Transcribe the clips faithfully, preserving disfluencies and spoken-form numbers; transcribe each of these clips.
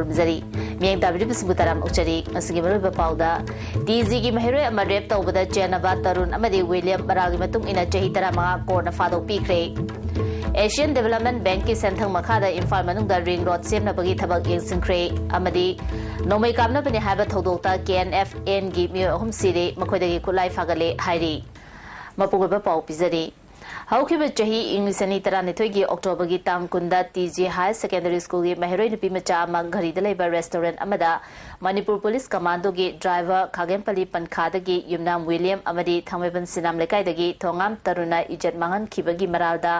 ꯈꯨꯔꯨꯝꯖꯔꯤ꯫ ꯃꯤꯠꯌꯦꯡ ꯇꯥꯕꯤꯔꯤꯕꯁꯤꯡꯕꯨ ꯇꯔꯥꯝꯅ ꯑꯣꯛꯆꯔꯤ꯫ ꯉꯁꯤꯒꯤ ꯃꯔꯨꯑꯣꯏꯕ ꯄꯥꯎꯗ, ꯇꯤ ꯖꯤꯒꯤ ꯃꯍꯩꯔꯣꯏ ꯑꯃ ꯔꯦꯞ ꯇꯧꯕꯗ ꯆꯦꯟꯅꯕ ꯇꯔꯨꯟ ꯑꯃꯗꯤ ꯋꯤꯂꯤꯌꯝ ꯃꯔꯥꯜꯒꯤ ꯃꯇꯨꯡ ꯏꯟꯅ ꯆꯍꯤ ꯇꯔꯥꯃꯉꯥ ꯀꯣꯔꯠꯅ ꯐꯥꯗꯣꯛ ꯄꯤꯈ꯭ꯔꯦ꯫ ꯑꯦꯁꯤꯌꯥꯟ ꯗꯤꯕꯦꯂꯞꯃꯦꯟ ꯕꯦꯡꯛꯀꯤ ꯁꯦꯟꯊꯪ ꯃꯈꯥꯗ ꯏꯝꯐꯥꯜ ꯃꯅꯨꯡꯗ ꯔꯤꯡ ꯔꯣꯗ ꯁꯦꯝꯅꯕꯒꯤ ꯊꯕꯛ ꯌꯦꯡꯁꯤꯟꯈ꯭ꯔꯦ꯫ ꯑꯃꯗꯤ ꯅꯣꯡꯃꯩ ꯀꯥꯞꯅꯕꯅꯤ ꯍꯥꯏꯕ ꯊꯧꯗꯣꯛꯇ ꯀꯦ ꯑꯦꯟ ꯑꯦꯐ ꯑꯦꯟꯒꯤ ꯃꯤꯑꯣꯏ ꯑꯍꯨꯝ ꯁꯤꯔꯦ, ꯃꯈꯣꯏꯗꯒꯤ ꯈꯨꯠꯂꯥꯏ ꯐꯥꯒꯠꯂꯦ ꯍꯥꯏꯔꯤ꯫ ꯃꯄꯨꯡ ꯑꯣꯏꯕ ꯄꯥꯎ ꯄꯤꯖꯔꯤ꯫ ꯍꯧꯈꯤꯕ ꯆꯍꯤ ꯏꯪ ꯂꯤꯁꯤꯡ ꯑꯅꯤ ꯇꯔꯥꯅꯤꯊꯣꯏꯒꯤ ꯑꯣꯛꯇꯣꯕꯔꯒꯤ ꯇꯥꯡ ꯀꯨꯟꯗ ꯇꯤ ꯖꯤ ꯍꯥꯌꯔ ꯁꯦꯀꯦꯟꯗꯔꯤ ꯁ꯭ꯀꯨꯜꯒꯤ ꯃꯍꯩꯔꯣꯏ ꯅꯨꯄꯤ ꯃꯆꯥ ꯑꯃ ꯘꯔꯤꯗ ꯂꯩꯕ ꯔꯦꯁꯇꯨꯔꯦꯟ ꯑꯃꯗ ꯃꯅꯤꯄꯨꯔ ꯄꯨꯂꯤꯁ ꯀꯃꯥꯟꯗꯣꯒꯤ ꯗ꯭ꯔꯥꯏꯚꯔ ꯈꯥꯒꯦꯝꯄꯜꯂꯤ ꯄꯟꯈꯥꯗꯒꯤ ꯌꯨꯝꯅꯥꯝ ꯋꯤꯂꯤꯌꯝ ꯑꯃꯗꯤ ꯊꯥꯡꯃꯩꯕꯟ ꯁꯤꯅꯥꯝ ꯂꯩꯀꯥꯏꯗꯒꯤ ꯊꯣꯉꯥꯝ ꯇꯔꯨꯅ ꯏꯖꯠ ꯃꯥꯡꯍꯟꯈꯤꯕꯒꯤ ꯃꯔꯥꯜꯗ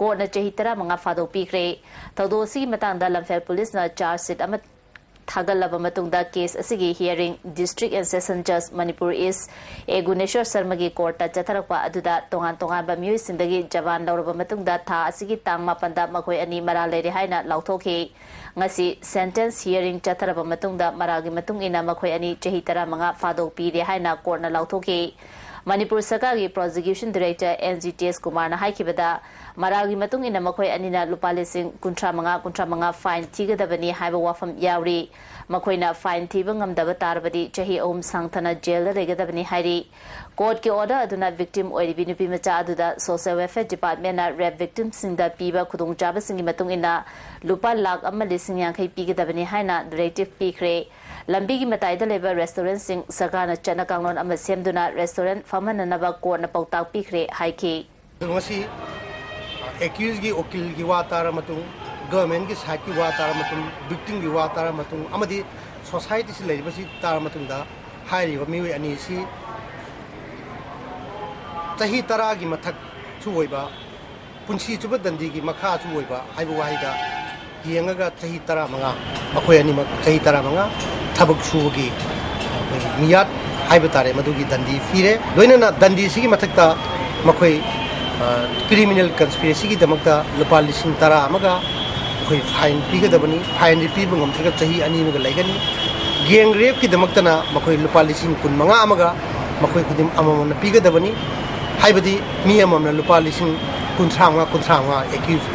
ꯀꯣꯔꯠꯅ ꯆꯍꯤ ꯇꯔꯥꯃꯉꯥ ꯐꯥꯗꯣꯛꯄꯤꯈ꯭ꯔꯦ꯫ ꯊꯧꯗꯣꯛ ꯑꯁꯤꯒꯤ ꯃꯇꯥꯡꯗ ꯂꯝꯐꯦꯜ ꯄꯨꯂꯤꯁꯅ ꯆꯥꯔꯖ ꯁꯤꯠ ꯑꯃ ꯊꯥꯒꯠꯂꯕ ꯃꯇꯨꯡꯗ ꯀꯦꯁ ꯑꯁꯤꯒꯤ ꯍꯤꯌꯥꯔꯤꯡ ꯗꯤꯁꯇ꯭ꯔꯤꯛ ꯑꯦꯟ ꯁꯦꯁꯟ ꯖꯖ ꯃꯅꯤꯄꯨꯔ ꯏꯁ ꯑꯦ ꯒꯨꯅꯦꯁꯣꯔ ꯁꯔꯃꯒꯤ ꯀꯣꯔꯠꯇ ꯆꯠꯊꯔꯛꯄ ꯑꯗꯨꯗ ꯇꯣꯉꯥꯟ ꯇꯣꯉꯥꯟꯕ ꯃꯤꯑꯣꯏꯁꯤꯡꯗꯒꯤ ꯖꯕꯥꯟ ꯂꯧꯔꯕ ꯃꯇꯨꯡꯗ ꯊꯥ ꯑꯁꯤꯒꯤ ꯇꯥꯡ ꯃꯥꯄꯟꯗ ꯃꯈꯣꯏ ꯑꯅꯤ ꯃꯔꯥꯜ ꯂꯩꯔꯦ ꯍꯥꯏꯅ ꯂꯥꯎꯊꯣꯛꯈꯤ꯫ ꯉꯁꯤ ꯁꯦꯟꯇꯦꯟꯁ ꯍꯤꯌꯥꯔꯤꯡ ꯆꯠꯊꯔꯕ ꯃꯇꯨꯡꯗ ꯃꯔꯥꯜꯒꯤ ꯃꯇꯨꯡ ꯏꯟꯅ ꯃꯈꯣꯏ ꯑꯅꯤ ꯆꯍꯤ ꯇꯔꯥꯃꯉꯥ ꯐꯥꯗꯣꯛ ꯄꯤꯔꯦ ꯍꯥꯏꯅ ꯀꯣꯔꯠꯅ ꯂꯥꯎꯊꯣꯛꯈꯤ꯫ ꯃꯅꯤꯄꯨꯔ ꯁꯔꯀꯥꯔꯒꯤ ꯄ꯭ꯔꯣꯁꯤꯀ꯭ꯌꯨꯁꯟ ꯗꯤꯔꯦꯛꯇꯔ ꯑꯦꯟ ꯖꯤ ꯇꯦꯖ ꯀꯨꯃꯥꯔꯅ ꯍꯥꯏꯈꯤꯕꯗ, ꯃꯔꯥꯜꯒꯤ ꯃꯇꯨꯡ ꯏꯟꯅ ꯃꯈꯣꯏ ꯑꯅꯤꯅ ꯂꯨꯄꯥ ꯂꯤꯁꯤꯡ ꯀꯨꯟꯊ꯭ꯔꯥ ꯃꯉꯥ, ꯀꯨꯟꯊ꯭ꯔꯥ ꯃꯉꯥ ꯐꯥꯏꯟ ꯊꯤꯒꯗꯕꯅꯤ ꯍꯥꯏꯕ ꯋꯥꯐꯝ ꯌꯥꯎꯔꯤ꯫ ꯃꯈꯣꯏꯅ ꯐꯥꯏꯟ ꯊꯤꯕ ꯉꯝꯗꯕ ꯇꯥꯔꯕꯗꯤ ꯆꯍꯤ ꯑꯍꯨꯝ ꯁꯥꯡꯊꯅ ꯖꯦꯜꯗ ꯂꯩꯒꯗꯕꯅꯤ ꯍꯥꯏꯔꯤ꯫ ꯀꯣꯔꯠꯀꯤ ꯑꯣꯔꯗꯔ ꯑꯗꯨꯅ ꯚꯤꯛꯇꯤꯝ ꯑꯣꯏꯔꯤꯕꯤ ꯅꯨꯄꯤ ꯃꯆꯥ ꯑꯗꯨꯗ ꯁꯣꯁꯤꯌꯦꯜ ꯋꯦꯜꯐꯤꯌꯔ ꯗꯤꯄꯥꯔꯠꯃꯦꯟꯅ ꯔꯦꯞ ꯚꯤꯛꯇꯤꯝꯁꯤꯡꯗ ꯄꯤꯕ ꯈꯨꯗꯣꯡꯆꯥꯕꯁꯤꯡꯒꯤ ꯃꯇꯨꯡ ꯏꯟꯅ ꯂꯨꯄꯥ ꯂꯥꯈ ꯑꯃ ꯂꯤꯁꯤꯡ ꯌꯥꯡꯈꯩ ꯄꯤꯒꯗꯕꯅꯤ ꯍꯥꯏꯅ ꯗꯤꯔꯦꯛꯇꯤꯚ ꯄꯤꯈ꯭ꯔꯦ꯫ ꯂꯝꯕꯤꯒꯤ ꯃꯇꯥꯏꯗ ꯂꯩꯕ ꯔꯦꯁꯇꯨꯔꯦꯟꯠꯁꯤꯡ ꯁꯔꯀꯥꯔꯅ ꯆꯠꯅ ꯀꯥꯡꯂꯣꯟ ꯑꯃ ꯁꯦꯝꯗꯨꯅ ꯔꯦꯁꯇꯨꯔꯦꯟꯠ ꯐꯝꯍꯟꯅꯅꯕ ꯀꯣꯔꯠꯅ ꯄꯥꯎꯇꯥꯛ ꯄꯤꯈ꯭ꯔꯦ ꯍꯥꯏꯈꯤ꯫ ꯉꯁꯤ ꯑꯦꯀ꯭ꯌꯨꯖꯒꯤ ꯎꯀꯤꯜꯒꯤ ꯋꯥ ꯇꯥꯔ ꯃꯇꯨꯡ, ꯒꯚꯔꯟꯃꯦꯟꯠꯀꯤ ꯁꯥꯏꯠꯀꯤ ꯋꯥ ꯇꯥꯔ ꯃꯇꯨꯡ, ꯚꯤꯛꯇꯤꯝꯒꯤ ꯋꯥ ꯇꯥꯔ ꯃꯇꯨꯡ ꯑꯃꯗꯤ ꯁꯣꯁꯥꯏꯇꯤꯁꯤ ꯂꯩꯔꯤꯕꯁꯤ ꯇꯥꯔ ꯃꯇꯨꯡꯗ, ꯍꯥꯏꯔꯤꯕ ꯃꯤꯑꯣꯏ ꯑꯅꯤ ꯑꯁꯤ ꯆꯍꯤ ꯇꯔꯥꯒꯤ ꯃꯊꯛꯁꯨ ꯑꯣꯏꯕ, ꯄꯨꯟꯁꯤ ꯆꯨꯞꯄ ꯗꯟꯗꯤꯒꯤ ꯃꯈꯥꯁꯨ ꯑꯣꯏꯕ ꯍꯥꯏꯕ ꯋꯥꯍꯩꯗ ꯌꯦꯡꯉꯒ ꯆꯍꯤ ꯇꯔꯥꯃꯉꯥ, ꯃꯈꯣꯏ ꯑꯅꯤꯃꯛ ꯆꯍꯤ ꯇꯔꯥꯃꯉꯥ ꯊꯕꯛ ꯁꯨꯕꯒꯤ ꯑꯩꯈꯣꯏꯒꯤ ꯃꯤꯌꯥꯠ ꯍꯥꯏꯕ ꯇꯥꯔꯦ, ꯃꯗꯨꯒꯤ ꯗꯟꯗꯤ ꯄꯤꯔꯦ꯫ ꯂꯣꯏꯅꯅ ꯗꯟꯗꯤꯁꯤꯒꯤ ꯃꯊꯛꯇ ꯃꯈꯣꯏ, ꯑ, ꯀ꯭ꯔꯤꯃꯤꯅꯦꯜ ꯀꯟꯁꯄꯤꯔꯦꯁꯤꯒꯤꯗꯃꯛꯇ ꯂꯨꯄꯥ ꯂꯤꯁꯤꯡ ꯇꯔꯥ ꯑꯃꯒ ꯑꯩꯈꯣꯏ ꯐꯥꯏꯟ ꯄꯤꯒꯗꯕꯅꯤ꯫ ꯐꯥꯏꯟꯗꯤ ꯄꯤꯕ ꯉꯝꯗ꯭ꯔꯒ ꯆꯍꯤ ꯑꯅꯤ ꯑꯃꯒ ꯂꯩꯒꯅꯤ꯫ ꯒꯦꯡ ꯔꯦꯞꯀꯤꯗꯃꯛꯇꯅ ꯃꯈꯣꯏ ꯂꯨꯄꯥ ꯂꯤꯁꯤꯡ ꯀꯨꯟ ꯃꯉꯥ ꯑꯃꯒ ꯃꯈꯣꯏ ꯈꯨꯗꯤꯡ ꯑꯃꯃꯝꯅ ꯄꯤꯒꯗꯕꯅꯤ꯫ ꯍꯥꯏꯕꯗꯤ ꯃꯤ ꯑꯃꯃꯝꯅ ꯂꯨꯄꯥ ꯂꯤꯁꯤꯡ ꯀꯨꯟꯊ꯭ꯔꯥ ꯃꯉꯥ, ꯀꯨꯟꯊ꯭ꯔꯥ ꯃꯉꯥ ꯑꯦꯀ꯭ꯌꯨꯖ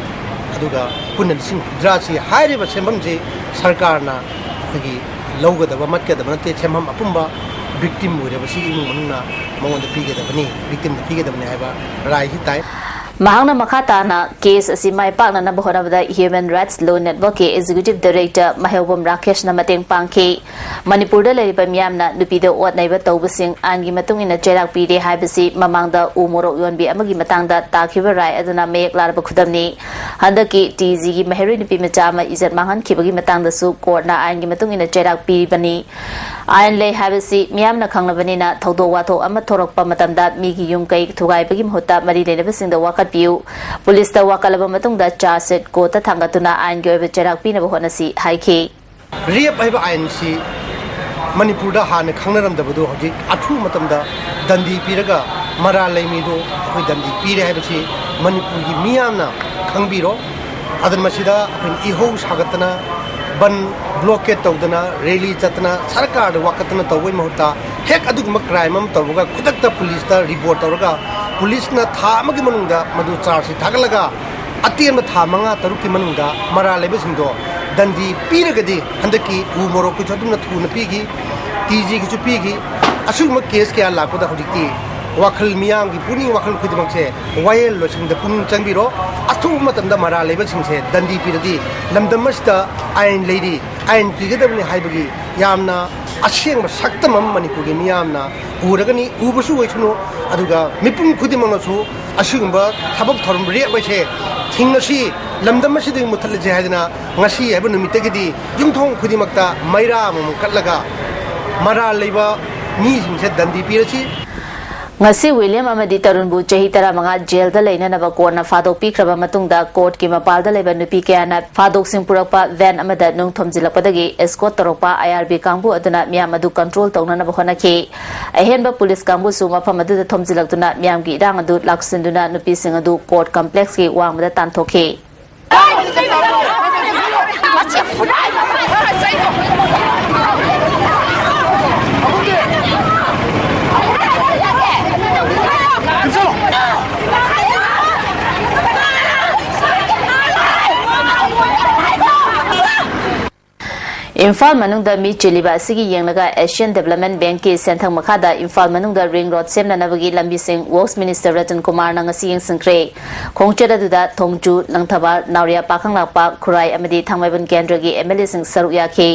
ꯑꯗꯨꯒ ꯄꯨꯟꯅ ꯂꯤꯁꯤꯡ ꯍꯨꯝꯗ꯭ꯔꯥꯁꯤ ꯍꯥꯏꯔꯤꯕ ꯁꯦꯟꯐꯝꯁꯤ ꯁꯔꯀꯥꯔꯅ ꯑꯩꯈꯣꯏꯒꯤ ꯂꯧꯒꯗꯕ ꯃꯠꯀꯗꯕ ꯅꯠꯇꯦ꯫ ꯁꯦꯟꯐꯝ ꯑꯄꯨꯝꯕ victim ꯑꯣꯏꯔꯕꯁꯤ ꯏꯃꯨꯡ ꯃꯅꯨꯡꯅ ꯃꯉꯣꯟꯗ ꯄꯤꯒꯗꯕꯅꯤ, victimꯗ ꯄꯤꯒꯗꯕꯅꯤ ꯍꯥꯏꯕ ꯔꯥꯏꯁꯤ ꯇꯥꯏ꯫ ꯃꯍꯥꯛꯅ ꯃꯈꯥ ꯇꯥꯅ case ꯑꯁꯤ ꯃꯥꯏ ꯄꯥꯛꯅꯅꯕ ꯍꯣꯠꯅꯕꯗ Human Rights Law Networkꯀꯤ Executive Director ꯃꯍꯦꯜꯕꯝ ꯔꯥꯀꯦꯁꯅ ꯃꯇꯦꯡ ꯄꯥꯡꯈꯤ꯫ ꯃꯅꯤꯄꯨꯔꯗ ꯂꯩꯔꯤꯕ ꯃꯤꯌꯥꯝꯅ ꯅꯨꯄꯤꯗ ꯑꯣꯠ ꯅꯩꯕ ꯇꯧꯕꯁꯤꯡ ꯑꯥꯏꯟꯒꯤ ꯃꯇꯨꯡ ꯏꯟꯅ ꯆꯩꯔꯥꯛ ꯄꯤꯔꯦ ꯍꯥꯏꯕꯁꯤ ꯃꯃꯥꯡꯗ ꯎ ꯃꯣꯔꯣꯛ ꯌꯣꯟꯕꯤ ꯑꯃꯒꯤ ꯃꯇꯥꯡꯗ ꯇꯥꯈꯤꯕ ꯔꯥꯏ ꯑꯗꯨꯅ ꯃꯌꯦꯛ ꯂꯥꯔꯕ ꯈꯨꯗꯝꯅꯤ꯫ ꯍꯟꯗꯛꯀꯤ TGꯒꯤ ꯃꯍꯩꯔꯣꯏ ꯅꯨꯄꯤ ꯃꯆꯥ ꯑꯃ ꯏꯖꯠ ꯃꯥꯡꯍꯟꯈꯤꯕꯒꯤ ꯃꯇꯥꯡꯗꯁꯨ courtꯅ ꯑꯥꯏꯟꯒꯤ ꯃꯇꯨꯡ ꯏꯟꯅ ꯆꯩꯔꯥꯛ ꯄꯤꯕꯅꯤ꯫ ꯑꯥꯏꯟ ꯂꯩ ꯍꯥꯏꯕꯁꯤ ꯃꯤꯌꯥꯝꯅ ꯈꯪꯂꯕꯅꯤꯅ ꯊꯧꯗꯣꯛ ꯋꯥꯊꯣꯛ ꯑꯃ ꯊꯣꯔꯛꯄ ꯃꯇꯝꯗ ꯃꯤꯒꯤ ꯌꯨꯝ ꯀꯩ ꯊꯨꯒꯥꯏꯕꯒꯤ ꯃꯍꯨꯠꯇ ꯃꯔꯤ ꯂꯩꯅꯕꯁꯤꯡꯗ ꯋꯥꯀꯠꯄꯤꯌꯨ꯫ ꯄꯨꯂꯤꯁꯇ ꯋꯥꯀꯠꯂꯕ ꯃꯇꯨꯡꯗ charge sheet courtꯇ ꯊꯥꯡꯒꯠꯇꯨꯅ ꯑꯥꯏꯟꯒꯤ ꯑꯣꯏꯕ ꯆꯩꯔꯥꯛ ꯄꯤꯅꯕ ꯍꯣꯠꯅꯁꯤ ꯍꯥꯏꯈꯤ꯫ Rape ꯍꯥꯏꯕ ꯑꯥꯏꯟꯁꯤ ꯃꯅꯤꯄꯨꯔꯗ ꯍꯥꯟꯅ ꯈꯪꯅꯔꯝꯗꯕꯗꯨ ꯍꯧꯖꯤꯛ ꯑꯊꯨꯕ ꯃꯇꯝꯗ ꯗꯟꯗꯤ ꯄꯤꯔꯒ ꯃꯔꯥꯜ ꯂꯩꯃꯤꯗꯨ ꯑꯩꯈꯣꯏ ꯗꯟꯗꯤ ꯄꯤꯔꯦ ꯍꯥꯏꯕꯁꯤ ꯃꯅꯤꯄꯨꯔꯒꯤ ꯃꯤꯌꯥꯝꯅ ꯈꯪꯕꯤꯔꯣ꯫ ꯑꯗꯨꯅ ꯃꯁꯤꯗ ꯑꯩꯈꯣꯏꯅ ꯏꯍꯧ ꯁꯥꯒꯠꯇꯅ, ꯕꯟ blockade ꯇꯧꯗꯅ, rally ꯆꯠꯇꯅ, ꯁꯔꯀꯥꯔꯗ ꯋꯥꯀꯠꯇꯅ ꯇꯧꯕꯒꯤ ꯃꯍꯨꯠꯇ ꯍꯦꯛ ꯑꯗꯨꯒꯨꯝꯕ crime ꯑꯃ ꯇꯧꯕꯒ ꯈꯨꯗꯛꯇ ꯄꯨꯂꯤꯁꯇ report ꯇꯧꯔꯒ ꯄꯨꯂꯤꯁꯅ ꯊꯥ ꯑꯃꯒꯤ ꯃꯅꯨꯡꯗ ꯃꯗꯨ charge sheet ꯊꯥꯒꯠꯂꯒ ꯑꯇꯦꯟꯕ ꯊꯥ ꯃꯉꯥ ꯇꯔꯨꯛꯀꯤ ꯃꯅꯨꯡꯗ ꯃꯔꯥꯜ ꯂꯩꯕꯁꯤꯡꯗꯣ ꯗꯟꯗꯤ ꯄꯤꯔꯒꯗꯤ ꯍꯟꯗꯛꯀꯤ ꯎ ꯃꯣꯔꯣꯛꯀꯤꯁꯨ ꯑꯗꯨꯝꯅ ꯊꯨꯅ ꯄꯤꯈꯤ, TGꯒꯤꯁꯨ ꯄꯤꯈꯤ꯫ ꯑꯁꯤꯒꯨꯝꯕ case ꯀꯌꯥ ꯂꯥꯛꯄꯗ ꯍꯧꯖꯤꯛꯇꯤ ꯋꯥꯈꯜ, ꯃꯤꯌꯥꯝꯒꯤ ꯄꯨꯛꯅꯤꯡ ꯋꯥꯈꯜ ꯈꯨꯗꯤꯡꯃꯛꯁꯦ ꯋꯥꯌꯦꯜ ꯂꯣꯏꯁꯪꯗ ꯄꯨꯛꯅꯤꯡ ꯆꯪꯕꯤꯔꯣ꯫ ꯑꯊꯨꯕ ꯃꯇꯝꯗ ꯃꯔꯥꯜ ꯂꯩꯕꯁꯤꯡꯁꯦ ꯗꯟꯗꯤ ꯄꯤꯔꯗꯤ ꯂꯝꯗꯝ ꯑꯁꯤꯗ ꯑꯥꯏꯟ ꯂꯩꯔꯤ, ꯑꯥꯏꯟ ꯄꯤꯒꯗꯕꯅꯤ ꯍꯥꯏꯕꯒꯤ ꯌꯥꯝꯅ ꯑꯁꯦꯡꯕ ꯁꯛꯇꯝ ꯑꯃ ꯃꯅꯤꯄꯨꯔꯒꯤ ꯃꯤꯌꯥꯝꯅ ꯎꯔꯒꯅꯤ, ꯎꯕꯁꯨ ꯑꯣꯏꯁꯅꯨ꯫ ꯑꯗꯨꯒ ꯃꯤꯄꯨꯝ ꯈꯨꯗꯤꯡꯃꯛꯅꯁꯨ ꯑꯁꯤꯒꯨꯝꯕ ꯊꯕꯛ ꯊꯧꯔꯝ rape ꯍꯥꯏꯁꯦ ꯊꯤꯡꯉꯁꯤ, ꯂꯝꯗꯝ ꯑꯁꯤꯗꯒꯤ ꯃꯨꯠꯊꯠꯂꯁꯤ ꯍꯥꯏꯗꯅ ꯉꯁꯤ ꯍꯥꯏꯕ ꯅꯨꯃꯤꯠꯇꯒꯤꯗꯤ ꯌꯨꯝꯊꯣꯡ ꯈꯨꯗꯤꯡꯃꯛꯇ ꯃꯩꯔꯥ ꯑꯃꯃꯝ ꯀꯠꯂꯒ ꯃꯔꯥꯜ ꯂꯩꯕ ꯃꯤꯁꯤꯡꯁꯦ ꯗꯟꯗꯤ ꯄꯤꯔꯁꯤ꯫ ꯉꯁꯤ ꯋꯤꯂꯤꯌꯝ ꯑꯃꯗꯤ ꯇꯔꯨꯟꯕꯨ ꯆꯍꯤ ꯇꯔꯥꯃꯉꯥ ꯖꯦꯜꯗ ꯂꯩꯅꯅꯕ ꯀꯣꯔꯠꯅ ꯐꯥꯗꯣꯛꯄꯤꯈ꯭ꯔꯕ ꯃꯇꯨꯡꯗ ꯀꯣꯔꯠꯀꯤ ꯃꯄꯥꯜꯗ ꯂꯩꯕ ꯅꯨꯄꯤ ꯀꯌꯥꯅ ꯐꯥꯗꯣꯛꯁꯤꯡ ꯄꯨꯔꯛꯄ van ꯑꯃꯗ ꯅꯨꯡ ꯊꯣꯝꯖꯤꯜꯂꯛꯄꯗꯒꯤ escort ꯇꯧꯔꯛꯄ IRB ꯀꯥꯡꯕꯨ ꯑꯗꯨꯅ ꯃꯤꯌꯥꯝ ꯑꯗꯨ control ꯇꯧꯅꯅꯕ ꯍꯣꯠꯅꯈꯤ꯫ ꯑꯍꯦꯟꯕ ꯄꯨꯂꯤꯁ ꯀꯥꯡꯕꯨꯁꯨ ꯃꯐꯝ ꯑꯗꯨꯗ ꯊꯣꯝꯖꯤꯜꯂꯛꯇꯨꯅ ꯃꯤꯌꯥꯝꯒꯤ ꯏꯔꯥꯡ ꯑꯗꯨ ꯂꯥꯛꯁꯤꯟꯗꯨꯅ ꯅꯨꯄꯤꯁꯤꯡ ꯑꯗꯨ ꯀꯣꯔꯠ complexꯀꯤ ꯋꯥꯡꯃꯗ ꯇꯥꯟꯊꯣꯛꯈꯤ꯫ ꯏꯝꯐꯥꯜ ꯃꯅꯨꯡꯗ ꯃꯤ ꯆꯤꯜꯂꯤꯕ ꯑꯁꯤꯒꯤ ꯌꯦꯡꯂꯒ Asian Development Bankꯀꯤ ꯁꯦꯟꯊꯪ ꯃꯈꯥꯗ ꯏꯝꯐꯥꯜ ꯃꯅꯨꯡꯗ ring road ꯁꯦꯝꯅꯅꯕꯒꯤ ꯂꯝꯕꯤꯁꯤꯡ Works Minister ꯔꯇꯟ ꯀꯨꯃꯥꯔꯅ ꯉꯁꯤ ꯌꯦꯡꯁꯤꯟꯈ꯭ꯔꯦ꯫ ꯈꯣꯡꯆꯠ ꯑꯗꯨꯗ ꯊꯣꯡꯖꯨ, ꯂꯪꯊꯕꯥꯜ, ꯅꯥꯎꯔꯤꯌꯥ, ꯄꯥꯈꯪꯂꯥꯛꯄ, ꯈꯨꯔꯥꯏ ꯑꯃꯗꯤ ꯊꯥꯡꯃꯩꯕꯟ ꯀꯦꯟꯗ꯭ꯔꯒꯤ MLAꯁꯤꯡ ꯁꯔꯨꯛ ꯌꯥꯈꯤ꯫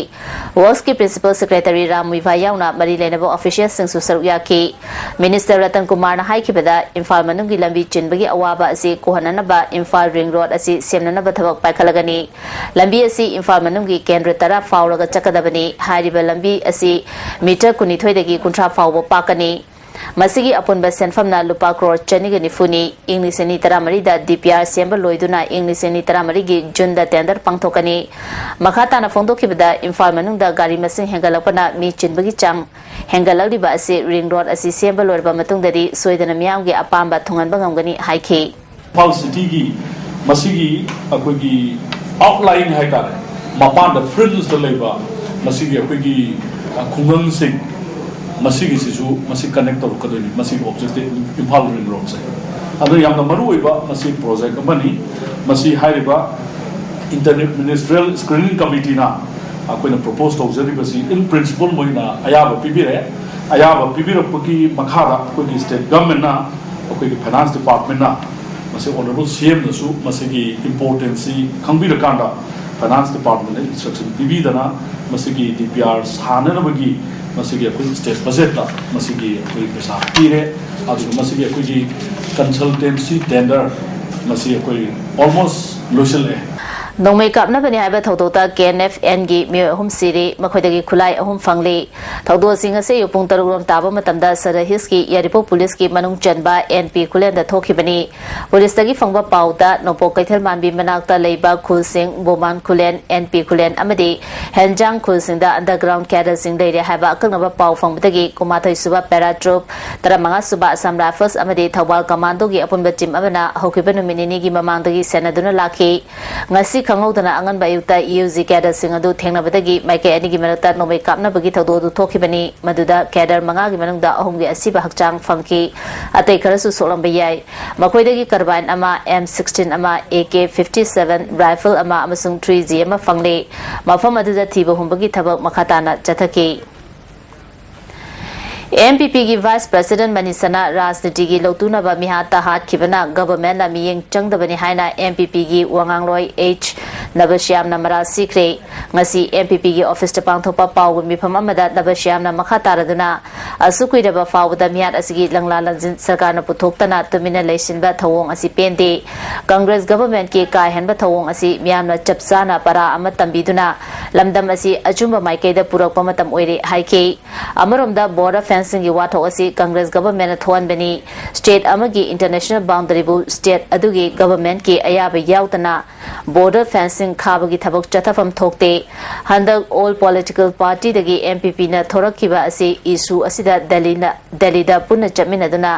Worksꯀꯤ Principal Secretary ꯔꯥꯝ ꯃꯨꯏꯚꯥꯏ ꯌꯥꯎꯅ ꯃꯔꯤ ꯂꯩꯅꯕ officialꯁꯤꯡꯁꯨ ꯁꯔꯨꯛ ꯌꯥꯈꯤ꯫ Minister ꯔꯇꯟ ꯀꯨꯃꯥꯔꯅ ꯍꯥꯏꯈꯤꯕꯗ, ꯏꯝꯐꯥꯜ ꯃꯅꯨꯡꯒꯤ ꯂꯝꯕꯤ ꯆꯤꯟꯕꯒꯤ ꯑꯋꯥꯕ ꯑꯁꯤ ꯀꯣꯛꯍꯟꯅꯅꯕ ꯏꯝꯐꯥꯜ ring road ꯑꯁꯤ ꯁꯦꯝꯅꯅꯕ ꯊꯕꯛ ꯄꯥꯏꯈꯠꯂꯒꯅꯤ꯫ ꯂꯝꯕꯤ ꯑꯁꯤ ꯏꯝꯐꯥꯜ ꯃꯅꯨꯡꯒꯤ ꯀꯦꯟꯗ꯭ꯔ ꯇꯔꯥ ꯐꯥꯎꯔꯒ ꯆꯠꯀꯗꯕꯅꯤ꯫ ꯍꯥꯏꯔꯤꯕ ꯂꯝꯕꯤ ꯑꯁꯤ meter ꯀꯨꯟꯅꯤꯊꯣꯏꯗꯒꯤ ꯀꯨꯟꯊ꯭ꯔꯥ ꯐꯥꯎꯕ ꯄꯥꯛꯀꯅꯤ꯫ ꯃꯁꯤꯒꯤ ꯑꯄꯨꯟꯕ ꯁꯦꯟꯐꯝꯅ ꯂꯨꯄꯥ ꯀ꯭ꯔꯣꯔ ꯆꯅꯤꯒ ꯅꯤꯐꯨꯅꯤ꯫ ꯏꯪ ꯂꯤꯁꯤꯡ ꯑꯅꯤ ꯇꯔꯥꯃꯔꯤꯗ DPR ꯁꯦꯝꯕ ꯂꯣꯏꯗꯨꯅ ꯏꯪ ꯂꯤꯁꯤꯡ ꯑꯅꯤ ꯇꯔꯥꯃꯔꯤꯒꯤ Juneꯗ tender ꯄꯥꯡꯊꯣꯛꯀꯅꯤ꯫ ꯃꯈꯥ ꯇꯥꯅ ꯐꯣꯡꯗꯣꯛꯈꯤꯕꯗ, ꯏꯝꯐꯥꯜ ꯃꯅꯨꯡꯗ ꯒꯥꯔꯤ ꯃꯁꯤꯡ ꯍꯦꯟꯒꯠꯂꯛꯄꯅ ꯃꯤ ꯆꯤꯟꯕꯒꯤ ꯆꯥꯡ ꯍꯦꯟꯒꯠꯂꯛꯂꯤꯕ ꯑꯁꯤ ring road ꯑꯁꯤ ꯁꯦꯝꯕ ꯂꯣꯏꯔꯕ ꯃꯇꯨꯡꯗꯗꯤ ꯁꯣꯏꯗꯅ ꯃꯤꯌꯥꯝꯒꯤ ꯑꯄꯥꯝꯕ ꯊꯨꯡꯍꯟꯕ ꯉꯝꯒꯅꯤ ꯍꯥꯏꯈꯤ꯫ ꯏꯝꯐꯥꯜ cityꯒꯤ ꯃꯁꯤꯒꯤ ꯑꯩꯈꯣꯏꯒꯤ outline ꯍꯥꯏꯇꯥꯔꯦ, ꯃꯄꯥꯟꯗ fringesꯇ ꯂꯩꯕ ꯃꯁꯤꯒꯤ ꯑꯩꯈꯣꯏꯒꯤ, ꯑ, ꯈꯨꯡꯒꯪꯁꯤꯡ, ꯃꯁꯤꯒꯤꯁꯤꯁꯨ ꯃꯁꯤ connect ꯇꯧꯔꯛꯀꯗꯣꯏꯅꯤ꯫ ꯃꯁꯤꯒꯤ objective ꯏꯝꯐꯥꯜ ring roadꯁꯦ꯫ ꯑꯗꯨ ꯌꯥꯝꯅ ꯃꯔꯨ ꯑꯣꯏꯕ ꯃꯁꯤ project ꯑꯃꯅꯤ꯫ ꯃꯁꯤ ꯍꯥꯏꯔꯤꯕ Inter-Ministerial Screening Committeeꯅ ꯑꯩꯈꯣꯏꯅ propose ꯇꯧꯖꯔꯤꯕꯁꯤ in principle ꯃꯣꯏꯅ ꯑꯌꯥꯕ ꯄꯤꯕꯤꯔꯦ꯫ ꯑꯌꯥꯕ ꯄꯤꯕꯤꯔꯛꯄꯒꯤ ꯃꯈꯥꯗ ꯑꯩꯈꯣꯏꯒꯤ state governmentꯅ, ꯑꯩꯈꯣꯏꯒꯤ finance departmentꯅ ꯃꯁꯤ honourable CMꯅꯁꯨ ꯃꯁꯤꯒꯤ importanceꯁꯤ ꯈꯪꯕꯤꯔꯀꯥꯟꯗ finance departmentꯅ instruction ꯄꯤꯕꯤꯗꯅ ꯃꯁꯤꯒꯤ DPR ꯁꯥꯅꯅꯕꯒꯤ ꯃꯁꯤꯒꯤ ꯑꯩꯈꯣꯏ state budgetꯇ ꯃꯁꯤꯒꯤ ꯑꯩꯈꯣꯏ ꯄꯩꯁꯥ ꯄꯤꯔꯦ꯫ ꯑꯗꯨꯒ ꯃꯁꯤꯒꯤ ꯑꯩꯈꯣꯏꯒꯤ consultancy tender ꯃꯁꯤ ꯑꯩꯈꯣꯏ almost ꯂꯣꯏꯁꯤꯜꯂꯛꯑꯦ꯫ ꯅꯣꯡꯃꯩ ꯀꯥꯞꯅꯕꯅꯤ ꯍꯥꯏꯕ ꯊꯧꯗꯣꯛꯇ KNFNꯒꯤ ꯃꯤꯑꯣꯏ ꯑꯍꯨꯝ ꯁꯤꯔꯤ, ꯃꯈꯣꯏꯗꯒꯤ ꯈꯨꯠꯂꯥꯏ ꯑꯍꯨꯝ ꯐꯪꯂꯤ꯫ ꯊꯧꯗꯣꯛ ꯑꯁꯤ ꯉꯁꯤ ꯑꯌꯨꯛ ꯄꯨꯡ ꯇꯔꯨꯛ ꯔꯣꯝ ꯇꯥꯕ ꯃꯇꯝꯗ ꯁꯗꯔ ꯍꯤꯜꯁꯀꯤ ꯌꯥꯏꯔꯤꯄꯣꯛ ꯄꯨꯂꯤꯁꯀꯤ ꯃꯅꯨꯡ ꯆꯟꯕ NP ꯈꯨꯂꯦꯟꯗ ꯊꯣꯛꯈꯤꯕꯅꯤ꯫ ꯄꯨꯂꯤꯁꯇꯒꯤ ꯐꯪꯕ ꯄꯥꯎꯗ ꯅꯣꯡꯄꯣꯛ ꯀꯩꯊꯦꯜ ꯃꯥꯟꯕꯤ ꯃꯅꯥꯛꯇ ꯂꯩꯕ ꯈꯨꯜꯁꯤꯡ, ꯕꯣꯃꯥꯟ ꯈꯨꯂꯦꯟ, NP ꯈꯨꯂꯦꯟ ꯑꯃꯗꯤ ꯍꯦꯟꯖꯥꯡ ꯈꯨꯜꯁꯤꯡꯗ underground cadreꯁꯤꯡ ꯂꯩꯔꯦ ꯍꯥꯏꯕ ꯑꯀꯛꯅꯕ ꯄꯥꯎ ꯐꯪꯕꯗꯒꯤ ꯀꯨꯟꯃꯥꯊꯣꯏ ꯁꯨꯕ Para Troop, ꯇꯔꯥꯃꯉꯥ ꯁꯨꯕ Assam Rifles ꯑꯃꯗꯤ ꯊꯧꯕꯥꯜ Commandoꯒꯤ ꯑꯄꯨꯟꯕ team ꯑꯃꯅ ꯍꯧꯈꯤꯕ ꯅꯨꯃꯤꯠ ꯅꯤꯅꯤꯒꯤ ꯃꯃꯥꯡꯗꯒꯤ ꯁꯦꯟꯅꯗꯨꯅ ꯂꯥꯛꯈꯤ꯫ ꯉꯁꯤ ꯈꯪꯍꯧꯗꯅ ꯑꯉꯟꯕ ꯑꯌꯨꯛꯇ ꯏ ꯌꯨ ꯖꯤ cadreꯁꯤꯡ ꯑꯗꯨ ꯊꯦꯡꯅꯕꯗꯒꯤ ꯃꯥꯏꯀꯩ ꯑꯅꯤꯒꯤ ꯃꯔꯛꯇ ꯅꯣꯡꯃꯩ ꯀꯥꯞꯅꯕꯒꯤ ꯊꯧꯗꯣꯛ ꯑꯗꯨ ꯊꯣꯛꯈꯤꯕꯅꯤ꯫ ꯃꯗꯨꯗ cadre ꯃꯉꯥꯒꯤ ꯃꯅꯨꯡꯗ ꯑꯍꯨꯝꯒꯤ ꯑꯁꯤꯕ ꯍꯛꯆꯥꯡ ꯐꯪꯈꯤ꯫ ꯑꯇꯩ ꯈꯔꯁꯨ ꯁꯣꯛꯂꯝꯕ ꯌꯥꯏ꯫ ꯃꯈꯣꯏꯗꯒꯤ carbine ꯑꯃ, M sixteen ꯑꯃ, A K fifty seven rifle ꯑꯃ ꯑꯃꯁꯨꯡ three G ꯑꯃ ꯐꯪꯂꯦ꯫ ꯃꯐꯝ ꯑꯗꯨꯗ ꯊꯤꯕ ꯍꯨꯝꯕꯒꯤ ꯊꯕꯛ ꯃꯈꯥ ꯇꯥꯅ ꯆꯠꯊꯈꯤ꯫ M P Pꯒꯤ Vice President ꯃꯅꯤꯁꯅ ꯔꯥꯖꯅꯤꯇꯤꯒꯤ ꯂꯧꯇꯨꯅꯕ ꯃꯤꯍꯥꯠꯇ ꯍꯥꯠꯈꯤꯕꯅ governmentꯅ ꯃꯤꯠꯌꯦꯡ ꯆꯪꯗꯕꯅꯤ ꯍꯥꯏꯅ M P Pꯒꯤ ꯋꯥꯉꯥꯡꯂꯣꯏ H ꯅꯕꯁ꯭ꯌꯥꯝꯅ ꯃꯔꯥꯜ ꯁꯤꯈ꯭ꯔꯦ꯫ ꯉꯁꯤ M P Pꯒꯤ officeꯇ ꯄꯥꯡꯊꯣꯛꯄ ꯄꯥꯎꯒꯤ ꯃꯤꯐꯝ ꯑꯃꯗ ꯅꯕꯁ꯭ꯌꯥꯝꯅ ꯃꯈꯥ ꯇꯥꯔꯗꯨꯅ, ꯑꯁꯨꯛ ꯀꯨꯏꯔꯕ ꯐꯥꯎꯕꯗ ꯃꯤꯍꯥꯠ ꯑꯁꯤꯒꯤ ꯂꯪꯂꯥ ꯂꯪꯖꯤꯟ ꯁꯔꯀꯥꯔꯅ ꯄꯨꯊꯣꯛꯇꯅ ꯇꯨꯃꯤꯟꯅ ꯂꯩꯁꯤꯟꯕ ꯊꯧꯑꯣꯡ ꯑꯁꯤ ꯄꯦꯟꯗꯦ꯫ Congress governmentꯀꯤ ꯀꯥ ꯍꯦꯟꯕ ꯊꯧꯑꯣꯡ ꯑꯁꯤ ꯃꯤꯌꯥꯝꯅ ꯆꯞ ꯆꯥꯅ ꯄꯔꯥ ꯑꯃ ꯇꯝꯕꯤꯗꯨꯅ ꯂꯝꯗꯝ ꯑꯁꯤ ꯑꯆꯨꯝꯕ ꯃꯥꯏꯀꯩꯗ ꯄꯨꯔꯛꯄ ꯃꯇꯝ ꯑꯣꯏꯔꯦ ꯍꯥꯏꯈꯤ꯫ ꯑꯃꯔꯣꯝꯗ border fencingꯒꯤ ꯋꯥꯊꯣꯛ ꯑꯁꯤ Congress governmentꯅ ꯊꯣꯛꯍꯟꯕꯅꯤ꯫ State ꯑꯃꯒꯤ international boundaryꯕꯨ state ꯑꯗꯨꯒꯤ governmentꯀꯤ ꯑꯌꯥꯕ ꯌꯥꯎꯗꯅ border fencing ꯈꯥꯕꯒꯤ ꯊꯕꯛ ꯆꯠꯊꯐꯝ ꯊꯣꯛꯇꯦ꯫ ꯍꯟꯗꯛ all political partyꯗꯒꯤ M P Pꯅ ꯊꯣꯔꯛꯈꯤꯕ ꯑꯁꯤ issue ꯑꯁꯤꯗ ꯗꯦꯜꯂꯤꯅ, ꯗꯦꯜꯂꯤꯗ ꯄꯨꯟꯅ ꯆꯠꯃꯤꯟꯅꯗꯨꯅ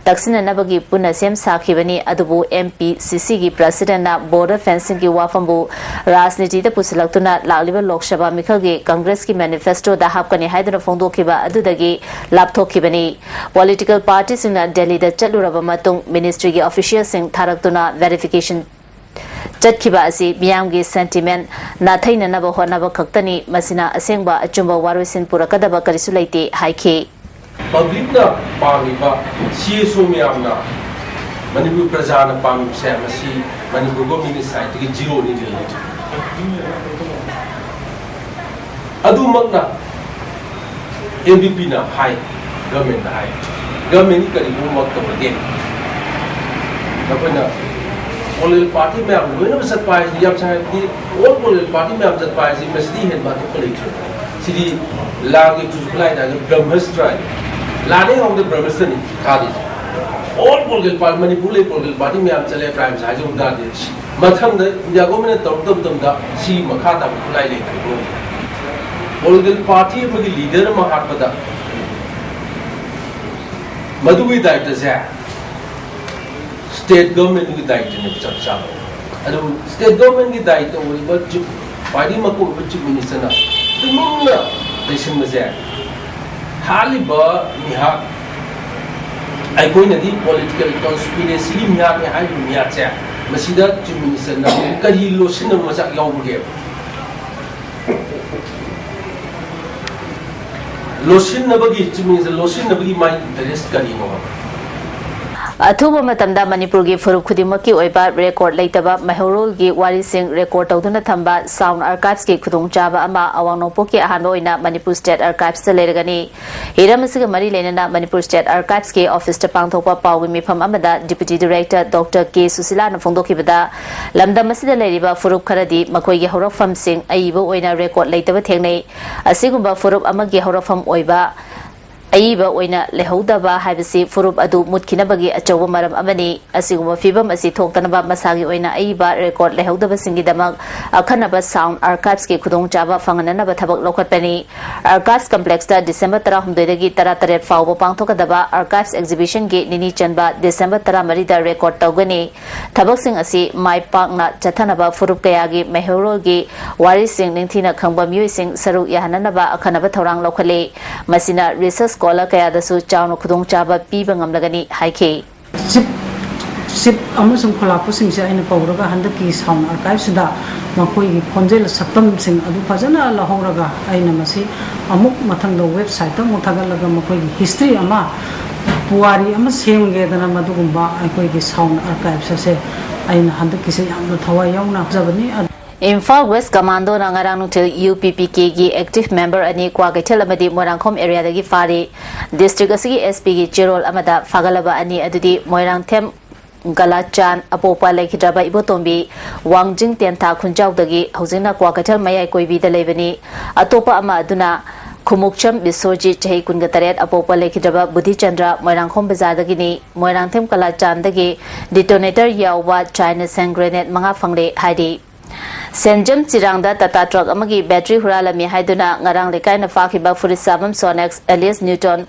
ꯇꯛꯁꯤꯟꯅꯅꯕꯒꯤ ꯄꯨꯟꯅ ꯁꯦꯝ ꯁꯥꯈꯤꯕꯅꯤ꯫ ꯑꯗꯨꯕꯨ M P C Cꯒꯤ presidentꯅ border fencingꯒꯤ ꯋꯥꯐꯝꯕꯨ ꯔꯥꯖꯅꯤꯇꯤꯗ ꯄꯨꯁꯤꯜꯂꯛꯇꯨꯅ ꯂꯥꯛꯂꯤꯕ ꯂꯣꯛ ꯁꯚꯥ ꯃꯤꯈꯜꯒꯤ Congressꯀꯤ manifestoꯗ ꯍꯥꯞꯀꯅꯤ ꯍꯥꯏꯗꯨꯅ ꯐꯣꯡꯗꯣꯛꯈꯤꯕ ꯑꯗꯨꯗꯒꯤ ꯂꯥꯞꯊꯣꯛꯈꯤꯕꯅꯤ꯫ Political partyꯁꯤꯡꯅ ꯗꯦꯜꯂꯤꯗ ꯆꯠꯂꯨꯔꯕ ꯃꯇꯨꯡ ministryꯒꯤ officialꯁꯤꯡ ꯊꯥꯔꯛꯇꯨꯅ verification ꯆꯠꯈꯤꯕ ꯑꯁꯤ ꯃꯤꯌꯥꯝꯒꯤ sentiment ꯅꯥꯊꯩꯅꯅꯕ ꯍꯣꯠꯅꯕ ꯈꯛꯇꯅꯤ꯫ ꯃꯁꯤꯅ ꯑꯁꯦꯡꯕ ꯑꯆꯨꯝꯕ ꯋꯥꯔꯣꯏꯁꯤꯟ ꯄꯨꯔꯛꯀꯗꯕ ꯀꯔꯤꯁꯨ ꯂꯩꯇꯦ ꯍꯥꯏꯈꯤ꯫ Publicꯅ ꯄꯥꯝꯃꯤꯕ C S O ꯃꯌꯥꯝꯅ, ꯃꯅꯤꯄꯨꯔ ꯄ꯭ꯔꯖꯥꯅ ꯄꯥꯝꯃꯤꯕꯁꯦ ꯃꯁꯤ ꯃꯅꯤꯄꯨꯔ governmentꯀꯤ sideꯇꯒꯤ zeroꯅꯤ ꯂꯩꯔꯤꯁꯦ꯫ ꯑꯗꯨꯃꯛꯅ M P Pꯅ ꯍꯥꯏ, governmentꯇ ꯍꯥꯏ, governmentꯀꯤ ꯀꯔꯤꯒꯨꯝꯕ ꯇꯧꯔꯒꯦ, ꯅꯈꯣꯏꯅ political party ꯃꯌꯥꯝ ꯂꯣꯏꯅꯃꯛ ꯆꯠꯄ ꯍꯥꯏꯁꯤ ꯌꯥꯝ ꯁꯥꯡꯉꯗꯤ all political party ꯃꯌꯥꯝ ꯆꯠꯄ ꯍꯥꯏꯁꯤ ꯃꯁꯤꯗꯤ ꯍꯦꯟꯕ ꯑꯇꯣꯞꯄ ꯂꯩꯇ꯭ꯔꯦ꯫ ꯁꯤꯗꯤ ꯂꯥꯟꯒꯤ ꯈꯨꯠꯁꯨ ꯈꯨꯠꯂꯥꯏꯗ ꯍꯥꯏꯔꯒ ꯕ꯭ꯔꯍꯃꯁꯇ꯭ꯔ ꯍꯥꯏ, ꯂꯥꯟ ꯍꯦꯛ ꯍꯧꯕꯗ ꯕ꯭ꯔꯍꯃꯁꯇ꯭ꯔꯅꯤ ꯊꯥꯗꯣꯏꯁꯦ꯫ All political party, ꯃꯅꯤꯄꯨꯔ ꯂꯩ political party ꯃꯌꯥꯝ ꯆꯠꯂꯦ, prime minister ꯍꯥꯏꯖꯕ ꯇꯥꯔꯗꯤ ꯃꯊꯪꯗ India governmentꯅ ꯇꯧꯔꯛꯇꯕ ꯃꯇꯝꯗ ꯁꯤ ꯃꯈꯥ ꯇꯥꯕ ꯈꯨꯠꯂꯥꯏ ꯂꯩꯇ꯭ꯔꯦ꯫ Political party ꯑꯃꯒꯤ leader ꯑꯃ ꯍꯥꯠꯄꯗ ꯃꯗꯨꯒꯤ ꯗꯥꯏꯇꯁꯦ state governmentꯒꯤ ꯗꯥꯏꯇꯅꯦꯕ ꯆꯞ ꯆꯥꯕ꯫ ꯑꯗꯨ ꯁ꯭ꯇꯦꯠ ꯒꯣꯔꯃꯦꯟꯒꯤ ꯗꯥꯏꯇ ꯑꯣꯏꯔꯤꯕ ꯆꯤꯐ, ꯈ꯭ꯋꯥꯏꯗꯒꯤ ꯃꯀꯣꯛ ꯑꯣꯏꯕ ꯆꯤꯐ ꯃꯤꯅꯤꯁꯇꯔꯅ ꯇꯨꯃꯤꯟꯅ ꯂꯩꯁꯤꯟꯕꯁꯦ, ꯍꯥꯠꯂꯤꯕ ꯃꯤꯍꯥꯠ, ꯑꯩꯈꯣꯏꯅꯗꯤ ꯄꯣꯂꯤꯇꯤꯀꯦꯜ ꯀꯟꯁꯄꯤꯔꯦꯁꯤꯒꯤ ꯃꯤꯍꯥꯠꯅꯤ ꯍꯥꯏꯔꯤꯕ ꯃꯤꯍꯥꯠꯁꯦ, ꯃꯁꯤꯗ ꯆꯤꯐ ꯃꯤꯅꯤꯁꯇꯔꯅ ꯀꯔꯤ ꯂꯣꯠꯁꯤꯟꯅꯕ ꯃꯆꯥꯛ ꯌꯥꯎꯕꯒꯦ? ꯂꯣꯠꯁꯤꯟꯅꯕꯒꯤ, ꯆꯤꯐ ꯃꯤꯅꯤꯁꯇꯔ ꯂꯣꯠꯁꯤꯟꯅꯕꯒꯤ ꯃꯥꯏ ꯏꯟꯇꯔꯦꯁ ꯀꯔꯤꯅꯣ? ꯑꯊꯨꯕ ꯃꯇꯝꯗ ꯃꯅꯤꯄꯨꯔꯒꯤ ꯐꯨꯔꯨꯞ ꯈꯨꯗꯤꯡꯃꯛꯀꯤ ꯑꯣꯏꯕ ꯔꯦꯀꯣꯔꯗ ꯂꯩꯇꯕ ꯃꯩꯍꯧꯔꯣꯜꯒꯤ ꯋꯥꯔꯤꯁꯤꯡ ꯔꯦꯀꯣꯔꯗ ꯇꯧꯗꯨꯅ ꯊꯝꯕ ꯁꯥꯎꯟ ꯑꯥꯔꯀꯥꯏꯚꯁꯀꯤ ꯈꯨꯗꯣꯡꯆꯥꯕ ꯑꯃ ꯑꯋꯥꯡ ꯅꯣꯡꯄꯣꯛꯀꯤ ꯑꯍꯥꯟꯕ ꯑꯣꯏꯅ ꯃꯅꯤꯄꯨꯔ ꯁ꯭ꯇꯦꯠ ꯑꯥꯔꯀꯥꯏꯚꯁꯇ ꯂꯩꯔꯒꯅꯤ꯫ ꯍꯤꯔꯝ ꯑꯁꯤꯒ ꯃꯔꯤ ꯂꯩꯅꯅ ꯃꯅꯤꯄꯨꯔ ꯁ꯭ꯇꯦꯠ ꯑꯥꯔꯀꯥꯏꯚꯁꯀꯤ ꯑꯣꯐꯤꯁꯇ ꯄꯥꯡꯊꯣꯛꯄ ꯄꯥꯎꯒꯤ ꯃꯤꯐꯝ ꯑꯃꯗ ꯗꯤꯄꯨꯇꯤ ꯗꯤꯔꯦꯛꯇꯔ ꯗꯣꯛꯇꯔ ꯀꯦ ꯁꯨꯁꯤꯂꯥꯅ ꯐꯣꯡꯗꯣꯛꯈꯤꯕꯗ, ꯂꯝꯗꯝ ꯑꯁꯤꯗ ꯂꯩꯔꯤꯕ ꯐꯨꯔꯨꯞ ꯈꯔꯗꯤ ꯃꯈꯣꯏꯒꯤ ꯍꯧꯔꯛꯐꯝꯁꯤꯡ ꯑꯏꯕ ꯑꯣꯏꯅ ꯔꯦꯀꯣꯔꯗ ꯂꯩꯇꯕ ꯊꯦꯡꯅꯩ꯫ ꯑꯁꯤꯒꯨꯝꯕ ꯐꯨꯔꯨꯞ ꯑꯃꯒꯤ ꯍꯧꯔꯛꯐꯝ ꯑꯣꯏꯕ ꯑꯏꯕ ꯑꯣꯏꯅ ꯂꯩꯍꯧꯗꯕ ꯍꯥꯏꯕꯁꯤ ꯐꯨꯔꯨꯞ ꯑꯗꯨ ꯃꯨꯠꯈꯤꯅꯕꯒꯤ ꯑꯆꯧꯕ ꯃꯔꯝ ꯑꯃꯅꯤ꯫ ꯑꯁꯤꯒꯨꯝꯕ ꯐꯤꯚꯝ ꯑꯁꯤ ꯊꯣꯛꯇꯅꯕ ꯃꯁꯥꯒꯤ ꯑꯣꯏꯅ ꯑꯏꯕ ꯔꯦꯀꯣꯔꯗ ꯂꯩꯍꯧꯗꯕꯁꯤꯡꯒꯤꯗꯃꯛ ꯑꯈꯟꯅꯕ ꯁꯥꯎꯟ ꯑꯥꯔꯀꯥꯏꯚꯁꯀꯤ ꯈꯨꯗꯣꯡꯆꯥꯕ ꯐꯪꯍꯟꯅꯅꯕ ꯊꯕꯛ ꯂꯧꯈꯠꯄꯅꯤ꯫ ꯑꯥꯔꯀꯥꯏꯚꯁ ꯀꯝꯄ꯭ꯂꯦꯛꯁꯇ ꯗꯤꯁꯦꯝꯕꯔ ꯇꯔꯥꯍꯨꯝꯗꯣꯏꯗꯒꯤ ꯇꯔꯥꯇꯔꯦꯠ ꯐꯥꯎꯕ ꯄꯥꯡꯊꯣꯛꯀꯗꯕ ꯑꯥꯔꯀꯥꯏꯚꯁ ꯑꯦꯛꯖꯤꯕꯤꯁꯟꯒꯤ ꯅꯤꯅꯤ ꯆꯟꯕ ꯗꯤꯁꯦꯝꯕꯔ ꯇꯔꯥꯃꯔꯤꯗ ꯔꯦꯀꯣꯔꯗ ꯇꯧꯒꯅꯤ꯫ ꯊꯕꯛꯁꯤꯡ ꯑꯁꯤ ꯃꯥꯏ ꯄꯥꯛꯅ ꯆꯠꯊꯅꯕ ꯐꯨꯔꯨꯞ ꯀꯌꯥꯒꯤ ꯃꯩꯍꯧꯔꯣꯜꯒꯤ ꯋꯥꯔꯤꯁꯤꯡ ꯅꯤꯡꯊꯤꯅ ꯈꯪꯕ ꯃꯤꯑꯣꯏꯁꯤꯡ ꯁꯔꯨꯛ ꯌꯥꯍꯟꯅꯅꯕ ꯑꯈꯟꯅꯕ ꯊꯧꯔꯥꯡ ꯂꯧꯈꯠꯂꯤ꯫ ꯃꯁꯤꯅ ꯔꯤꯁꯔꯆ ꯁ꯭ꯀꯣꯂꯔ ꯀꯌꯥꯗꯁꯨ ꯆꯥꯎꯅ ꯈꯨꯗꯣꯡꯆꯥꯕ ꯄꯤꯕ ꯉꯝꯂꯒꯅꯤ ꯍꯥꯏꯈꯤ꯫ ꯆꯤꯞ, ꯆꯤꯞ ꯑꯃꯁꯨꯡ ꯈꯨꯂꯥꯛꯄꯁꯤꯡꯁꯦ ꯑꯩꯅ ꯀꯧꯔꯒ ꯍꯟꯗꯛꯀꯤ ꯁꯥꯎꯟ ꯑꯥꯔꯀꯥꯏꯚꯁꯤꯗ ꯃꯈꯣꯏꯒꯤ ꯈꯣꯟꯖꯦꯜ ꯁꯛꯇꯝꯁꯤꯡ ꯑꯗꯨ ꯐꯖꯅ ꯂꯧꯍꯧꯔꯒ ꯑꯩꯅ ꯃꯁꯤ ꯑꯃꯨꯛ ꯃꯊꯪꯗ ꯋꯦꯕꯁꯥꯏꯠꯇ ꯑꯃꯨꯛ ꯊꯥꯒꯠꯂꯒ ꯃꯈꯣꯏꯒꯤ ꯍꯤꯁꯇ꯭ꯔꯤ ꯑꯃ, ꯄꯨꯋꯥꯔꯤ ꯑꯃ ꯁꯦꯝꯒꯦꯗꯅ ꯃꯗꯨꯒꯨꯝꯕ ꯑꯩꯈꯣꯏꯒꯤ ꯁꯥꯎꯟ ꯑꯥꯔꯀꯥꯏꯚꯁ ꯑꯁꯦ ꯑꯩꯅ ꯍꯟꯗꯛꯀꯤꯁꯦ ꯌꯥꯝꯅ ꯊꯋꯥꯏ ꯌꯥꯎꯅ ꯍꯥꯞꯆꯕꯅꯤ꯫ ꯏꯝꯐꯥꯜ ꯋꯦꯁ ꯀꯃꯥꯟꯗꯣꯅ ꯉꯔꯥꯡ ꯅꯨꯡꯊꯤꯜ ꯌꯨ ꯄꯤ ꯄꯤ ꯀꯦꯒꯤ ꯑꯦꯛꯇꯤꯚ ꯃꯦꯝꯕꯔ ꯑꯅꯤ ꯀ꯭ꯋꯥꯀꯩꯊꯦꯜ ꯑꯃꯗꯤ ꯃꯣꯏꯔꯥꯡꯈꯣꯝ ꯑꯦꯔꯤꯌꯥꯗꯒꯤ ꯐꯥꯔꯤ꯫ ꯗꯤꯁꯇ꯭ꯔꯤꯛ ꯑꯁꯤꯒꯤ ꯑꯦꯁ ꯄꯤꯒꯤ ꯆꯦꯔꯣꯜ ꯑꯃꯗ ꯐꯥꯒꯠꯂꯕ ꯑꯅꯤ ꯑꯗꯨꯗꯤ ꯃꯣꯏꯔꯥꯡꯊꯦꯝ ꯒꯂꯥꯆꯥꯟ, ꯑꯄꯣꯛꯄ ꯂꯩꯈꯤꯗ꯭ꯔꯕ ꯏꯕꯣꯇꯣꯝꯕꯤ, ꯋꯥꯡꯖꯤꯡ ꯇꯦꯟꯊꯥ ꯈꯨꯟꯖꯥꯎꯗꯒꯤ, ꯍꯧꯖꯤꯛꯅ ꯀ꯭ꯋꯥꯀꯩꯊꯦꯜ ꯃꯌꯥꯏ ꯀꯣꯏꯕꯤꯗ ꯂꯩꯕꯅꯤ꯫ ꯑꯇꯣꯞꯄ ꯑꯃ ꯑꯗꯨꯅ ꯈꯨꯃꯨꯛꯆꯝ ꯕꯤꯁ꯭ꯋꯖꯤꯠ, ꯆꯍꯤ ꯀꯨꯟꯒ ꯇꯔꯦꯠ, ꯑꯄꯣꯛꯄ ꯂꯩꯈꯤꯗ꯭ꯔꯕ ꯕꯨꯙꯤꯆꯟꯗ꯭ꯔ, ꯃꯣꯏꯔꯥꯡꯈꯣꯝ ꯕꯖꯥꯔꯗꯒꯤꯅꯤ꯫ ꯃꯣꯏꯔꯥꯡꯊꯦꯝ ꯀꯂꯥꯆꯥꯟꯗꯒꯤ ꯗꯤꯇꯣꯅꯦꯇꯔ ꯌꯥꯎꯕ ꯆꯥꯏꯅꯥ ꯁꯦꯟ ꯒ꯭ꯔꯦꯅꯦꯗ ꯃꯉꯥ ꯐꯪꯂꯦ ꯍꯥꯏꯔꯤ꯫ ꯁꯦꯟꯖꯝ ꯆꯤꯔꯥꯡꯗ ꯇꯥꯇꯥ ꯇ꯭ꯔꯛ ꯑꯃꯒꯤ ꯕꯦꯇ꯭ꯔꯤ ꯍꯨꯔꯥꯜꯂꯝꯃꯤ ꯍꯥꯏꯗꯨꯅ ꯉꯔꯥꯡ ꯂꯩꯀꯥꯏꯅ ꯐꯥꯈꯤꯕ ꯐꯨꯔꯤꯠ ꯆꯥꯐꯝ Sonex Ellis Newton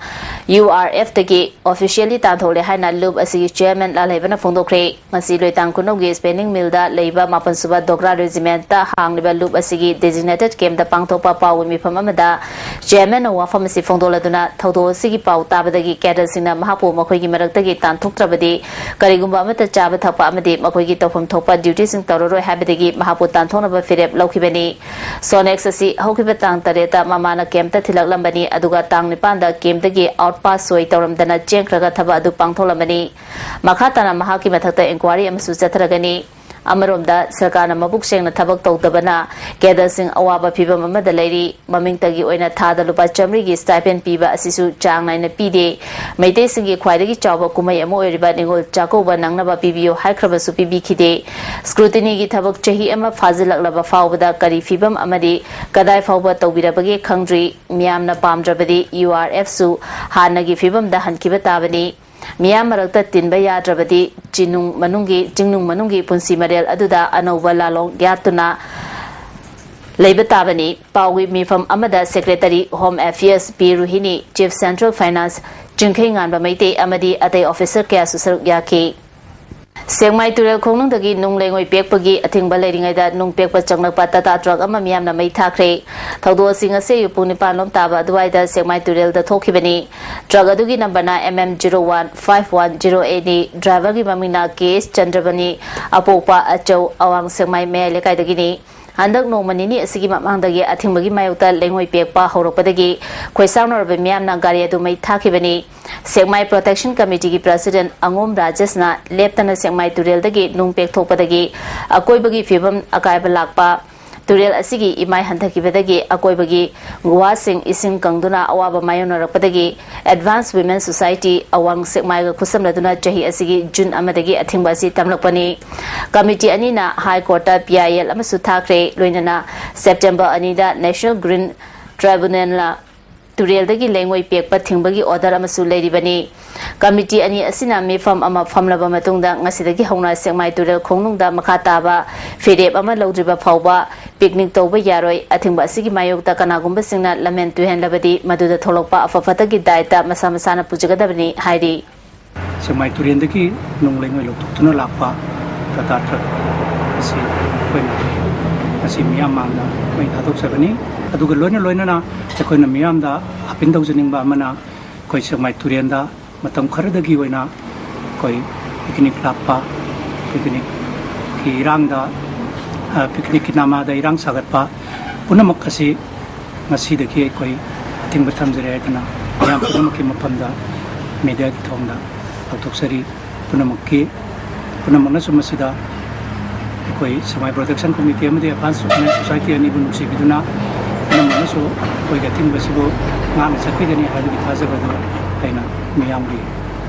U R ꯑꯦꯐꯇꯒꯤ ꯑꯣꯐꯤꯁꯤꯌꯦꯜꯂꯤ ꯇꯥꯟꯊꯣꯛꯂꯦ ꯍꯥꯏꯅ ꯂꯨꯞ ꯑꯁꯤꯒꯤ ꯆꯤꯌꯔꯃꯦꯟ ꯂꯥꯜꯍꯩꯕꯅ ꯐꯣꯡꯗꯣꯛꯈ꯭ꯔꯦ꯫ ꯉꯁꯤ ꯂꯣꯏꯇꯥꯡ ꯈꯨꯅꯧꯒꯤ ꯁ꯭ꯄꯦꯅꯤꯡ ꯃꯤꯜꯗ ꯂꯩꯕ ꯃꯥꯄꯟ ꯁꯨꯕ ꯗꯣꯒ꯭ꯔꯥ ꯔꯦꯖꯤꯃꯦꯟꯠꯇ ꯍꯥꯡꯂꯤꯕ ꯂꯨꯞ ꯑꯁꯤꯒꯤ ꯗꯤꯖꯤꯒꯅꯦꯇꯦꯗ ꯀꯦꯝꯞꯇ ꯄꯥꯡꯊꯣꯛꯄ ꯄꯥꯎꯒꯤ ꯃꯤꯐꯝ ꯑꯃꯗ ꯆꯤꯌꯔꯃꯦꯟꯅ ꯋꯥꯐꯝ ꯑꯁꯤ ꯐꯣꯡꯗꯣꯛꯂꯗꯨꯅ ꯊꯧꯗꯣꯛ ꯑꯁꯤꯒꯤ ꯄꯥꯎ ꯇꯥꯕꯗꯒꯤ ꯀꯦꯗꯔꯁꯤꯡꯅ ꯃꯍꯥꯛꯄꯨ ꯃꯈꯣꯏꯒꯤ ꯃꯔꯛꯇꯒꯤ ꯇꯥꯟꯊꯣꯛꯇ꯭ꯔꯕꯗꯤ ꯀꯔꯤꯒꯨꯝꯕ ꯑꯃꯠꯇ ꯆꯥꯕ ꯊꯛꯄ ꯑꯃꯗꯤ ꯃꯈꯣꯏꯒꯤ ꯇꯧꯐꯝ ꯊꯣꯛꯄ ꯗ꯭ꯌꯨꯇꯤꯁꯤꯡ ꯇꯧꯔꯔꯣꯏ ꯍꯥꯏꯕꯗꯒꯤ ꯃꯍꯥꯛꯄꯨ ꯇꯥꯟꯊꯣꯛꯅꯕ ꯐꯤꯔꯦꯞ ꯂꯧꯈꯤꯕꯅꯤ꯫ ꯁꯣꯅꯦꯛꯁ ꯑꯁꯤ ꯍꯧꯈꯤꯕ ꯇꯥꯡ ꯇꯔꯦꯠꯇ ꯃꯃꯥꯅ ꯀꯦꯝꯞꯇ ꯊꯤꯜꯂꯛꯂꯝꯕꯅꯤ, ꯑꯗꯨꯒ ꯇꯥꯡ ꯅꯤꯄꯥꯟꯗ ꯀꯦꯝꯞꯇꯒꯤ ꯑꯥꯎꯠ ꯄꯥꯁ ꯁꯣꯏ ꯇꯧꯔꯝꯗꯅ ꯆꯦꯟꯈ꯭ꯔꯒ ꯊꯕꯛ ꯑꯗꯨ ꯄꯥꯡꯊꯣꯛꯂꯝꯕꯅꯤ꯫ ꯃꯈꯥ ꯇꯥꯅ ꯃꯍꯥꯛꯀꯤ ꯃꯊꯛꯇ ꯏꯟꯀ꯭ꯋꯥꯔꯤ ꯑꯃꯁꯨ ꯆꯠꯊꯔꯒꯅꯤ꯫ ꯑꯃꯔꯣꯝꯗ, ꯁꯔꯀꯥꯔꯅ ꯃꯕꯨꯛ ꯁꯦꯡꯅ ꯊꯕꯛ ꯇꯧꯗꯕꯅ ꯀꯦꯗꯔꯁꯤꯡ ꯑꯋꯥꯕ ꯐꯤꯚꯝ ꯑꯃꯗ ꯂꯩꯔꯤ꯫ ꯃꯃꯤꯡꯇꯒꯤ ꯑꯣꯏꯅ ꯊꯥꯗ ꯂꯨꯄꯥ ꯆꯥꯃꯔꯤꯒꯤ ꯁ꯭ꯇꯥꯏꯄꯦꯟ ꯄꯤꯕ ꯑꯁꯤꯁꯨ ꯆꯥꯡ ꯅꯥꯏꯅ ꯄꯤꯗꯦ꯫ ꯃꯩꯇꯩꯁꯤꯡꯒꯤ ꯈ꯭ꯋꯥꯏꯗꯒꯤ ꯆꯥꯎꯕ ꯀꯨꯝꯍꯩ ꯑꯃ ꯑꯣꯏꯔꯤꯕ ꯅꯤꯉꯣꯜ ꯆꯥꯛꯀꯧꯕ ꯅꯪꯅꯕ ꯄꯤꯕꯤꯌꯨ ꯍꯥꯏꯈ꯭ꯔꯕꯁꯨ ꯄꯤꯕꯤꯈꯤꯗꯦ꯫ ꯁ꯭ꯀ꯭ꯔꯨꯇꯤꯅꯤꯒꯤ ꯊꯕꯛ ꯆꯍꯤ ꯑꯃ ꯐꯥꯖꯤꯜꯂꯛꯂꯕ ꯐꯥꯎꯕꯗ ꯀꯔꯤ ꯐꯤꯚꯝ ꯑꯃꯗꯤ ꯀꯗꯥꯏ ꯐꯥꯎꯕ ꯇꯧꯕꯤꯔꯕꯒꯦ ꯈꯪꯗ꯭ꯔꯤ꯫ ꯃꯤꯌꯥꯝꯅ ꯄꯥꯝꯗ꯭ꯔꯕꯗꯤ ꯌꯨ ꯑꯥꯔ ꯑꯦꯐꯁꯨ ꯍꯥꯟꯅꯒꯤ ꯐꯤꯚꯝꯗ ꯍꯟꯈꯤꯕ ꯇꯥꯕꯅꯤ꯫ ꯃꯤꯌꯥꯝ ꯃꯔꯛꯇ ꯇꯤꯟꯕ ꯌꯥꯗ꯭ꯔꯕꯗꯤ ꯆꯤꯡꯅꯨꯡ ꯃꯅꯨꯡꯒꯤ, ꯆꯤꯡꯅꯨꯡ ꯃꯅꯨꯡꯒꯤ ꯄꯨꯟꯁꯤ ꯃꯔꯦꯜ ꯑꯗꯨꯗ ꯑꯅꯧꯕ ꯂꯥꯂꯣꯡ ꯌꯥꯠꯇꯨꯅ ꯂꯩꯕ ꯇꯥꯕꯅꯤ꯫ ꯄꯥꯎꯒꯤ ꯃꯤꯐꯝ ꯑꯃꯗ ꯁꯦꯀ꯭ꯔꯦꯇꯔꯤ ꯍꯣꯝ ꯑꯦꯐꯤꯌꯔꯁ ꯄꯤ ꯔꯨꯍꯤꯅꯤ, ꯆꯤꯐ ꯁꯦꯟꯇ꯭ꯔꯦꯜ ꯐꯥꯏꯅꯥꯟꯁ ꯆꯤꯡꯈꯩ ꯉꯥꯟꯕ ꯃꯩꯇꯩ ꯑꯃꯗꯤ ꯑꯇꯩ ꯑꯣꯐꯤꯁꯔ ꯀꯌꯥꯁꯨ ꯁꯔꯨꯛ ꯌꯥꯈꯤ꯫ ꯁꯦꯛꯃꯥꯏ ꯇꯨꯔꯦꯜ ꯈꯣꯡꯅꯨꯡꯗꯒꯤ ꯅꯨꯡ ꯂꯩꯉꯣꯏ ꯄꯦꯛꯄꯒꯤ ꯑꯊꯤꯡꯕ ꯂꯩꯔꯤꯉꯩꯗ ꯅꯨꯡ ꯄꯦꯛꯄ ꯆꯪꯂꯛꯄ ꯇꯥꯇꯥ ꯇ꯭ꯔꯛ ꯑꯃ ꯃꯤꯌꯥꯝꯅ ꯃꯩ ꯊꯥꯈ꯭ꯔꯦ꯫ ꯊꯧꯗꯣꯛ ꯑꯁꯤ ꯉꯁꯤ ꯑꯌꯨꯛ ꯄꯨꯡ ꯅꯤꯄꯥꯟ ꯂꯣꯝ ꯇꯥꯕ ꯑꯗꯨꯋꯥꯏꯗ ꯁꯦꯛꯃꯥꯏ ꯇꯨꯔꯦꯜꯗ ꯊꯣꯛꯈꯤꯕꯅꯤ꯫ ꯇ꯭ꯔꯛ ꯑꯗꯨꯒꯤ ꯅꯝꯕꯔꯅ M M zero one five one zero ꯑꯦꯠꯅꯤ꯫ ꯗ꯭ꯔꯥꯏꯚꯔꯒꯤ ꯃꯃꯤꯡꯅ ꯀꯦ ꯑꯦꯁ ꯆꯟꯗ꯭ꯔꯕꯅꯤ, ꯑꯄꯣꯛꯄ ꯑꯆꯧ, ꯑꯋꯥꯡ ꯁꯦꯛꯃꯥꯏ ꯃꯌꯥꯏ ꯂꯩꯀꯥꯏꯗꯒꯤꯅꯤ꯫ ꯍꯟꯗꯛ ꯅꯣꯡꯃ ꯅꯤꯅꯤ ꯑꯁꯤꯒꯤ ꯃꯃꯥꯡꯗꯒꯤ ꯑꯊꯤꯡꯕꯒꯤ ꯃꯥꯌꯣꯛꯇ ꯂꯩꯉꯣꯏ ꯄꯦꯛꯄ ꯍꯧꯔꯛꯄꯗꯒꯤ ꯈꯣꯏꯁꯥꯎꯅꯔꯕ ꯃꯤꯌꯥꯝꯅ ꯒꯥꯔꯤ ꯑꯗꯨ ꯃꯩ ꯊꯥꯈꯤꯕꯅꯤ꯫ ꯁꯦꯛꯃꯥꯏ ꯄ꯭ꯔꯣꯇꯦꯛꯁꯟ ꯀꯃꯤꯇꯤꯒꯤ ꯄ꯭ꯔꯁꯤꯗꯦꯟ ꯑꯉꯣꯝ ꯔꯥꯖꯦꯁꯅ ꯂꯦꯞꯇꯅ ꯁꯦꯛꯃꯥꯏ ꯇꯨꯔꯦꯜꯗꯒꯤ ꯅꯨꯡ ꯄꯦꯛꯊꯣꯛꯄꯗꯒꯤ ꯑꯀꯣꯏꯕꯒꯤ ꯐꯤꯕꯝ ꯑꯀꯥꯏꯕ ꯂꯥꯛꯄ, ꯇꯨꯔꯦꯜ ꯑꯁꯤꯒꯤ ꯏꯃꯥꯏ ꯍꯟꯊꯈꯤꯕꯗꯒꯤ ꯑꯀꯣꯏꯕꯒꯤ ꯒꯨꯍꯥꯁꯤꯡ ꯏꯁꯤꯡ ꯀꯪꯗꯨꯅ ꯑꯋꯥꯕ ꯃꯥꯌꯣꯛꯅꯔꯛꯄꯗꯒꯤ Advanced Women Society ꯑꯋꯥꯡ ꯁꯦꯛꯃꯥꯏꯒ ꯈꯨꯠꯁꯝꯅꯗꯨꯅ ꯆꯍꯤ ꯑꯁꯤꯒꯤ ꯖꯨꯟ ꯑꯃꯗꯒꯤ ꯑꯊꯤꯡꯕ ꯑꯁꯤ ꯊꯝꯂꯛꯄꯅꯤ꯫ ꯀꯃꯤꯇꯤ ꯑꯅꯤꯅ ꯍꯥꯏ ꯀꯣꯔꯠꯇ ꯄꯤ ꯑꯥꯏ ꯑꯦꯜ ꯑꯃꯁꯨ ꯊꯥꯈ꯭ꯔꯦ꯫ ꯂꯣꯏꯅꯅ ꯁꯦꯞꯇꯦꯝꯕꯔ ꯑꯅꯤꯗ National Green Tribunalꯅ ꯇꯨꯔꯦꯜꯗꯒꯤ ꯂꯩꯉꯣꯏ ꯄꯦꯛꯄ ꯊꯤꯡꯕꯒꯤ ꯑꯣꯔꯗꯔ ꯑꯃꯁꯨ ꯂꯩꯔꯤꯕꯅꯤ꯫ ꯀꯃꯤꯇꯤ ꯑꯅꯤ ꯑꯁꯤꯅ ꯃꯤꯐꯝ ꯑꯃ ꯐꯝꯂꯕ ꯃꯇꯨꯡꯗ ꯉꯁꯤꯗꯒꯤ ꯍꯧꯅ ꯁꯦꯛꯃꯥꯏ ꯇꯨꯔꯦꯜ ꯈꯣꯡꯅꯨꯡꯗ ꯃꯈꯥ ꯇꯥꯕ ꯐꯤꯔꯦꯞ ꯑꯃ ꯂꯧꯗ꯭ꯔꯤꯕ ꯐꯥꯎꯕ ꯄꯤꯛꯅꯤꯛ ꯇꯧꯕ ꯌꯥꯔꯣꯏ꯫ ꯑꯊꯤꯡꯕ ꯑꯁꯤꯒꯤ ꯃꯥꯌꯣꯛꯇ ꯀꯅꯥꯒꯨꯝꯕꯁꯤꯡꯅ ꯂꯝꯍꯦꯟ ꯇꯨꯍꯦꯟꯂꯕꯗꯤ ꯃꯗꯨꯗ ꯊꯣꯛꯂꯛꯄ ꯑꯐ ꯐꯠꯇꯒꯤ ꯗꯥꯏꯇ ꯃꯁꯥ ꯃꯁꯥꯅ ꯄꯨꯖꯒꯗꯕꯅꯤ ꯍꯥꯏꯔꯤ꯫ ꯁꯦꯛꯃꯥꯏ ꯇꯨꯔꯦꯜꯗꯒꯤ ꯅꯣꯡ ꯂꯩꯉꯣꯏ ꯂꯧꯊꯣꯛꯇꯨꯅ ꯂꯥꯛꯄ ꯇꯥꯇꯥ ꯇ꯭ꯔꯛ ꯑꯁꯤ ꯑꯩꯈꯣꯏꯅ ꯉꯁꯤ ꯃꯤꯌꯥꯝ ꯃꯥꯡꯗ ꯃꯩ ꯊꯥꯗꯣꯛꯆꯕꯅꯤ꯫ ꯑꯗꯨꯒ ꯂꯣꯏꯅ ꯂꯣꯏꯅꯅ ꯑꯩꯈꯣꯏꯅ ꯃꯤꯌꯥꯝꯗ ꯑꯄꯤꯜ ꯇꯧꯖꯅꯤꯡꯕ ꯑꯃꯅ, ꯑꯩꯈꯣꯏ ꯁꯦꯛꯃꯥꯏ ꯇꯨꯔꯦꯜꯗ ꯃꯇꯝ ꯈꯔꯗꯒꯤ ꯑꯣꯏꯅ ꯑꯩꯈꯣꯏ ꯄꯤꯛꯅꯤꯛ ꯂꯥꯛꯄ, ꯄꯤꯛꯅꯤꯛꯀꯤ ꯏꯔꯥꯡꯗ, ꯑ, ꯄꯤꯛꯅꯤꯛꯀꯤ ꯅꯥꯃꯥꯗ ꯏꯔꯥꯡ ꯁꯥꯒꯠꯄ ꯄꯨꯝꯅꯃꯛ ꯑꯁꯤ ꯉꯁꯤꯗꯒꯤ ꯑꯩꯈꯣꯏ ꯑꯊꯤꯡꯕ ꯊꯝꯖꯔꯦ ꯍꯥꯏꯗꯨꯅ ꯃꯤꯌꯥꯝ ꯄꯨꯝꯅꯃꯛꯀꯤ ꯃꯐꯝꯗ ꯃꯦꯗꯤꯌꯥꯒꯤ ꯊꯣꯡꯗ ꯂꯥꯎꯊꯣꯛꯆꯔꯤ꯫ ꯄꯨꯝꯅꯃꯛꯀꯤ, ꯄꯨꯝꯅꯃꯛꯅꯁꯨ ꯃꯁꯤꯗ ꯑꯩꯈꯣꯏ ꯁꯦꯛꯃꯥꯏ ꯄ꯭ꯔꯣꯇꯦꯛꯁꯟ ꯀꯃꯤꯇꯤ ꯑꯃꯗꯤ ꯑꯦꯗꯚꯥꯟꯁ ꯋꯨꯃꯦꯟ ꯁꯣꯁꯥꯏꯇꯤ ꯑꯅꯤꯕꯨ ꯅꯨꯡꯁꯤꯕꯤꯗꯨꯅ ꯄꯨꯝꯅꯃꯛꯅꯁꯨ ꯑꯩꯈꯣꯏꯒꯤ ꯑꯊꯤꯡꯕꯁꯤꯕꯨ ꯉꯥꯛꯅ ꯆꯠꯄꯤꯒꯅꯤ ꯍꯥꯏꯕꯒꯤ ꯊꯥꯖꯕ ꯑꯗꯨ ꯑꯩꯅ ꯃꯤꯌꯥꯝꯒꯤ,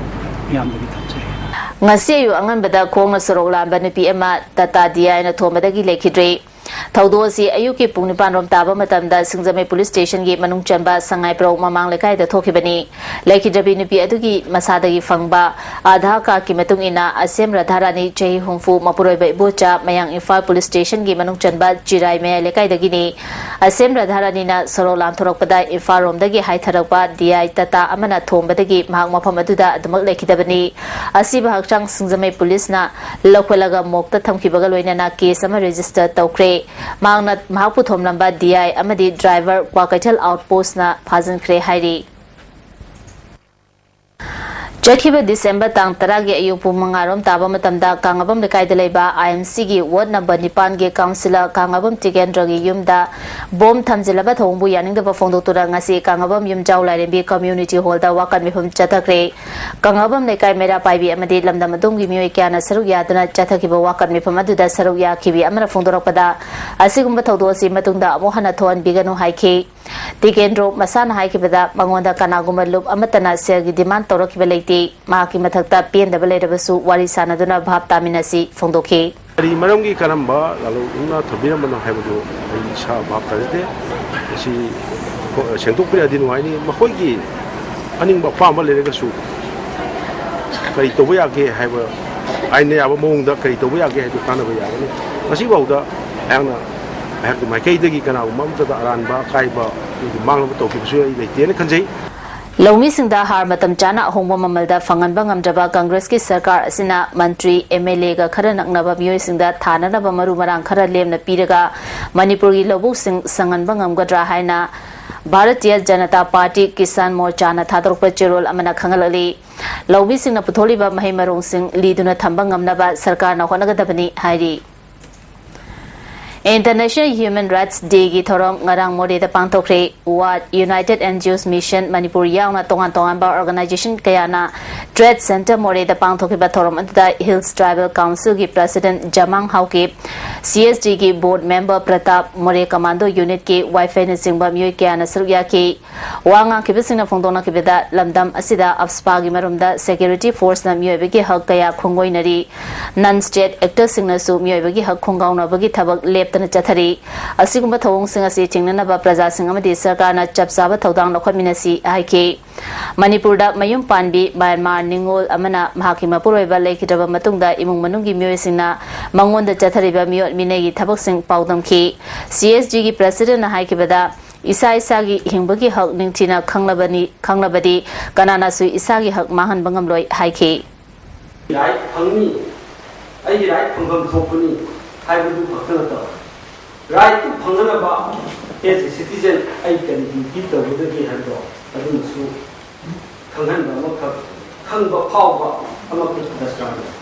ꯃꯤꯌꯥꯝꯗꯒꯤ ꯊꯝꯖꯔꯤ꯫ ꯉꯁꯤ ꯑꯌꯨꯛ ꯑꯉꯟꯕꯗ ꯈꯣꯡꯅ ꯁꯣꯔꯣꯛ ꯂꯥꯟꯕ ꯅꯨꯄꯤ ꯑꯃ ꯇꯥꯇꯥ ꯗꯤꯌꯥꯏꯅ ꯊꯣꯝꯕꯗꯒꯤ ꯂꯩꯈꯤꯗ꯭ꯔꯦ꯫ ꯊꯧꯗꯣꯛ ꯑꯁꯤ ꯑꯌꯨꯛꯀꯤ ꯄꯨꯡ ꯅꯤꯄꯥꯟ ꯔꯣꯝ ꯇꯥꯕ ꯃꯇꯝꯗ ꯁꯤꯡꯖꯃꯩ ꯄꯨꯂꯤꯁ ꯁ꯭ꯇꯦꯁꯟꯒꯤ ꯃꯅꯨꯡ ꯆꯟꯕ ꯁꯉꯥꯏꯄ꯭ꯔꯧ ꯃꯃꯥꯡ ꯂꯩꯀꯥꯏꯗ ꯊꯣꯛꯈꯤꯕꯅꯤ꯫ ꯂꯩꯈꯤꯗ꯭ꯔꯕꯤ ꯅꯨꯄꯤ ꯑꯗꯨꯒꯤ ꯃꯁꯥꯗꯒꯤ ꯐꯪꯕ ꯑꯥꯙꯥꯔ ꯀꯥꯔꯗꯀꯤ ꯃꯇꯨꯡ ꯏꯟꯅ, ꯑꯁꯦꯝ ꯔꯥꯙꯥꯔꯥꯅꯤ, ꯆꯍꯤ ꯍꯨꯝꯐꯨ, ꯃꯄꯨꯔꯣꯏꯕ ꯏꯕꯣꯆꯥ, ꯃꯌꯥꯡ ꯏꯝꯐꯥꯜ ꯄꯨꯂꯤꯁ ꯁ꯭ꯇꯦꯁꯟꯒꯤ ꯃꯅꯨꯡ ꯆꯟꯕ ꯆꯤꯔꯥꯏ ꯃꯌꯥꯏ ꯂꯩꯀꯥꯏꯗꯒꯤꯅꯤ꯫ ꯑꯁꯦꯝ ꯔꯥꯙꯥꯔꯥꯅꯤꯅ ꯁꯣꯔꯣꯛ ꯂꯥꯟꯊꯣꯔꯛꯄꯗ ꯏꯝꯐꯥꯜ ꯔꯣꯝꯗꯒꯤ ꯍꯥꯏꯊꯔꯛꯄ ꯗꯤꯌꯥꯏ ꯇꯥꯇꯥ ꯑꯃꯅ ꯊꯣꯝꯕꯗꯒꯤ ꯃꯍꯥꯛ ꯃꯐꯝ ꯑꯗꯨꯗ ꯑꯗꯨꯃꯛ ꯂꯩꯈꯤꯗꯕꯅꯤ꯫ ꯑꯁꯤꯕ ꯍꯛꯆꯥꯡ ꯁꯤꯡꯖꯃꯩ ꯄꯨꯂꯤꯁꯅ ꯂꯧꯈꯠꯂꯒ ꯃꯣꯔꯒꯇ ꯊꯝꯈꯤꯕꯒ ꯂꯣꯏꯅꯅ ꯀꯦꯁ ꯑꯃ ꯔꯦꯖꯤꯁꯇꯔ ꯇꯧꯈ꯭ꯔꯦ꯫ ꯃꯍꯥꯛꯅ, ꯃꯍꯥꯛꯄꯨ ꯊꯣꯝꯂꯝꯕ ꯗꯤꯌꯥꯏ ꯑꯃꯗꯤ ꯗ꯭ꯔꯥꯏꯚꯔ ꯀ꯭ꯋꯥꯀꯩꯊꯦꯜ ꯑꯥꯎꯠꯄꯣꯁꯅ ꯐꯥꯖꯤꯟꯈ꯭ꯔꯦ ꯍꯥꯏꯔꯤ꯫ ꯆꯠꯈꯤꯕ ꯗꯤꯁꯦꯝꯕꯔ ꯇꯥꯡ ꯇꯔꯥꯒꯤ ꯑꯌꯨꯛ ꯄꯨꯡ ꯃꯉꯥ ꯔꯣꯝ ꯇꯥꯕ ꯃꯇꯝꯗ ꯀꯥꯡꯉꯕꯝ ꯂꯩꯀꯥꯏꯗ ꯂꯩꯕ ꯑꯥꯏ ꯑꯦꯝ ꯁꯤꯒꯤ ꯋꯥꯔꯗ ꯅꯝꯕꯔ ꯅꯤꯄꯥꯟꯒꯤ ꯀꯥꯎꯟꯁꯤꯂꯔ ꯀꯥꯡꯉꯕꯝ ꯇꯤꯀꯦꯟꯗ꯭ꯔꯒꯤ ꯌꯨꯝꯗ ꯕꯣꯝ ꯊꯝꯖꯤꯜꯂꯕ ꯊꯧꯑꯣꯡꯕꯨ ꯌꯥꯅꯤꯡꯗꯕ ꯐꯣꯡꯗꯣꯛꯇꯨꯅ ꯉꯁꯤ ꯀꯥꯡꯉꯕꯝ ꯌꯨꯝꯖꯥꯎ ꯂꯥꯏꯔꯦꯝꯕꯤ ꯀꯝꯃ꯭ꯌꯨꯅꯤꯇꯤ ꯍꯣꯜꯗ ꯋꯥꯀꯠ ꯃꯤꯐꯝ ꯆꯠꯊꯈ꯭ꯔꯦ꯫ ꯀꯥꯡꯉꯕꯝ ꯂꯩꯀꯥꯏ ꯃꯩꯔꯥ ꯄꯥꯏꯕꯤ ꯑꯃꯗꯤ ꯂꯝꯗꯝ ꯑꯗꯣꯝꯒꯤ ꯃꯤꯑꯣꯏ ꯀꯌꯥꯅ ꯁꯔꯨꯛ ꯌꯥꯗꯨꯅ ꯆꯠꯊꯈꯤꯕ ꯋꯥꯀꯠ ꯃꯤꯐꯝ ꯑꯗꯨꯗ ꯁꯔꯨꯛ ꯌꯥꯈꯤꯕꯤ ꯑꯃꯅ ꯐꯣꯡꯗꯣꯔꯛꯄꯗ, ꯑꯁꯤꯒꯨꯝꯕ ꯊꯧꯗꯣꯛ ꯑꯁꯤ ꯃꯇꯨꯡꯗ ꯑꯃꯨꯛ ꯍꯟꯅ ꯊꯣꯛꯍꯟꯕꯤꯒꯅꯨ ꯍꯥꯏꯈꯤ꯫ ꯇꯤꯀꯦꯟꯗ꯭ꯔꯣ ꯃꯁꯥꯅ ꯍꯥꯏꯈꯤꯕꯗ, ꯃꯉꯣꯟꯗ ꯀꯅꯥꯒꯨꯝꯕ ꯂꯨꯞ ꯑꯃꯠꯇꯅ ꯁꯦꯜꯒꯤ ꯗꯤꯃꯥꯟ ꯇꯧꯔꯛꯈꯤꯕ ꯂꯩꯇꯦ꯫ ꯃꯍꯥꯛꯀꯤ ꯃꯊꯛꯇ ꯄꯦꯟꯗꯕ ꯂꯩꯔꯕꯁꯨ ꯋꯥꯔꯤ ꯁꯥꯟꯅꯗꯨꯅ ꯚꯥꯞ ꯇꯥꯃꯤꯟꯅꯁꯤ ꯐꯣꯡꯗꯣꯛꯈꯤ꯫ ꯀꯔꯤ ꯃꯔꯝꯒꯤ ꯀꯔꯝꯕ ꯂꯥꯂꯣꯡꯅ ꯊꯝꯕꯤꯔꯝꯕꯅꯣ ꯍꯥꯏꯕꯗꯨ ꯑꯩ ꯏꯁꯥ ꯚꯥꯞ ꯇꯥꯖꯗꯦ꯫ ꯃꯁꯤ ꯁꯦꯡꯗꯣꯛꯄꯤꯔꯛꯑꯗꯤ ꯅꯨꯡꯉꯥꯏꯅꯤ꯫ ꯃꯈꯣꯏꯒꯤ ꯑꯅꯤꯡꯕ ꯑꯄꯥꯝꯕ ꯂꯩꯔꯒꯁꯨ ꯀꯔꯤ ꯇꯧꯕ ꯌꯥꯒꯦ ꯍꯥꯏꯕ, ꯑꯥꯏꯟꯅ ꯌꯥꯕ ꯃꯑꯣꯡꯗ ꯀꯔꯤ ꯇꯧꯕ ꯌꯥꯒꯦ ꯍꯥꯏꯗꯨ ꯇꯥꯟꯅꯕ ꯌꯥꯒꯅꯤ꯫ ꯉꯁꯤꯐꯥꯎꯗ ꯑꯩꯍꯥꯛꯅ, ꯑꯩꯍꯥꯛꯀꯤ ꯃꯥꯏꯀꯩꯗꯒꯤ ꯀꯅꯥꯒꯨꯝꯕ ꯑꯃꯠꯇꯗ ꯑꯔꯥꯟꯕ ꯑꯀꯥꯏꯕ ꯑꯃꯗꯤ ꯃꯥꯡꯂꯕ ꯇꯧꯈꯤꯕꯁꯨ ꯑꯩ ꯂꯩꯇꯦꯅ ꯈꯟꯖꯩ꯫ ꯂꯧꯃꯤꯁꯤꯡꯗ ꯍꯥꯔ ꯃꯇꯝ ꯆꯥꯅ ꯑꯍꯣꯡꯕ ꯃꯃꯜꯗ ꯐꯪꯍꯟꯕ ꯉꯝꯗ꯭ꯔꯕ ꯀꯪꯒ꯭ꯔꯦꯁꯀꯤ ꯁꯔꯀꯥꯔ ꯑꯁꯤꯅ ꯃꯟꯇ꯭ꯔꯤ, ꯑꯦꯝ ꯑꯦꯜ ꯑꯦꯒ ꯈꯔ ꯅꯛꯅꯕ ꯃꯤꯑꯣꯏꯁꯤꯡꯗ ꯊꯥꯅꯅꯕ ꯃꯔꯨ ꯃꯔꯥꯡ ꯈꯔ ꯂꯦꯝꯅ ꯄꯤꯔꯒ ꯃꯅꯤꯄꯨꯔꯒꯤ ꯂꯧꯕꯨꯛꯁꯤꯡ ꯁꯪꯍꯟꯕ ꯉꯝꯒꯗ꯭ꯔꯥ ꯍꯥꯏꯅ ꯚꯥꯔꯇꯤꯌ ꯖꯅꯇꯥ ꯄꯥꯔꯇꯤ ꯀꯤꯁꯥꯟ ꯃꯣꯔꯆꯥꯅ ꯊꯥꯗꯣꯔꯛꯄ ꯆꯦꯔꯣꯜ ꯑꯃꯅ ꯈꯪꯍꯜꯂꯛꯂꯤ꯫ ꯂꯧꯃꯤꯁꯤꯡꯅ ꯄꯨꯊꯣꯛꯂꯤꯕ ꯃꯍꯩ ꯃꯔꯣꯡꯁꯤꯡ ꯂꯤꯗꯨꯅ ꯊꯝꯕ ꯉꯝꯅꯕ ꯁꯔꯀꯥꯔꯅ ꯍꯣꯠꯅꯒꯗꯕꯅꯤ ꯍꯥꯏꯔꯤ꯫ International Human Rights Day ꯒꯤ ꯊꯧꯔꯝ ꯉꯔꯥꯡ ꯃꯣꯔꯦꯗ ꯄꯥꯡꯊꯣꯛꯈ꯭ꯔꯦ꯫ ꯋꯥꯔꯗ, United N G Os Mission Manipur ꯌꯥꯎꯅ ꯇꯣꯉꯥꯟ ꯇꯣꯉꯥꯟꯕ organization ꯀꯌꯥꯅ Trade Center ꯃꯣꯔꯦꯗ ꯄꯥꯡꯊꯣꯛꯈꯤꯕ ꯊꯧꯔꯝ ꯑꯗꯨꯗ Hills Tribal Council ꯒꯤ President ꯖꯃꯥꯡ Haokip, C S D ꯒꯤ Board Member ꯄ꯭ꯔꯇꯥꯞ, ꯃꯣꯔꯦ Commando Unit ꯀꯤ ꯋꯥꯏꯐꯩꯅꯆꯤꯡꯕ ꯃꯤꯑꯣꯏ ꯀꯌꯥꯅ ꯁꯔꯨꯛ ꯌꯥꯈꯤ꯫ ꯋꯥ ꯉꯥꯡꯈꯤꯕꯁꯤꯡꯅ ꯐꯣꯡꯗꯣꯛꯅꯈꯤꯕꯗ, ꯂꯝꯗꯝ ꯑꯁꯤꯗ ꯑꯞꯁꯄꯥꯒꯤ ꯃꯔꯨꯝꯗ security force ꯅ ꯃꯤꯑꯣꯏꯕꯒꯤ ꯍꯛ ꯀꯌꯥ ꯈꯣꯡꯒꯣꯏꯅꯔꯤ꯫ Non state actor ꯁꯤꯡꯅꯁꯨ ꯃꯤꯑꯣꯏꯕꯒꯤ ꯍꯛ ꯈꯣꯡꯒꯥꯎꯅꯕꯒꯤ ꯊꯕꯛ ꯂꯦꯞꯇꯅ ꯆꯠꯊꯔꯤ꯫ ꯑꯁꯤꯒꯨꯝꯕ ꯊꯧꯑꯣꯡꯁꯤꯡ ꯑꯁꯤ ꯊꯤꯡꯅꯅꯕ ꯄ꯭ꯔꯖꯥꯁꯤꯡ ꯑꯃꯗꯤ ꯁꯔꯀꯥꯔꯅ ꯆꯞ ꯆꯥꯕ ꯊꯧꯗꯥꯡ ꯂꯧꯈꯠꯃꯤꯟꯅꯁꯤ ꯍꯥꯏꯈꯤ꯫ ꯃꯅꯤꯄꯨꯔꯗ ꯃꯌꯨꯝ ꯄꯥꯟꯕꯤ ꯃ꯭ꯌꯥꯟꯃꯥꯔ ꯅꯤꯉꯣꯜ ꯑꯃꯅ ꯃꯍꯥꯛꯀꯤ ꯃꯄꯨꯔꯣꯏꯕ ꯂꯩꯈꯤꯗ꯭ꯔꯕ ꯃꯇꯨꯡꯗ ꯏꯃꯨꯡ ꯃꯅꯨꯡꯒꯤ ꯃꯤꯑꯣꯏꯁꯤꯡꯅ ꯃꯉꯣꯟꯗ ꯆꯠꯊꯔꯤꯕ ꯃꯤꯑꯣꯠ ꯃꯤꯅꯩꯒꯤ ꯊꯕꯛꯁꯤꯡ ꯄꯥꯎꯗꯝꯈꯤ꯫ C S D ꯒꯤ President ꯅ ꯍꯥꯏꯈꯤꯕꯗ, ꯏꯁꯥ ꯏꯁꯥꯒꯤ ꯍꯤꯡꯕꯒꯤ ꯍꯛ ꯅꯤꯡꯊꯤꯅ ꯈꯪꯂꯕꯅꯤ, ꯈꯪꯂꯕꯗꯤ ꯀꯅꯥꯅꯁꯨ ꯏꯁꯥꯒꯤ ꯍꯛ ꯃꯥꯡꯍꯟꯕ ꯉꯝꯂꯣꯏ ꯍꯥꯏꯈꯤ꯫ Right ꯐꯪꯅꯤ, ꯑꯩꯒꯤ right ꯐꯪꯐꯝ ꯊꯣꯛꯄꯅꯤ ꯍꯥꯏꯕꯗꯨ ꯈꯛꯇ ꯅꯠꯇꯕ, right ꯇꯨ ꯐꯪꯅꯅꯕ as a citizen ꯑꯩ ꯀꯔꯤ duty ꯇꯧꯒꯗꯒꯦ ꯍꯥꯏꯕꯗꯣ ꯑꯗꯨꯃꯁꯨ ꯈꯪꯍꯟꯕ ꯑꯃꯈꯛ, ꯈꯪꯕ ꯐꯥꯎꯕ ꯑꯃꯈꯛ ꯗꯔꯀꯥꯔ ꯂꯩ꯫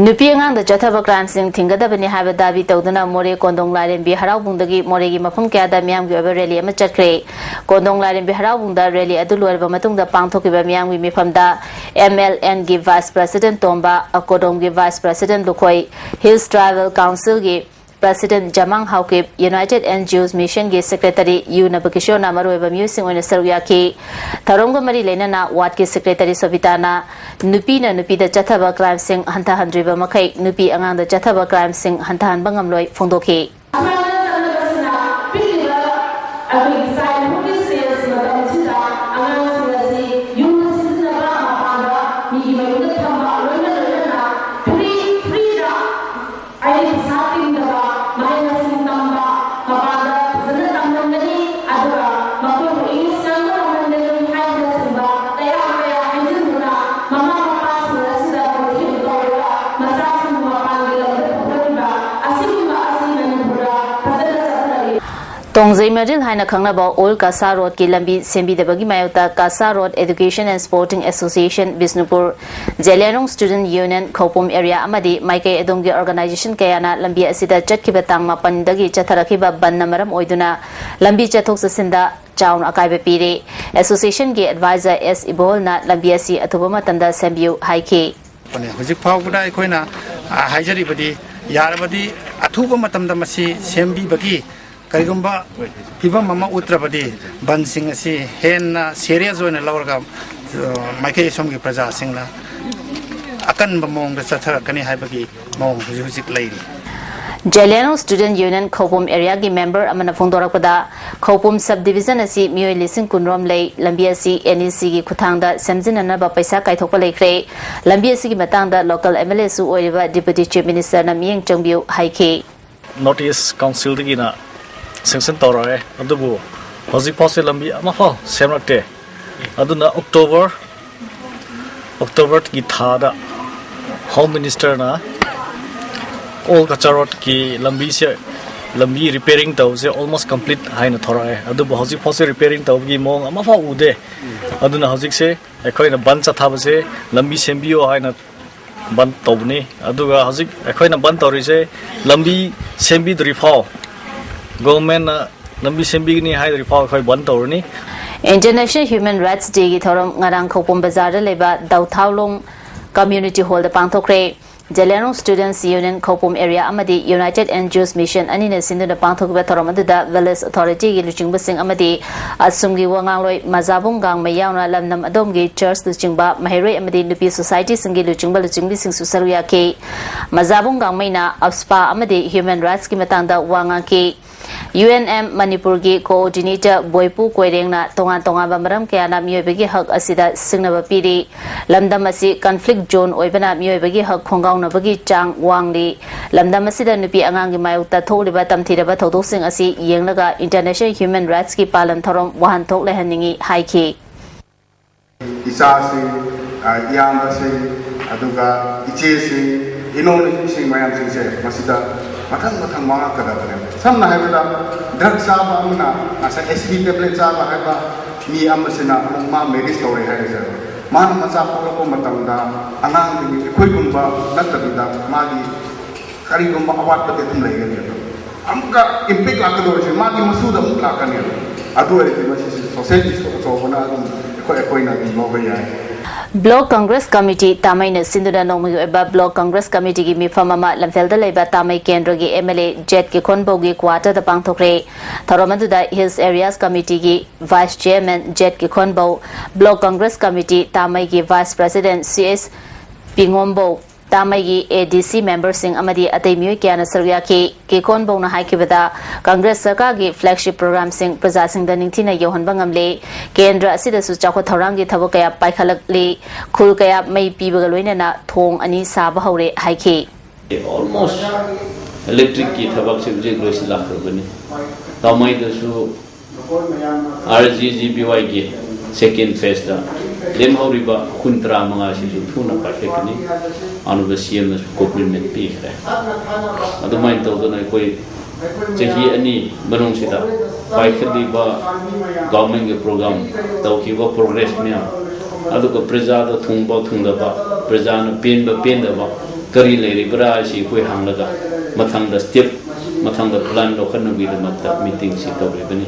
ꯅꯨꯄꯤ ꯑꯉꯥꯡꯗ ꯆꯠꯊꯕ crime ꯁꯤꯡ ꯊꯤꯡꯒꯗꯕꯅꯤ ꯍꯥꯏꯕ ꯗꯥꯕꯤ ꯇꯧꯗꯨꯅ ꯃꯣꯔꯦ ꯀꯣꯟꯗꯣꯡ ꯂꯥꯏꯔꯦꯝꯕꯤ ꯍꯔꯥꯎꯕꯨꯡꯗꯒꯤ ꯃꯣꯔꯦꯒꯤ ꯃꯐꯝ ꯀꯌꯥꯗ ꯃꯤꯌꯥꯝꯒꯤ ꯑꯣꯏꯕ rally ꯑꯃ ꯆꯠꯈ꯭ꯔꯦ꯫ ꯀꯣꯟꯗꯣꯡ ꯂꯥꯏꯔꯦꯝꯕꯤ ꯍꯔꯥꯎꯕꯨꯡꯗ rally ꯑꯗꯨ ꯂꯣꯏꯔꯕ ꯃꯇꯨꯡꯗ ꯄꯥꯡꯊꯣꯛꯈꯤꯕ ꯃꯤꯌꯥꯝꯒꯤ ꯃꯤꯐꯝꯗ M L N ꯒꯤ Vice President ꯇꯣꯝꯕ, ꯑꯀꯣꯗꯣꯝꯒꯤ Vice President Lukhoi, Hills Tribal Council ꯒꯤ President ꯖꯃꯥꯡ Haokip, United N G Os Mission ꯒꯤ Secretary ꯌꯨ ꯅꯕꯀꯤꯁꯣꯔꯅ ꯃꯔꯨꯑꯣꯏꯕ ꯃꯤꯑꯣꯏꯁꯤꯡ ꯑꯣꯏꯅ ꯁꯔꯨꯛ ꯌꯥꯈꯤ꯫ ꯊꯧꯔꯝꯒ ꯃꯔꯤ ꯂꯩꯅꯅ ward ꯀꯤ Secretary ꯁꯣꯕꯤꯇꯥꯅ ꯅꯨꯄꯤꯅ ꯅꯨꯄꯤꯗ ꯆꯠꯊꯕ crime ꯁꯤꯡ ꯍꯟꯊꯍꯟꯗ꯭ꯔꯤꯕ ꯃꯈꯩ ꯅꯨꯄꯤ ꯑꯉꯥꯡꯗ ꯆꯠꯊꯕ crime ꯁꯤꯡ ꯍꯟꯊꯍꯟꯕ ꯉꯝꯂꯣꯏ ꯐꯣꯡꯗꯣꯛꯈꯤ꯫ ꯑꯁꯨꯃꯥꯏꯅ ꯆꯠꯅꯕꯁꯤꯅ ꯄꯤꯛꯂꯤꯕ ꯑꯩꯈꯣꯏꯒꯤ childhood ꯁꯦꯜꯁ ꯃꯇꯝꯁꯤꯗ ꯑꯉꯥꯡꯁꯤꯡ ꯑꯁꯤ ꯌꯨꯝꯗ ꯁꯤꯖꯤꯟꯅꯕ, ꯃꯄꯥꯟꯗ ꯃꯤꯒꯤ ꯃꯌꯨꯝꯗ ꯖꯩꯃꯔꯤꯜ ꯍꯥꯏꯅ ꯈꯪꯅꯕ ꯑꯣꯜ ꯀꯥꯁꯥ ꯔꯣꯗꯀꯤ ꯂꯝꯕꯤ ꯁꯦꯝꯕꯤꯗꯕꯒꯤ ꯃꯥꯌꯣꯛꯇ Kasa road education and sporting association Bishnupur, Zeliangrong student union Khoupum area ꯑꯃꯗꯤ ꯃꯥꯏꯀꯩ ꯑꯗꯣꯝꯒꯤ ꯑꯣꯔꯒꯅꯥꯏꯖꯦꯁꯟ ꯀꯌꯥꯅ ꯂꯝꯕꯤ ꯑꯁꯤꯗ ꯆꯠꯈꯤꯕ ꯇꯥꯡ ꯃꯥꯄꯟꯗꯒꯤ ꯆꯠꯊꯔꯛꯈꯤꯕ ꯕꯟꯅ ꯃꯔꯝ ꯑꯣꯏꯗꯨꯅ ꯂꯝꯕꯤ ꯆꯠꯊꯣꯛ ꯆꯠꯁꯤꯟꯗ ꯆꯥꯎꯅ ꯑꯀꯥꯏꯕ ꯄꯤꯔꯤ꯫ ꯑꯦꯁꯣꯁꯤꯌꯦꯁꯟꯒꯤ ꯑꯦꯗꯚꯥꯏꯖꯔ ꯑꯦꯁ ꯏꯕꯣꯜꯅ ꯂꯝꯕꯤ ꯑꯁꯤ ꯑꯊꯨꯕ ꯃꯇꯝꯗ ꯁꯦꯝꯕꯤꯌꯨ ꯍꯥꯏꯈꯤ꯫ ꯍꯧꯖꯤꯛ ꯐꯥꯎꯕꯗ ꯑꯩꯈꯣꯏꯅ ꯍꯥꯏꯖꯔꯤꯕꯗꯤ, ꯌꯥꯔꯕꯗꯤ ꯑꯊꯨꯕ ꯃꯇꯝꯗ ꯃꯁꯤ ꯁꯦꯝꯕꯤꯕꯒꯤ ꯀꯔꯤꯒꯨꯝꯕ ꯐꯤꯕꯝ ꯑꯃ ꯎꯠꯇ꯭ꯔꯕꯗꯤ ꯕꯟꯁꯤꯡ ꯑꯁꯤ ꯍꯦꯟꯅ ꯁꯦꯔꯤꯌꯁ ꯑꯣꯏꯅ ꯂꯧꯔꯒ ꯃꯥꯏꯀꯩ ꯑꯁꯣꯝꯒꯤ ꯄ꯭ꯔꯖꯥꯁꯤꯡꯅ ꯑꯀꯟꯕ ꯃꯑꯣꯡꯗ ꯆꯠꯊꯔꯛꯀꯅꯤ ꯍꯥꯏꯕꯒꯤ ꯃꯑꯣꯡ ꯍꯧꯖꯤꯛ ꯍꯧꯖꯤꯛ ꯂꯩꯔꯤ꯫ ꯖꯦꯂꯤꯌꯥꯡꯔꯣꯡ ꯁ꯭ꯇꯨꯗꯦꯟꯠ ꯌꯨꯅꯤꯌꯟ ꯈꯧꯄꯨꯝ ꯑꯦꯔꯤꯌꯥꯒꯤ ꯃꯦꯝꯕꯔ ꯑꯃꯅ ꯐꯣꯡꯗꯣꯔꯛꯄꯗ, ꯈꯧꯄꯨꯝ ꯁꯕ ꯗꯤꯕꯤꯖꯟ ꯑꯁꯤ ꯃꯤꯑꯣꯏ ꯂꯤꯁꯤꯡ ꯀꯨꯟꯔꯣꯝ ꯂꯩ꯫ ꯂꯝꯕꯤ ꯑꯁꯤ ꯑꯦꯟ ꯏ ꯁꯤꯒꯤ ꯈꯨꯠꯊꯥꯡꯗ ꯁꯦꯝꯖꯤꯟꯅꯅꯕ ꯄꯩꯁꯥ ꯀꯥꯏꯊꯣꯛꯄ ꯂꯩꯈ꯭ꯔꯦ꯫ ꯂꯝꯕꯤ ꯑꯁꯤꯒꯤ ꯃꯇꯥꯡꯗ ꯂꯣꯀꯦꯜ ꯑꯦꯝ ꯑꯦꯜ ꯑꯦꯁꯨ ꯑꯣꯏꯔꯤꯕ ꯗꯤꯄꯨꯇꯤ ꯆꯤꯐ ꯃꯤꯅꯤꯁꯇꯔꯅ ꯃꯤꯠꯌꯦꯡ ꯆꯪꯕꯤꯌꯨ ꯍꯥꯏꯈꯤ꯫ ꯅꯣꯔꯠ ꯏꯁ ꯀꯥꯎꯟꯁꯤꯜꯗꯒꯤꯅ ꯁꯦꯡꯁꯟ ꯇꯧꯔꯛꯑꯦ, ꯑꯗꯨꯕꯨ ꯍꯧꯖꯤꯛꯐꯥꯎꯁꯦ ꯂꯝꯕꯤ ꯑꯃꯐꯥꯎ ꯁꯦꯝꯂꯛꯇꯦ꯫ ꯑꯗꯨꯅ ꯑꯣꯛꯇꯣꯕꯔ ꯑꯣꯛꯇꯣꯕꯔꯒꯤ ꯊꯥꯗ ꯍꯣꯝ ꯃꯤꯅꯤꯁꯇꯔꯅ ꯑꯣꯜ ꯀꯆꯥ ꯔꯣꯗꯀꯤ ꯂꯝꯕꯤꯁꯦ, ꯂꯝꯕꯤ ꯔꯤꯄꯦꯌꯔꯤꯡ ꯇꯧꯕꯁꯦ ꯑꯣꯜꯃꯣꯁ ꯀꯝꯄ꯭ꯂꯤꯠ ꯍꯥꯏꯅ ꯊꯣꯔꯛꯑꯦ, ꯑꯗꯨꯕꯨ ꯍꯧꯖꯤꯛꯐꯥꯎꯁꯦ ꯔꯤꯄꯦꯌꯔꯤꯡ ꯇꯧꯕꯒꯤ ꯃꯑꯣꯡ ꯑꯃꯐꯥꯎ ꯎꯗꯦ꯫ ꯑꯗꯨꯅ ꯍꯧꯖꯤꯛꯁꯦ ꯑꯩꯈꯣꯏꯅ ꯕꯟ ꯆꯠꯊꯕꯁꯦ ꯂꯝꯕꯤ ꯁꯦꯝꯕꯤꯌꯣ ꯍꯥꯏꯅ ꯕꯟ ꯇꯧꯕꯅꯤ꯫ ꯑꯗꯨꯒ ꯍꯧꯖꯤꯛ ꯑꯩꯈꯣꯏꯅ ꯕꯟ ꯇꯧꯔꯤꯁꯦ ꯂꯝꯕꯤ ꯁꯦꯝꯕꯤꯗ꯭ꯔꯤ ꯐꯥꯎ, ꯒꯣꯚꯔꯟꯃꯦꯟꯠꯅ ꯂꯝꯕꯤ ꯁꯦꯝꯕꯤꯒꯅꯤ ꯍꯥꯏꯗ꯭ꯔꯤ ꯐꯥꯎ ꯑꯩꯈꯣꯏ ꯕꯟ ꯇꯧꯔꯅꯤ꯫ ꯏꯟꯇꯔꯅꯦꯁꯅꯦꯜ ꯍ꯭ꯌꯨꯃꯦꯟ ꯔꯥꯏꯠꯁ ꯗꯦꯒꯤ ꯊꯧꯔꯝ ꯉꯔꯥꯡ ꯈꯧꯄꯨꯝ ꯕꯖꯥꯔꯗ ꯂꯩꯕ ꯗꯥꯎꯊꯥꯎꯂꯣꯡ ꯀꯝꯃ꯭ꯌꯨꯅꯤꯇꯤ ꯍꯣꯜꯗ ꯄꯥꯡꯊꯣꯛꯈ꯭ꯔꯦ꯫ ꯖꯦꯂꯤꯌꯥꯡꯔꯣꯡ ꯁ꯭ꯇꯨꯗꯦꯟꯠꯁ ꯌꯨꯅꯤꯌꯟ ꯈꯧꯄꯨꯝ ꯑꯦꯔꯤꯌꯥ ꯑꯃꯗꯤ ꯌꯨꯅꯥꯏꯇꯦꯗ ꯑꯦꯟ ꯖꯤ ꯑꯣꯁ ꯃꯤꯁꯟ ꯑꯅꯤꯅ ꯁꯤꯟꯗꯨꯅ ꯄꯥꯡꯊꯣꯛꯈꯤꯕ ꯊꯧꯔꯝ ꯑꯗꯨꯗ ꯚꯤꯂꯦꯖ ꯑꯣꯊꯣꯔꯤꯇꯤꯒꯤ ꯂꯨꯆꯤꯡꯕꯁꯤꯡ ꯑꯃꯗꯤ ꯑꯁꯨꯝꯒꯤ ꯋꯥ ꯉꯥꯡꯂꯣꯏ ꯃꯖꯥꯕꯨꯡ ꯒꯥꯡꯃꯩ ꯌꯥꯎꯅ ꯂꯝꯗꯝ ꯑꯗꯣꯝꯒꯤ ꯆꯔꯆ ꯂꯨꯆꯤꯡꯕ, ꯃꯍꯩꯔꯣꯏ ꯑꯃꯗꯤ ꯅꯨꯄꯤ ꯁꯣꯁꯥꯏꯇꯤꯁꯤꯡꯒꯤ ꯂꯨꯆꯤꯡꯕ ꯂꯨꯆꯤꯡꯕꯤꯁꯤꯡꯁꯨ ꯁꯔꯨꯛ ꯌꯥꯈꯤ꯫ ꯃꯖꯥꯕꯨꯡ ꯒꯥꯡꯃꯩꯅ ꯑꯞꯁꯄꯥ ꯑꯃꯗꯤ ꯍ꯭ꯌꯨꯃꯦꯟ ꯔꯥꯏꯠꯁꯀꯤ ꯃꯇꯥꯡꯗ ꯋꯥ ꯉꯥꯡꯈꯤ꯫ ꯌꯨ ꯑꯦꯟ ꯑꯦꯝ ꯃꯅꯤꯄꯨꯔꯒꯤ ꯀꯣꯑꯣꯔꯗꯤꯅꯦꯇꯔ ꯕꯣꯏꯄꯨ ꯀꯣꯏꯔꯦꯡꯅ ꯇꯣꯉꯥꯟ ꯇꯣꯉꯥꯟꯕ ꯃꯔꯝ ꯀꯌꯥꯅ ꯃꯤꯑꯣꯏꯕꯒꯤ ꯍꯛ ꯑꯁꯤꯗ ꯁꯤꯡꯅꯕ ꯄꯤꯔꯤ꯫ ꯂꯝꯗꯝ ꯑꯁꯤ ꯀꯟꯐ꯭ꯂꯤꯛ ꯖꯣꯟ ꯑꯣꯏꯕꯅ ꯃꯤꯑꯣꯏꯕꯒꯤ ꯍꯛ ꯈꯣꯡꯒꯥꯎꯅꯕꯒꯤ ꯆꯥꯡ ꯋꯥꯡꯂꯤ꯫ ꯂꯝꯗꯝ ꯑꯁꯤꯗ ꯅꯨꯄꯤ ꯑꯉꯥꯡꯒꯤ ꯃꯥꯌꯣꯛꯇ ꯊꯣꯛꯂꯤꯕ ꯇꯝꯊꯤꯔꯕ ꯊꯧꯗꯣꯛꯁꯤꯡ ꯑꯁꯤ ꯌꯦꯡꯂꯒ ꯏꯟꯇꯔꯅꯦꯁꯅꯦꯜ ꯍ꯭ꯌꯨꯃꯦꯟ ꯔꯥꯏꯠꯁꯀꯤ ꯄꯥꯂꯟ ꯊꯧꯔꯝ ꯋꯥꯍꯟꯊꯣꯛ ꯂꯩꯍꯟꯅꯤꯡꯏ ꯍꯥꯏꯈꯤ꯫ ꯏꯆꯥꯁꯤꯡ, ꯑ, ꯏꯌꯥꯝꯕꯁꯤꯡ, ꯑꯗꯨꯒ ꯏꯆꯦꯁꯤꯡ, ꯏꯅꯥꯎꯅꯨꯄꯤꯁꯤꯡ ꯃꯌꯥꯝꯁꯤꯡꯁꯦ ꯃꯁꯤꯗ ꯃꯊꯪ ꯃꯊꯪ ꯃꯥꯡꯉꯛꯀꯗꯕꯅꯦꯕ꯫ ꯁꯝꯅ ꯍꯥꯏꯔꯕꯗ, ꯗ꯭ꯔꯒ ꯆꯥꯕ ꯑꯃꯅ, ꯉꯁꯥꯏ ꯑꯦꯁ ꯄꯤ ꯇꯦꯕ꯭ꯂꯦꯠ ꯆꯥꯕ ꯍꯥꯏꯕ ꯃꯤ ꯑꯃꯁꯤꯅ ꯑꯃꯨꯛ ꯃꯥ ꯃꯦꯔꯤꯖ ꯇꯧꯔꯦ ꯍꯥꯏꯔꯁꯦꯕ꯫ ꯃꯥꯅ ꯃꯆꯥ ꯄꯣꯛꯂꯛꯄ ꯃꯇꯝꯗ ꯑꯉꯥꯡꯗꯨꯒꯤ ꯑꯩꯈꯣꯏꯒꯨꯝꯕ ꯅꯠꯇꯕꯤꯗ ꯃꯥꯒꯤ ꯀꯔꯤꯒꯨꯝꯕ ꯑꯋꯥꯠꯄꯗꯤ ꯑꯗꯨꯝ ꯂꯩꯒꯅꯦꯕ꯫ ꯑꯃꯨꯛꯀ ꯏꯝꯄꯦꯛ ꯂꯥꯛꯀꯗꯧꯔꯤꯁꯦ ꯃꯥꯒꯤ ꯃꯁꯨꯗ ꯑꯃꯨꯛ ꯂꯥꯛꯀꯅꯦꯕ꯫ ꯑꯗꯨ ꯑꯣꯏꯔꯗꯤ ꯃꯁꯤꯁꯦ ꯁꯣꯁꯤꯌꯦꯜ ꯏꯁꯨ ꯑꯆꯧꯕꯅ ꯑꯗꯨꯝ ꯑꯩꯈꯣꯏ ꯑꯩꯈꯣꯏꯅ ꯑꯗꯨꯝ ꯂꯧꯕ ꯌꯥꯏ꯫ ꯕ꯭ꯂꯣꯛ ꯀꯪꯒ꯭ꯔꯦꯁ ꯀꯃꯤꯇꯤ ꯇꯥꯃꯩꯅ ꯁꯤꯟꯗꯨꯅ ꯅꯣꯡꯃꯒꯤ ꯑꯣꯏꯕ ꯕ꯭ꯂꯣꯛ ꯀꯪꯒ꯭ꯔꯦꯁ ꯀꯃꯤꯇꯤꯒꯤ ꯃꯤꯐꯝ ꯑꯃ ꯂꯝꯐꯦꯜꯗ ꯂꯩꯕ ꯇꯥꯃꯩ ꯀꯦꯟꯗ꯭ꯔꯒꯤ ꯑꯦꯝ ꯑꯦꯜ ꯑꯦ ꯖꯦꯠ ꯀꯤꯈꯣꯟꯕꯧꯒꯤ ꯀ꯭ꯋꯥꯇꯔꯗ ꯄꯥꯡꯊꯣꯛꯈ꯭ꯔꯦ꯫ ꯊꯧꯔꯝ ꯑꯗꯨꯗ ꯍꯤꯜꯁ ꯑꯦꯔꯤꯌꯥꯁ ꯀꯃꯤꯇꯤꯒꯤ vice chairman Jet Kikhonbou, block congress committee ꯇꯥꯃꯩꯒꯤ ꯚꯥꯏꯁ ꯄ꯭ꯔꯁꯤꯗꯦꯟ ꯁꯤ ꯑꯦꯁ ꯄꯤꯉꯣꯝꯕꯧ, ꯇꯥꯃꯩꯒꯤ ꯑꯦ ꯗꯤ ꯁꯤ ꯃꯦꯝꯕꯔꯁꯤꯡ ꯑꯃꯗꯤ ꯑꯇꯩ ꯃꯤꯑꯣꯏ ꯀꯌꯥꯅ ꯁꯔꯨꯛ ꯌꯥꯈꯤ꯫ ꯀꯤꯈꯣꯟꯕꯧꯅ ꯍꯥꯏꯈꯤꯕꯗ, ꯀꯪꯒ꯭ꯔꯦꯁ ꯁꯔꯀꯥꯔꯒꯤ ꯐ꯭ꯂꯦꯒꯁꯤꯞ ꯄ꯭ꯔꯣꯒ꯭ꯔꯥꯝꯁꯤꯡ ꯄ꯭ꯔꯖꯥꯁꯤꯡꯗ ꯅꯤꯡꯊꯤꯅ ꯌꯧꯍꯟꯕ ꯉꯝꯂꯦ꯫ ꯀꯦꯟꯗ꯭ꯔ ꯑꯁꯤꯗꯁꯨ ꯆꯥꯎꯈꯠ ꯊꯧꯔꯥꯡꯒꯤ ꯊꯕꯛ ꯀꯌꯥ ꯄꯥꯏꯈꯠꯂꯛꯂꯤ꯫ ꯈꯨꯜ ꯀꯌꯥ ꯃꯩ ꯄꯤꯕꯒ ꯂꯣꯏꯅꯅ ꯊꯣꯡ ꯑꯅꯤ ꯁꯥꯕ ꯍꯧꯔꯦ ꯍꯥꯏꯈꯤ꯫ Almost electric ꯀꯤ ꯊꯕꯛꯁꯦ ꯍꯧꯖꯤꯛ ꯂꯣꯏꯁꯤꯜꯂꯛꯈ꯭ꯔꯕꯅꯤ꯫ ꯇꯥꯃꯩꯗꯁꯨ ꯑꯥꯔ ꯖꯤ ꯖꯤ ꯕꯤ ꯋꯥꯏ ꯒꯤ second phase ꯇ ꯂꯦꯝꯍꯧꯔꯤꯕ ꯈꯨꯟ ꯇꯔꯥꯃꯉꯥꯁꯤꯁꯨ ꯊꯨꯅ ꯄꯥꯏꯈꯠꯀꯅꯤ꯫ ꯑꯅꯧꯕ ꯁꯤ ꯑꯦꯝ ꯅꯁꯨ ꯀꯣꯃꯤꯠꯃꯦꯟ ꯄꯤꯈ꯭ꯔꯦ꯫ ꯑꯗꯨꯃꯥꯏꯅ ꯇꯧꯗꯅ ꯑꯩꯈꯣꯏ ꯆꯍꯤ ꯑꯅꯤ ꯃꯅꯨꯡꯁꯤꯗ ꯄꯥꯏꯈꯠꯂꯤꯕ ꯒꯣꯚꯔꯟꯃꯦꯟꯠ ꯀꯤ ꯄ꯭ꯔꯣꯒ꯭ꯔꯥꯝ, ꯇꯧꯈꯤꯕ ꯄ꯭ꯔꯣꯒ꯭ꯔꯦꯁ ꯃꯌꯥꯝ, ꯑꯗꯨꯒ ꯄ꯭ꯔꯖꯥꯗ ꯊꯨꯡꯕ ꯊꯨꯡꯗꯕ, ꯄ꯭ꯔꯖꯥꯅ ꯄꯦꯟꯕ ꯄꯦꯟꯗꯕ ꯀꯔꯤ ꯂꯩꯔꯤꯕ꯭ꯔꯥ ꯍꯥꯏꯁꯤ ꯑꯩꯈꯣꯏ ꯍꯪꯂꯒ ꯃꯊꯪꯗ ꯁ꯭ꯇꯦꯞ, ꯃꯊꯪꯗ ꯄ꯭ꯂꯥꯟ ꯂꯧꯈꯠꯅꯕꯒꯤꯗꯃꯛꯇ ꯃꯤꯇꯤꯡꯁꯤ ꯇꯧꯔꯤꯕꯅꯤ꯫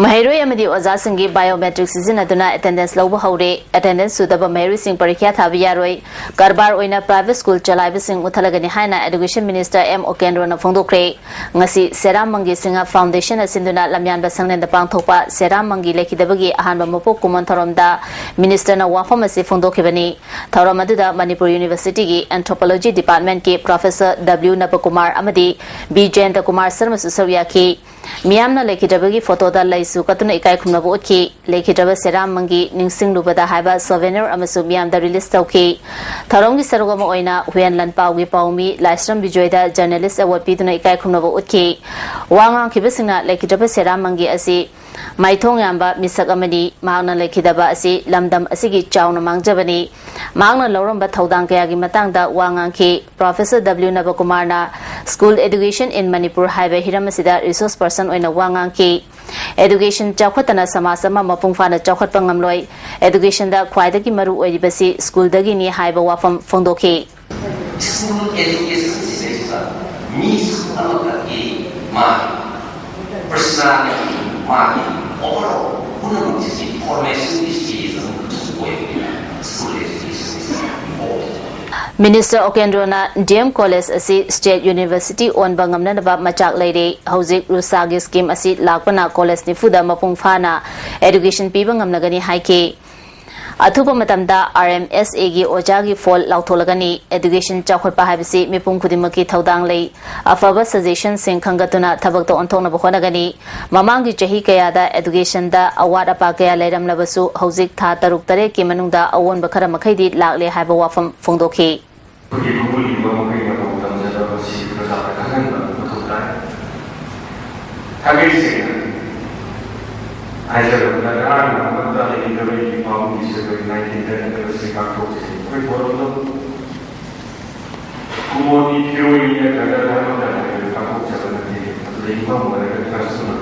ꯃꯍꯩꯔꯣꯏ ꯑꯃꯗꯤ ꯑꯣꯖꯥꯁꯤꯡꯒꯤ ꯕꯥꯏꯑꯣꯃꯦꯇ꯭ꯔꯤꯛ ꯁꯤꯖꯤꯟꯅꯗꯨꯅ ꯑꯦꯇꯦꯟꯗꯦꯟꯁ ꯂꯧꯕ ꯍꯧꯔꯦ꯫ ꯑꯦꯇꯦꯟꯗꯦꯟꯁ ꯁꯨꯗꯕ ꯃꯍꯩꯔꯣꯏꯁꯤꯡ ꯄꯔꯤꯈ꯭ꯌꯥ ꯊꯥꯕ ꯌꯥꯔꯣꯏ꯫ ꯀꯔꯕꯥꯔ ꯑꯣꯏꯅ ꯄ꯭ꯔꯥꯏꯚꯦꯠ ꯁ꯭ꯀꯨꯜ ꯆꯂꯥꯏꯕꯁꯤꯡ ꯃꯨꯠꯊꯠꯂꯒꯅꯤ ꯍꯥꯏꯅ ꯑꯦꯗꯨꯀꯦꯁꯟ ꯃꯤꯅꯤꯁꯇꯔ ꯑꯦꯝ ꯑꯣꯀꯦꯟꯗ꯭ꯔꯣꯅ ꯐꯣꯡꯗꯣꯛꯈ꯭ꯔꯦ꯫ ꯉꯁꯤ ꯁꯦꯔꯥꯝ ꯃꯪꯒꯤ ꯁꯤꯡꯍ ꯐꯥꯎꯟꯗꯦꯁꯟꯅ ꯁꯤꯟꯗꯨꯅ ꯂꯝꯌꯥꯟꯕ ꯁꯪꯂꯦꯟꯗ ꯄꯥꯡꯊꯣꯛꯄ ꯁꯦꯔꯥꯝ ꯃꯪꯒꯤ ꯂꯩꯈꯤꯗꯕꯒꯤ ꯑꯍꯥꯟꯕ ꯃꯄꯣꯛ ꯀꯨꯝꯑꯣꯟ ꯊꯧꯔꯝꯗ ꯃꯤꯅꯤꯁꯇꯔꯅ ꯋꯥꯐꯝ ꯑꯁꯤ ꯐꯣꯡꯗꯣꯛꯈꯤꯕꯅꯤ꯫ ꯊꯧꯔꯝ ꯑꯗꯨꯗ ꯃꯅꯤꯄꯨꯔ ꯌꯨꯅꯤꯚꯔꯁꯤꯇꯤꯒꯤ ꯑꯦꯟꯊ꯭ꯔꯣꯄꯣꯂꯣꯖꯤ ꯗꯤꯄꯥꯔꯠꯃꯦꯟꯠꯀꯤ ꯄ꯭ꯔꯣꯐꯦꯁꯔ ꯗꯕ꯭ꯂꯤꯎ ꯅꯕꯀꯨꯃꯥꯔ ꯑꯃꯗꯤ ꯕꯤ ꯖꯌꯟꯇꯀꯨꯃꯥꯔ ꯁꯔꯃꯁꯨ ꯁꯔꯨꯛ ꯌꯥꯈꯤ꯫ ꯃꯤꯌꯥꯝꯅ ꯂꯩꯈꯤꯗ꯭ꯔꯕꯒꯤ ꯐꯣꯇꯣꯗ ꯂꯩꯁꯨ ꯀꯠꯇꯨꯅ ꯏꯀꯥꯏ ꯈꯨꯝꯅꯕ ꯎꯠꯈꯤ꯫ ꯂꯩꯈꯤꯗ꯭ꯔꯕ ꯁꯦꯔꯥꯝ ꯃꯪꯒꯤ ꯅꯤꯡꯁꯤꯡꯂꯨꯕꯗ ꯍꯥꯏꯕ ꯁꯣꯚꯦꯅꯤꯌꯔ ꯑꯃꯁꯨ ꯃꯤꯌꯥꯝꯗ ꯔꯤꯂꯤꯖ ꯇꯧꯈꯤ꯫ ꯊꯧꯔꯝꯒꯤ ꯁꯔꯨꯛ ꯑꯃ ꯑꯣꯏꯅ ꯍꯨꯌꯦꯟ ꯂꯟꯄꯥꯎꯒꯤ ꯄꯥꯎꯃꯤ ꯂꯥꯏꯁ꯭ꯔꯝ ꯕꯤꯖꯣꯏꯗ ꯖꯔꯅꯦꯂꯤꯁ ꯑꯦꯋꯥꯔꯗ ꯄꯤꯗꯨꯅ ꯏꯀꯥꯏ ꯈꯨꯝꯅꯕ ꯎꯠꯈꯤ꯫ ꯋꯥ ꯉꯥꯡꯈꯤꯕꯁꯤꯡꯅ ꯂꯩꯈꯤꯗ꯭ꯔꯕ ꯁꯦꯔꯥꯝ ꯃꯪꯒꯤ ꯑꯁꯤ ꯃꯥꯏꯊꯣꯡ ꯌꯥꯝꯕ ꯃꯤꯁꯛ ꯑꯃꯅꯤ꯫ ꯃꯍꯥꯛꯅ ꯂꯩꯈꯤꯗꯕ ꯑꯁꯤ ꯂꯝꯗꯝ ꯑꯁꯤꯒꯤ ꯆꯥꯎꯅ ꯃꯥꯡꯖꯕꯅꯤ꯫ ꯃꯍꯥꯛꯅ ꯂꯧꯔꯝꯕ ꯊꯧꯗꯥꯡ ꯀꯌꯥꯒꯤ ꯃꯇꯥꯡꯗ ꯋꯥ ꯉꯥꯡꯈꯤ꯫ Professor W ꯅꯕꯀꯨꯃꯥꯔꯅ School Education in Manipur ꯍꯥꯏꯕ ꯍꯤꯔꯝ ꯑꯁꯤꯗ resource person ꯑꯣꯏꯅ ꯋꯥ ꯉꯥꯡꯈꯤ꯫ Education ꯆꯥꯎꯈꯠꯇꯅ ꯁꯃꯥꯖ ꯑꯃ ꯃꯄꯨꯡ ꯐꯥꯅ ꯆꯥꯎꯈꯠꯄ ꯉꯝꯂꯣꯏ꯫ Educationꯗ ꯈ꯭ꯋꯥꯏꯗꯒꯤ ꯃꯔꯨ ꯑꯣꯏꯔꯤꯕꯁꯤ schoolꯗꯒꯤꯅꯤ ꯍꯥꯏꯕ ꯋꯥꯐꯝ ꯐꯣꯡꯗꯣꯛꯈꯤ꯫ School education ꯁꯤꯗꯩꯁꯤꯗ ꯃꯤꯁꯛ ꯑꯃꯈꯛꯀꯤ ꯃꯥꯒꯤ personality, ꯃꯥꯒꯤ overall ꯄꯨꯝꯅꯃꯛꯁꯤꯒꯤ formationꯒꯤ stage ꯑꯃꯈꯛꯁꯨ ꯑꯣꯏꯕꯅꯤꯅ school education is important꯫ Minister ꯑꯣꯀꯦꯟꯗ꯭ꯔꯣꯅ D M College ꯑꯁꯤ State University ꯑꯣꯟꯕ ꯉꯝꯅꯅꯕ ꯃꯆꯥꯛ ꯂꯩꯔꯦ꯫ ꯍꯧꯖꯤꯛ ꯔꯨꯁꯥꯒꯤ scheme ꯑꯁꯤ ꯂꯥꯛꯄꯅ college ꯅꯤꯐꯨꯗ ꯃꯄꯨꯡ ꯐꯥꯅ education ꯄꯤꯕ ꯉꯝꯂꯒꯅꯤ ꯍꯥꯏꯈꯤ꯫ ꯑꯊꯨꯕ ꯃꯇꯝꯗ R M S Aꯒꯤ ꯑꯣꯖꯥꯒꯤ ꯐꯣꯜ ꯂꯥꯎꯊꯣꯛꯂꯒꯅꯤ꯫ Education ꯆꯥꯎꯈꯠꯄ ꯍꯥꯏꯕꯁꯤ ꯃꯤꯄꯨꯝ ꯈꯨꯗꯤꯡꯃꯛꯀꯤ ꯊꯧꯗꯥꯡ ꯂꯩ꯫ ꯑꯐꯕ suggestionꯁꯤꯡ ꯈꯟꯒꯠꯇꯨꯅ ꯊꯕꯛꯇ ꯑꯣꯟꯊꯣꯛꯅꯕ ꯍꯣꯠꯅꯒꯅꯤ꯫ ꯃꯃꯥꯡꯒꯤ ꯆꯍꯤ ꯀꯌꯥꯗ educationꯗ ꯑꯋꯥꯠ ꯑꯄꯥ ꯀꯌꯥ ꯂꯩꯔꯝꯂꯕꯁꯨ ꯍꯧꯖꯤꯛ ꯊꯥ ꯇꯔꯨꯛ ꯇꯔꯦꯠꯀꯤ ꯃꯅꯨꯡꯗ ꯑꯑꯣꯟꯕ ꯈꯔ ꯃꯈꯩꯗꯤ ꯂꯥꯛꯂꯦ ꯍꯥꯏꯕ ꯋꯥꯐꯝ ꯐꯣꯡꯗꯣꯛꯈꯤ꯫ ꯑꯩꯈꯣꯏꯒꯤ ꯃꯒꯨꯟ ꯂꯩꯕ ꯃꯈꯩ ꯃꯇꯧ ꯇꯝꯖꯕ ꯑꯁꯤ ꯄ꯭ꯔꯖꯥꯗ ꯈꯪꯍꯟꯕ ꯃꯊꯧ ꯇꯥꯏ꯫ ꯊꯥꯡꯒꯩ ꯁꯦꯡꯅ ꯍꯥꯏꯖꯔꯕꯗ ꯉꯔꯥꯡ ꯅꯍꯥꯟꯃꯛꯇ ꯂꯩꯈꯤꯗꯕ ꯑꯩꯒꯤ ꯄꯥꯕꯨꯡꯒꯤꯁꯨ ꯑꯩꯈꯣꯏ nineteen ten anniversary ꯄꯥꯡꯊꯣꯛꯆꯩ꯫ ꯑꯩꯈꯣꯏ ꯊꯧꯔꯝꯗꯣ ꯀꯨꯃꯣꯔꯒꯤ ꯐꯤꯔꯣꯏꯅꯤ ꯅꯠꯇ꯭ꯔꯒ ꯙꯔꯃ ꯀꯔꯃꯒꯤ ꯄꯥꯡꯊꯣꯛꯆꯕ ꯅꯠꯇꯦ꯫ ꯑꯗꯨꯗ ꯌꯨꯝꯐꯝ ꯑꯣꯏꯔꯒ trustꯇꯨꯅ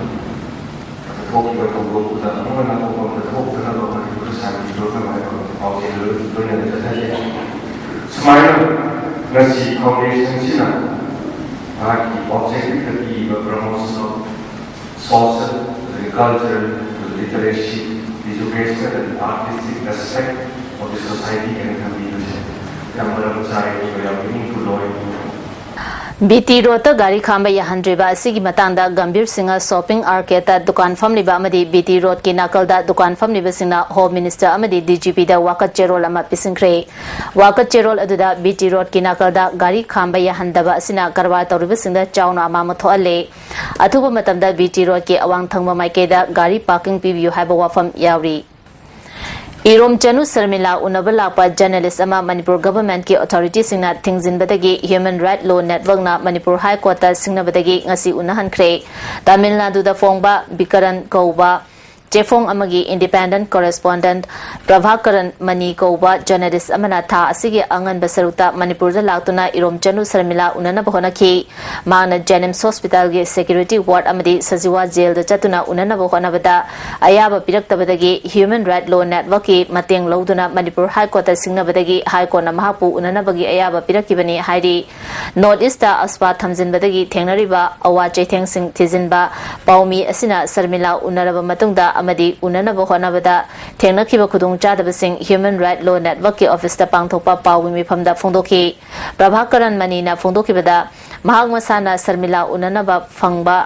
ꯊꯣꯛꯈꯤꯕ ꯊꯧꯗꯣꯛꯇꯨꯗ ꯑꯃꯨꯛ ꯍꯟꯅ ꯊꯣꯛꯐꯝꯗ ꯊꯣꯛꯇꯅꯕ ꯃꯅꯤꯄꯨꯔ ꯁꯥꯟꯇꯤ ꯂꯣꯟꯅꯕ ꯍꯥꯏꯕ ꯄꯥꯎꯖꯦꯜ ꯂꯣꯏꯅꯅ ꯆꯠꯊꯔꯤ꯫ ꯁꯨꯃꯥꯏꯅ ꯉꯁꯤ foundationꯁꯤꯅ ꯃꯍꯥꯛꯀꯤ objectiveꯇ ꯄꯤꯔꯤꯕ promotion of social, cultural, literacy, educational and artistic aspect of the society ꯍꯥꯏꯅ ꯊꯝꯕꯤꯕꯁꯦ ꯌꯥꯝ ꯃꯔꯝ ꯆꯥꯏ ꯑꯗꯨꯒ ꯌꯥꯝ meaningful ꯑꯣꯏ꯫ B T Roadꯇ ꯒꯥꯔꯤ ꯈꯥꯝꯕ ꯌꯥꯍꯟꯗ꯭ꯔꯤꯕ ꯑꯁꯤꯒꯤ ꯃꯇꯥꯡꯗ ꯒꯝꯚꯤꯔ ꯁꯤꯡꯍ shopping arcadeꯇ ꯗꯨꯀꯥꯟ ꯐꯝꯂꯤꯕ ꯑꯃꯗꯤ B T Roadꯀꯤ ꯅꯥꯀꯜꯗ ꯗꯨꯀꯥꯟ ꯐꯝꯂꯤꯕꯁꯤꯡꯅ Home Minister ꯑꯃꯗꯤ D G Pꯗ ꯋꯥꯀꯠ ꯆꯦꯔꯣꯜ ꯑꯃ ꯄꯤꯁꯤꯟꯈ꯭ꯔꯦ꯫ ꯋꯥꯀꯠ ꯆꯦꯔꯣꯜ ꯑꯗꯨꯗ B T Roadꯀꯤ ꯅꯥꯀꯜꯗ ꯒꯥꯔꯤ ꯈꯥꯝꯕ ꯌꯥꯍꯟꯗꯕ ꯑꯁꯤꯅ ꯀꯔꯕꯥꯔ ꯇꯧꯔꯤꯕꯁꯤꯡꯗ ꯆꯥꯎꯅ ꯑꯃꯥꯡꯕ ꯊꯣꯛꯍꯜꯂꯦ꯫ ꯑꯊꯨꯕ ꯃꯇꯝꯗ B T Roadꯀꯤ ꯑꯋꯥꯡ ꯊꯪꯕ ꯃꯥꯏꯀꯩꯗ ꯒꯥꯔꯤ parking ꯄꯤꯕꯤꯌꯨ ꯍꯥꯏꯕ ꯋꯥꯐꯝ ꯌꯥꯎꯔꯤ꯫ ꯏꯔꯣꯝ ꯆꯅꯨ ꯁꯔꯃꯤꯂꯥ ꯎꯅꯕ ꯂꯥꯛꯄ ꯖꯔꯅꯦꯂꯤꯁ ꯑꯃ ꯃꯅꯤꯄꯨꯔ ꯒꯚꯔꯟꯃꯦꯟꯠꯀꯤ ꯑꯣꯊꯣꯔꯤꯇꯤꯁꯤꯡꯅ ꯊꯤꯡꯖꯤꯟꯕꯗꯒꯤ ꯍ꯭ꯌꯨꯃꯦꯟ ꯔꯥꯏꯠ ꯂꯣ ꯅꯦꯠꯋꯔꯛꯅ ꯃꯅꯤꯄꯨꯔ ꯍꯥꯏ ꯀꯣꯔꯠꯇ ꯁꯤꯡꯅꯕꯗꯒꯤ ꯉꯁꯤ ꯎꯅꯍꯟꯈ꯭ꯔꯦ꯫ ꯇꯥꯃꯤꯜ ꯅꯥꯗꯨꯗ ꯐꯣꯡꯕ ꯕꯤꯀꯔꯟ ꯀꯧꯕ ꯆꯦꯐꯣꯡ ꯑꯃꯒꯤ ꯏꯟꯗꯤꯄꯦꯟꯗꯦꯟꯠ ꯀꯣꯔꯦꯁꯄꯣꯟꯗꯦꯟꯠ ꯄ꯭ꯔꯚꯥꯀꯔꯟ ꯃꯅꯤ ꯀꯧꯕ ꯖꯔꯅꯦꯂꯤꯁ ꯑꯃꯅ ꯊꯥ ꯑꯁꯤꯒꯤ ꯑꯉꯟꯕ ꯁꯔꯨꯛꯇ ꯃꯅꯤꯄꯨꯔꯗ ꯂꯥꯛꯇꯨꯅ ꯏꯔꯣꯝ ꯆꯅꯨ ꯁꯔꯃꯤꯂꯥ ꯎꯅꯅꯕ ꯍꯣꯠꯅꯈꯤ꯫ ꯃꯍꯥꯛꯅ ꯖꯦꯅꯤꯝꯁ ꯍꯣꯁꯄꯤꯇꯥꯜꯒꯤ ꯁꯦꯀ꯭ꯌꯨꯔꯤꯇꯤ ꯋꯥꯔꯗ ꯑꯃꯗꯤ ꯁꯖꯤꯋꯥ ꯖꯦꯜꯗ ꯆꯠꯇꯨꯅ ꯎꯅꯅꯕ ꯍꯣꯠꯅꯕꯗ ꯑꯌꯥꯕ ꯄꯤꯔꯛꯇꯕꯗꯒꯤ ꯍ꯭ꯌꯨꯃꯦꯟ ꯔꯥꯏꯠ ꯂꯣ ꯅꯦꯠꯋꯔꯛꯀꯤ ꯃꯇꯦꯡ ꯂꯧꯗꯨꯅ ꯃꯅꯤꯄꯨꯔ ꯍꯥꯏ ꯀꯣꯔꯠꯇ ꯁꯤꯡꯅꯕꯗꯒꯤ ꯍꯥꯏ ꯀꯣꯔꯠꯅ ꯃꯍꯥꯛꯄꯨ ꯎꯅꯅꯕꯒꯤ ꯑꯌꯥꯕ ꯄꯤꯔꯛꯈꯤꯕꯅꯤ ꯍꯥꯏꯔꯤ꯫ ꯅꯣꯔꯠ ꯏꯁꯇ ꯑꯁꯄꯥ ꯊꯝꯖꯤꯟꯕꯗꯒꯤ ꯊꯦꯡꯅꯔꯤꯕ ꯑꯋꯥ ꯆꯩꯊꯦꯡꯁꯤꯡ ꯊꯤꯖꯤꯟꯕ ꯄꯥꯎꯃꯤ ꯑꯁꯤꯅ ꯁꯔꯃꯤꯂꯥ ꯎꯅꯔꯕ ꯃꯇꯨꯡꯗ ꯑꯃꯗꯤ ꯎꯅꯅꯕ ꯍꯣꯠꯅꯕꯗ ꯊꯦꯡꯅꯈꯤꯕ ꯈꯨꯗꯣꯡꯆꯥꯗꯕꯁꯤꯡ ꯍ꯭ꯌꯨꯃꯦꯟ ꯔꯥꯏꯠ ꯂꯣ ꯅꯦꯠꯋꯔꯛꯀꯤ ꯑꯣꯐꯤꯁꯇ ꯄꯥꯡꯊꯣꯛꯄ ꯄꯥꯎꯒꯤ ꯃꯤꯐꯝꯗ ꯐꯣꯡꯗꯣꯛꯈꯤ꯫ ꯄ꯭ꯔꯚꯥꯀꯔꯟ ꯃꯅꯤꯅ ꯐꯣꯡꯗꯣꯛꯈꯤꯕꯗ, ꯃꯍꯥꯛ ꯃꯁꯥꯅ ꯁꯔꯃꯤꯂꯥ ꯎꯅꯅꯕ ꯐꯪꯕ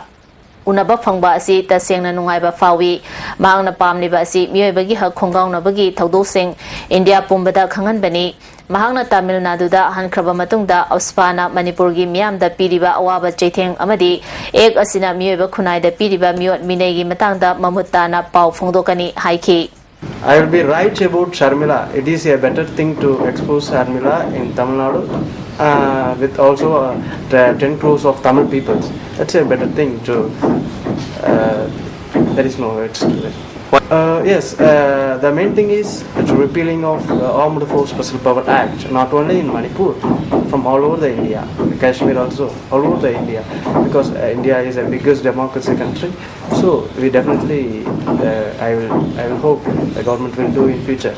ꯎꯅꯕ ꯐꯪꯕ ꯑꯁꯤ ꯇꯁꯦꯡꯅ ꯅꯨꯡꯉꯥꯏꯕ ꯐꯥꯎꯏ꯫ ꯃꯍꯥꯛꯅ ꯄꯥꯝꯂꯤꯕ ꯑꯁꯤ ꯃꯤꯑꯣꯏꯕꯒꯤ ꯍꯛ ꯈꯣꯡꯒꯥꯎꯅꯕꯒꯤ ꯊꯧꯗꯣꯛꯁꯤꯡ ꯏꯟꯗꯤꯌꯥ ꯄꯨꯝꯕꯗ ꯈꯪꯍꯟꯕꯅꯤ꯫ ꯃꯍꯥꯛꯅ ꯇꯥꯃꯤꯜ ꯅꯥꯗꯨꯗ ꯍꯟꯈ꯭ꯔꯕ ꯃꯇꯨꯡꯗ ꯑꯁꯄꯥꯅ ꯃꯅꯤꯄꯨꯔꯒꯤ ꯃꯤꯌꯥꯝꯗ ꯄꯤꯔꯤꯕ ꯑꯋꯥꯕ ꯆꯩꯊꯦꯡ ꯑꯃꯗꯤ ꯑꯦꯛ ꯑꯁꯤꯅ ꯃꯤꯑꯣꯏꯕ ꯈꯨꯟꯅꯥꯏꯗ ꯄꯤꯔꯤꯕ ꯃꯤꯑꯣꯠ ꯃꯤꯅꯩꯒꯤ ꯃꯇꯥꯡꯗ ꯃꯃꯨꯠ ꯇꯥꯅ ꯄꯥꯎ ꯐꯣꯡꯗꯣꯛꯀꯅꯤ ꯍꯥꯏꯈꯤ꯫ I will be right about Sharmila. It is a better thing to expose Sharmila in Tamil Nadu uh, with also uh, t- ten crores of Tamil people. That's a better thing to. Uh, there is no words to it. Uh, yes, uh, the main thing is the repealing of the Armed Force Special Power Act, not only in Manipur, from all over the India, Kashmir also, all over the India, because uh, India is a biggest democracy country. So we definitely, uh, I will, I will hope the government will do in future.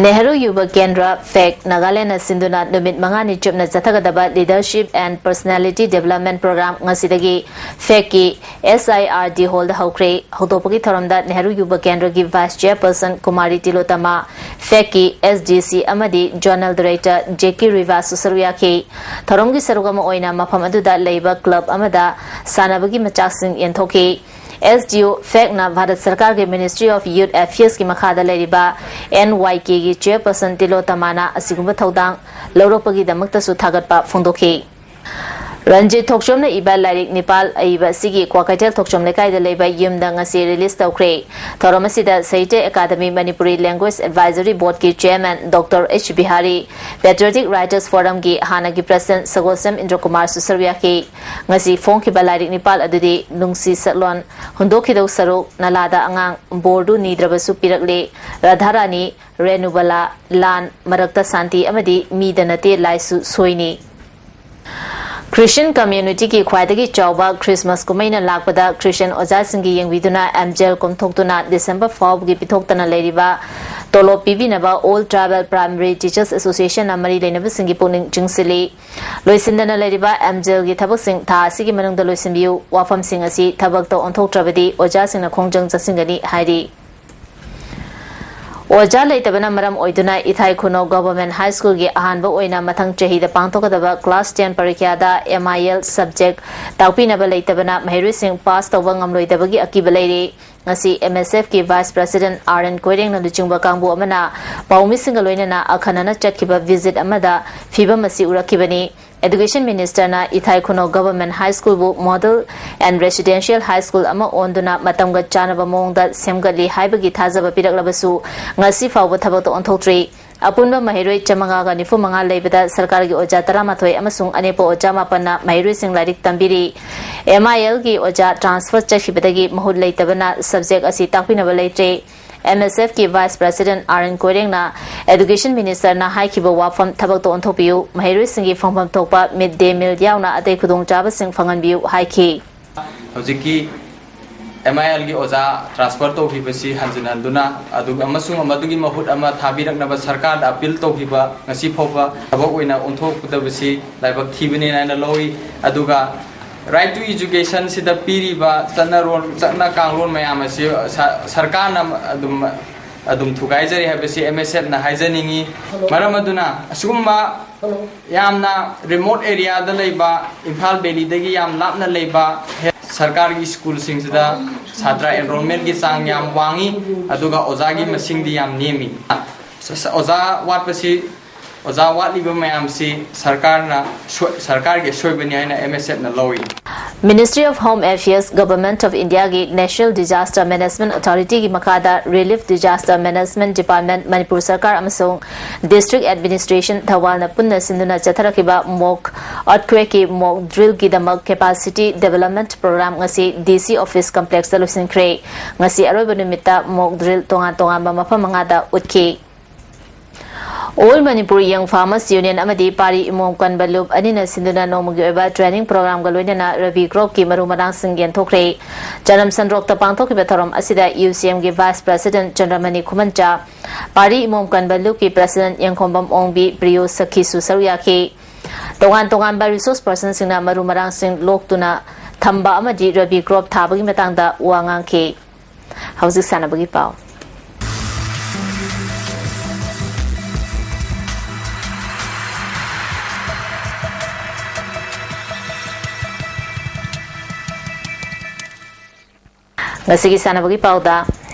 Nehru ꯌꯨꯕ ꯀꯦꯟꯗ꯭ꯔ, ꯐꯦꯛ, ꯅꯥꯒꯥꯂꯦꯟꯅ ꯁꯤꯟꯗꯨꯅ ꯅꯨꯃꯤꯠ ꯃꯉꯥꯅꯤ ꯆꯨꯞꯅ ꯆꯠꯊꯒꯗꯕ Leadership and Personality Development Program ꯉꯁꯤꯗꯒꯤ ꯐꯦꯛꯀꯤ S I R D ꯍꯣꯜꯗ ꯍꯧꯈ꯭ꯔꯦ꯫ ꯍꯧꯗꯣꯛꯄꯒꯤ ꯊꯧꯔꯝꯗ ꯅꯦꯍꯔꯨ ꯌꯨꯕ ꯀꯦꯟꯗ꯭ꯔꯒꯤ vice ꯆꯦꯌꯔꯄꯔꯁꯟ Kumari ꯇꯤꯂꯣꯇꯃꯥ, ꯐꯦꯛꯀꯤ S D C ꯑꯃꯗꯤ ꯖꯣꯅꯦꯜ ꯗꯥꯏꯔꯦꯛꯇꯔ ꯖꯦꯀꯤ ꯔꯤꯚꯥꯁꯁꯨ ꯁꯔꯨꯛ ꯌꯥꯈꯤ꯫ ꯊꯧꯔꯝꯒꯤ ꯁꯔꯨꯛ ꯑꯃ ꯑꯣꯏꯅ ꯃꯐꯝ ꯑꯗꯨꯗ ꯂꯩꯕ ꯀ꯭ꯂꯕ ꯑꯃꯗ ꯁꯥꯟꯅꯕꯒꯤ ꯃꯆꯥꯛꯁꯤꯡ ꯌꯦꯟꯊꯣꯛꯈꯤ꯫ S D O ꯐꯦꯛꯅ ꯚꯥꯔꯠ ꯁꯔꯀꯥꯔꯒꯤ Ministry of Youth Affairsꯀꯤ ꯃꯈꯥꯗ ꯂꯩꯔꯤꯕ N Y Kꯒꯤ ꯆꯦꯌꯔꯄꯔꯁꯟ ꯇꯤꯂꯣꯇꯃꯥꯅ ꯑꯁꯤꯒꯨꯝꯕ ꯊꯧꯗꯥꯡ ꯂꯧꯔꯛꯄꯒꯤꯗꯃꯛꯇꯁꯨ ꯊꯥꯒꯠꯄ ꯐꯣꯡꯗꯣꯛꯈꯤ꯫ ꯔꯟꯖꯤꯠ ꯊꯣꯛꯆꯣꯝꯅ ꯏꯕ ꯂꯥꯏꯔꯤꯛ ꯅꯤꯄꯥꯜ ꯑꯏꯕ ꯑꯁꯤꯒꯤ ꯀ꯭ꯋꯥꯀꯩꯊꯦꯜ ꯊꯣꯛꯆꯣꯝ ꯂꯩꯀꯥꯏꯗ ꯂꯩꯕ ꯌꯨꯝꯗ ꯉꯁꯤ ꯔꯤꯂꯤꯖ ꯇꯧꯈ꯭ꯔꯦ꯫ ꯊꯧꯔꯝ ꯑꯁꯤꯗ Sahitya academy Manipuri language advisory ꯕꯣꯔꯗꯀꯤ chairman doctor H Bihari, patriotic writers ꯐꯣꯔꯝꯒꯤ ꯍꯥꯟꯅꯒꯤ ꯄ꯭ꯔꯁꯤꯗꯦꯟꯠ ꯁꯒꯣꯜꯁꯦꯝ ꯏꯟꯗ꯭ꯔꯀꯨꯃꯥꯔꯁꯨ ꯁꯔꯨꯛ ꯌꯥꯈꯤ꯫ ꯉꯁꯤ ꯐꯣꯡꯈꯤꯕ ꯂꯥꯏꯔꯤꯛ ꯅꯤꯄꯥꯜ ꯑꯗꯨꯗꯤ ꯅꯨꯡꯁꯤ ꯁꯛꯂꯣꯟ, ꯍꯨꯟꯗꯣꯛꯈꯤꯗꯧ ꯁꯔꯨꯛ, ꯅꯂꯥꯗ ꯑꯉꯥꯡ, ꯕꯣꯔꯗꯨ ꯅꯤꯗ꯭ꯔꯕꯁꯨ ꯄꯤꯔꯛꯂꯦ, ꯔꯥꯙꯥꯔꯥꯅꯤ, ꯔꯦꯅꯨꯕꯂꯥ, ꯂꯥꯟ, ꯃꯔꯛꯇ ꯁꯥꯟꯇꯤ ꯑꯃꯗꯤ ꯃꯤꯗ ꯅꯠꯇꯦ ꯂꯥꯏꯁꯨ ꯁꯣꯏꯅꯤ꯫ ꯈ꯭ꯔꯤꯁꯇꯤꯌꯟ ꯀꯝꯃ꯭ꯌꯨꯅꯤꯇꯤꯒꯤ ꯈ꯭ꯋꯥꯏꯗꯒꯤ ꯆꯥꯎꯕ ꯈ꯭ꯔꯤꯁꯃꯥꯁ ꯀꯨꯝꯍꯩꯅ ꯂꯥꯛꯄꯗ ꯈ꯭ꯔꯤꯁꯇꯤꯌꯟ ꯑꯣꯖꯥꯁꯤꯡꯒꯤ ꯌꯦꯡꯕꯤꯗꯨꯅ ꯑꯦꯝꯖꯦꯜ ꯀꯣꯝꯊꯣꯛꯇꯨꯅ ꯗꯤꯁꯦꯝꯕꯔ ꯐꯥꯎꯕꯒꯤ ꯄꯤꯊꯣꯛꯇꯅ ꯂꯩꯔꯤꯕ ꯇꯣꯂꯣꯞ ꯄꯤꯕꯤꯅꯕ ꯑꯣꯜ ꯇ꯭ꯔꯥꯏꯕꯦꯜ ꯄ꯭ꯔꯥꯏꯃꯔꯤ ꯇꯤꯆꯔꯁ ꯑꯦꯁꯣꯁꯤꯌꯦꯁꯟꯅ ꯃꯔꯤ ꯂꯩꯅꯕꯁꯤꯡꯒꯤ ꯄꯨꯛꯅꯤꯡ ꯆꯤꯡꯁꯤꯜꯂꯤ꯫ ꯂꯣꯏꯁꯤꯟꯗꯅ ꯂꯩꯔꯤꯕ ꯑꯦꯝꯖꯦꯜꯒꯤ ꯊꯕꯛꯁꯤꯡ ꯊꯥ ꯑꯁꯤꯒꯤ ꯃꯅꯨꯡꯗ ꯂꯣꯏꯁꯤꯟꯕꯤꯌꯨ꯫ ꯋꯥꯐꯝꯁꯤꯡ ꯑꯁꯤ ꯊꯕꯛꯇ ꯑꯣꯟꯊꯣꯛꯇ꯭ꯔꯕꯗꯤ ꯑꯣꯖꯥꯁꯤꯡꯅ ꯈꯣꯡꯖꯪ ꯆꯠꯁꯤꯟꯒꯅꯤ ꯍꯥꯏꯔꯤ꯫ ꯑꯣꯖꯥ ꯂꯩꯇꯕꯅ ꯃꯔꯝ ꯑꯣꯏꯗꯨꯅ ꯏꯊꯥꯏ ꯈꯨꯅꯧ ꯒꯚꯔꯟꯃꯦꯟꯠ ꯍꯥꯏ ꯁ꯭ꯀꯨꯜꯒꯤ ꯑꯍꯥꯟꯕ ꯑꯣꯏꯅ ꯃꯊꯪ ꯆꯍꯤꯗ ꯄꯥꯡꯊꯣꯛꯀꯗꯕ ꯀ꯭ꯂꯥꯁ ꯇꯦꯟ ꯄꯔꯤꯈ꯭ꯌꯥꯗ ꯑꯦꯝ ꯑꯥꯏ ꯑꯦꯜ ꯁꯕꯖꯦꯛ ꯇꯥꯛꯄꯤꯅꯕ ꯂꯩꯇꯕꯅ ꯃꯍꯩꯔꯣꯏꯁꯤꯡ ꯄꯥꯁ ꯇꯧꯕ ꯉꯝꯂꯣꯏꯗꯕꯒꯤ ꯑꯀꯤꯕ ꯂꯩꯔꯤ꯫ ꯉꯁꯤ ꯑꯦꯝ ꯑꯦꯁ ꯑꯦꯐꯀꯤ ꯚꯥꯏꯁ ꯄ꯭ꯔꯁꯤꯗꯦꯟꯠ ꯑꯥꯔ ꯑꯦꯟ ꯀꯣꯏꯔꯦꯡꯅ ꯂꯨꯆꯤꯡꯕ ꯀꯥꯡꯕꯨ ꯑꯃꯅ ꯄꯥꯎꯃꯤꯁꯤꯡꯒ ꯂꯣꯏꯅꯅ ꯑꯈꯟꯅꯅ ꯆꯠꯈꯤꯕ ꯚꯤꯖꯤꯠ ꯑꯃꯗ ꯐꯤꯚꯝ ꯑꯁꯤ ꯎꯔꯛꯈꯤꯕꯅꯤ꯫ ꯑꯦꯗꯨꯀꯦꯁꯟ ꯃꯤꯅꯤꯁꯇꯔꯅ ꯏꯊꯥꯏ ꯈꯨꯅꯧ ꯒꯚꯔꯟꯃꯦꯟꯠ ꯍꯥꯏ ꯁ꯭ꯀꯨꯜꯕꯨ model and residential high school ꯑꯃ ꯑꯣꯟꯗꯨꯅ ꯃꯇꯝꯒ ꯆꯥꯟꯅꯕ ꯃꯑꯣꯡꯗ ꯁꯦꯝꯒꯠꯂꯤ ꯍꯥꯏꯕꯒꯤ ꯊꯥꯖꯕ ꯄꯤꯔꯛꯂꯕꯁꯨ ꯉꯁꯤ ꯐꯥꯎꯕ ꯊꯕꯛꯇ ꯑꯣꯟꯊꯣꯛꯇ꯭ꯔꯤ꯫ ꯑꯄꯨꯟꯕ ꯃꯍꯩꯔꯣꯏ ꯆꯥꯃꯉꯥꯒ ꯅꯤꯐꯨ ꯃꯉꯥ ꯂꯩꯕꯗ ꯁꯔꯀꯥꯔꯒꯤ ꯑꯣꯖꯥ ꯇꯔꯥꯃꯥꯊꯣꯏ ꯑꯃꯁꯨꯡ ꯑꯅꯦꯛꯄ ꯑꯣꯖꯥ ꯃꯥꯄꯟꯅ ꯃꯍꯩꯔꯣꯏꯁꯤꯡ ꯂꯥꯏꯔꯤꯛ ꯇꯝꯕꯤꯔꯤ꯫ ꯑꯦꯝ ꯑꯥꯏ ꯑꯦꯜꯒꯤ ꯑꯣꯖꯥ ꯇ꯭ꯔꯥꯟꯁꯐꯔ ꯆꯠꯈꯤꯕꯗꯒꯤ ꯃꯍꯨꯠ ꯂꯩꯇꯕꯅ ꯁꯕꯖꯦꯛ ꯑꯁꯤ ꯇꯥꯛꯄꯤꯅꯕ ꯂꯩꯇ꯭ꯔꯦ꯫ ꯑꯦꯝ ꯑꯦꯁ ꯑꯦꯐꯀꯤ ꯚꯥꯏꯁ ꯄ꯭ꯔꯁꯤꯗꯦꯟꯠ ꯑꯥꯔ ꯑꯦꯟ ꯀꯣꯏꯔꯦꯡꯅ ꯑꯦꯗꯨꯀꯦꯁꯟ ꯃꯤꯅꯤꯁꯇꯔꯅ ꯍꯥꯏꯈꯤꯕ ꯋꯥꯐꯝ ꯊꯕꯛꯇ ꯑꯣꯟꯊꯣꯛꯄꯤꯌꯨ, ꯃꯍꯩꯔꯣꯏꯁꯤꯡꯒꯤ ꯐꯪꯐꯝ ꯊꯣꯛꯄ ꯃꯤꯗ ꯗꯦ ꯃꯤꯜ ꯌꯥꯎꯅ ꯑꯇꯩ ꯈꯨꯗꯣꯡꯆꯥꯕꯁꯤꯡ ꯐꯪꯍꯟꯕꯤꯌꯨ ꯍꯥꯏꯈꯤ꯫ ꯍꯧꯖꯤꯛꯀꯤ ꯑꯦꯝ ꯑꯥꯏ ꯑꯦꯜꯒꯤ ꯑꯣꯖꯥ ꯇ꯭ꯔꯥꯟꯁꯐꯔ ꯇꯧꯈꯤꯕꯁꯤ ꯍꯟꯖꯤꯟꯍꯟꯗꯨꯅ ꯑꯗꯨꯒ ꯑꯃꯁꯨꯡ ꯃꯗꯨꯒꯤ ꯃꯍꯨꯠ ꯑꯃ ꯊꯥꯕꯤꯔꯛꯅꯕ ꯁꯔꯀꯥꯔꯗ ꯑꯄꯤꯜ ꯇꯧꯈꯤꯕ ꯉꯁꯤ ꯐꯥꯎꯕ ꯊꯕꯛ ꯑꯣꯏꯅ ꯑꯣꯟꯊꯣꯛꯀꯗꯕꯁꯤ ꯂꯥꯏꯕꯛ ꯊꯤꯕꯅꯦꯅ ꯍꯥꯏꯅ ꯂꯧꯏ꯫ ꯑꯗꯨꯒ ꯔꯥꯏꯠ ꯇꯨ ꯏꯖꯨꯀꯦꯁꯟꯁꯤꯗ ꯄꯤꯔꯤꯕ ꯆꯠꯅꯔꯣꯟ, ꯆꯠꯅ ꯀꯥꯡꯂꯣꯟ ꯃꯌꯥꯝ ꯑꯁꯤ ꯁ-, ꯁꯔꯀꯥꯔꯅ ꯑꯗꯨꯝ, ꯑꯗꯨꯝ ꯊꯨꯒꯥꯏꯖꯔꯤ ꯍꯥꯏꯕꯁꯤ ꯑꯦꯝ ꯑꯦꯁ ꯑꯦꯐꯅ ꯍꯥꯏꯖꯅꯤꯡꯏ꯫ ꯃꯔꯝ ꯑꯗꯨꯅ ꯑꯁꯤꯒꯨꯝꯕ ꯌꯥꯝꯅ ꯔꯤꯃꯣꯠ ꯑꯦꯔꯤꯌꯥꯗ ꯂꯩꯕ, ꯏꯝꯐꯥꯜ ꯚꯦꯂꯤꯗꯒꯤ ꯌꯥꯝ ꯂꯥꯞꯅ ꯂꯩꯕ ꯍꯦ-, ꯁꯔꯀꯥꯔꯒꯤ ꯁ꯭ꯀꯨꯜꯁꯤꯡꯁꯤꯗ ꯁꯥꯇ꯭ꯔ ꯑꯦꯟꯔꯣꯜꯃꯦꯟꯒꯤ ꯆꯥꯡ ꯌꯥꯝ ꯋꯥꯡꯉꯤ, ꯑꯗꯨꯒ ꯑꯣꯖꯥꯒꯤ ꯃꯁꯤꯡꯗꯤ ꯌꯥꯝ ꯅꯦꯝꯃꯤ꯫ ꯁ-, ꯁ-, ꯑꯣꯖꯥ ꯋꯥꯠꯄꯁꯤ ꯑꯣꯖꯥ ꯋꯥꯠꯂꯤꯕ ꯃꯌꯥꯝꯁꯤ ꯁꯔꯀꯥꯔꯅ ꯁꯣꯏ- ꯁꯔꯀꯥꯔꯒꯤ ꯑꯁꯣꯏꯕꯅꯤ ꯍꯥꯏꯅ ꯑꯦꯝ ꯑꯦꯁ ꯑꯦꯐꯅ ꯂꯧꯏ꯫ Ministry of Home Affairs, Government of Indiaꯒꯤ National Disaster Management Authorityꯒꯤ ꯃꯈꯥꯗ Relief Disaster Management Department, Manipur ꯁꯔꯀꯥꯔ ꯑꯃꯁꯨꯡ District Administration ꯊꯧꯕꯥꯜꯅ ꯄꯨꯟꯅ ꯁꯤꯟꯗꯨꯅ ꯆꯠꯊꯔꯛꯈꯤꯕ mock earthquakeꯀꯤ mock drillꯒꯤꯗꯃꯛ capacity development program ꯉꯁꯤ D C office complexꯇ ꯂꯣꯏꯁꯤꯟꯈ꯭ꯔꯦ꯫ ꯉꯁꯤ ꯑꯔꯣꯏꯕ ꯅꯨꯃꯤꯠꯇ mock drill ꯇꯣꯉꯥꯟ ꯇꯣꯉꯥꯟꯕ ꯃꯐꯝ ꯃꯉꯥꯗ ꯎꯠꯈꯤ꯫ All Manipur Young Farmers Union ꯑꯃꯗꯤ ꯄꯥꯔꯤ ꯏꯃꯣꯝ ꯀꯟꯕ ꯂꯨꯞ ꯑꯅꯤꯅ ꯁꯤꯟꯗꯨꯅ ꯅꯣꯡꯃꯒꯤ ꯑꯣꯏꯕ training programꯒ ꯂꯣꯏꯅꯅ ꯔꯕꯤ cropꯀꯤ ꯃꯔꯨ ꯃꯔꯥꯡꯁꯤꯡ ꯌꯦꯟꯊꯣꯛꯈ꯭ꯔꯦ꯫ ꯆꯅꯝ ꯁꯟꯗ꯭ꯔꯣꯛꯇ ꯄꯥꯡꯊꯣꯛꯈꯤꯕ ꯊꯧꯔꯝ ꯑꯁꯤꯗ U C Mꯒꯤ Vice President ꯆꯟꯗ꯭ꯔꯃꯅꯤ ꯈꯨꯃꯟꯆꯥ, ꯄꯥꯔꯤ ꯏꯃꯣꯝ ꯀꯟꯕ ꯂꯨꯞꯀꯤ President ꯌꯦꯡꯈꯣꯝꯕꯝ ꯑꯣꯡꯕꯤ, ꯄ꯭ꯔꯤꯌꯣ ꯁꯈꯤꯁꯨ ꯁꯔꯨꯛ ꯌꯥꯈꯤ꯫ ꯇꯣꯉꯥꯟ ꯇꯣꯉꯥꯟꯕ resource personꯁꯤꯡꯅ ꯃꯔꯨ ꯃꯔꯥꯡꯁꯤꯡ ꯂꯣꯛꯇꯨꯅ ꯊꯝꯕ ꯑꯃꯗꯤ ꯔꯕꯤ crop ꯊꯥꯕꯒꯤ ꯃꯇꯥꯡꯗ ꯋꯥ ꯉꯥꯡꯈꯤ꯫ ꯍꯧꯖꯤꯛ ꯁꯥꯟꯅꯕꯒꯤ ꯄꯥꯎ꯫ ꯉꯁꯤꯒꯤ ꯁꯥꯟꯅꯕꯒꯤ ꯄꯥꯎꯗ,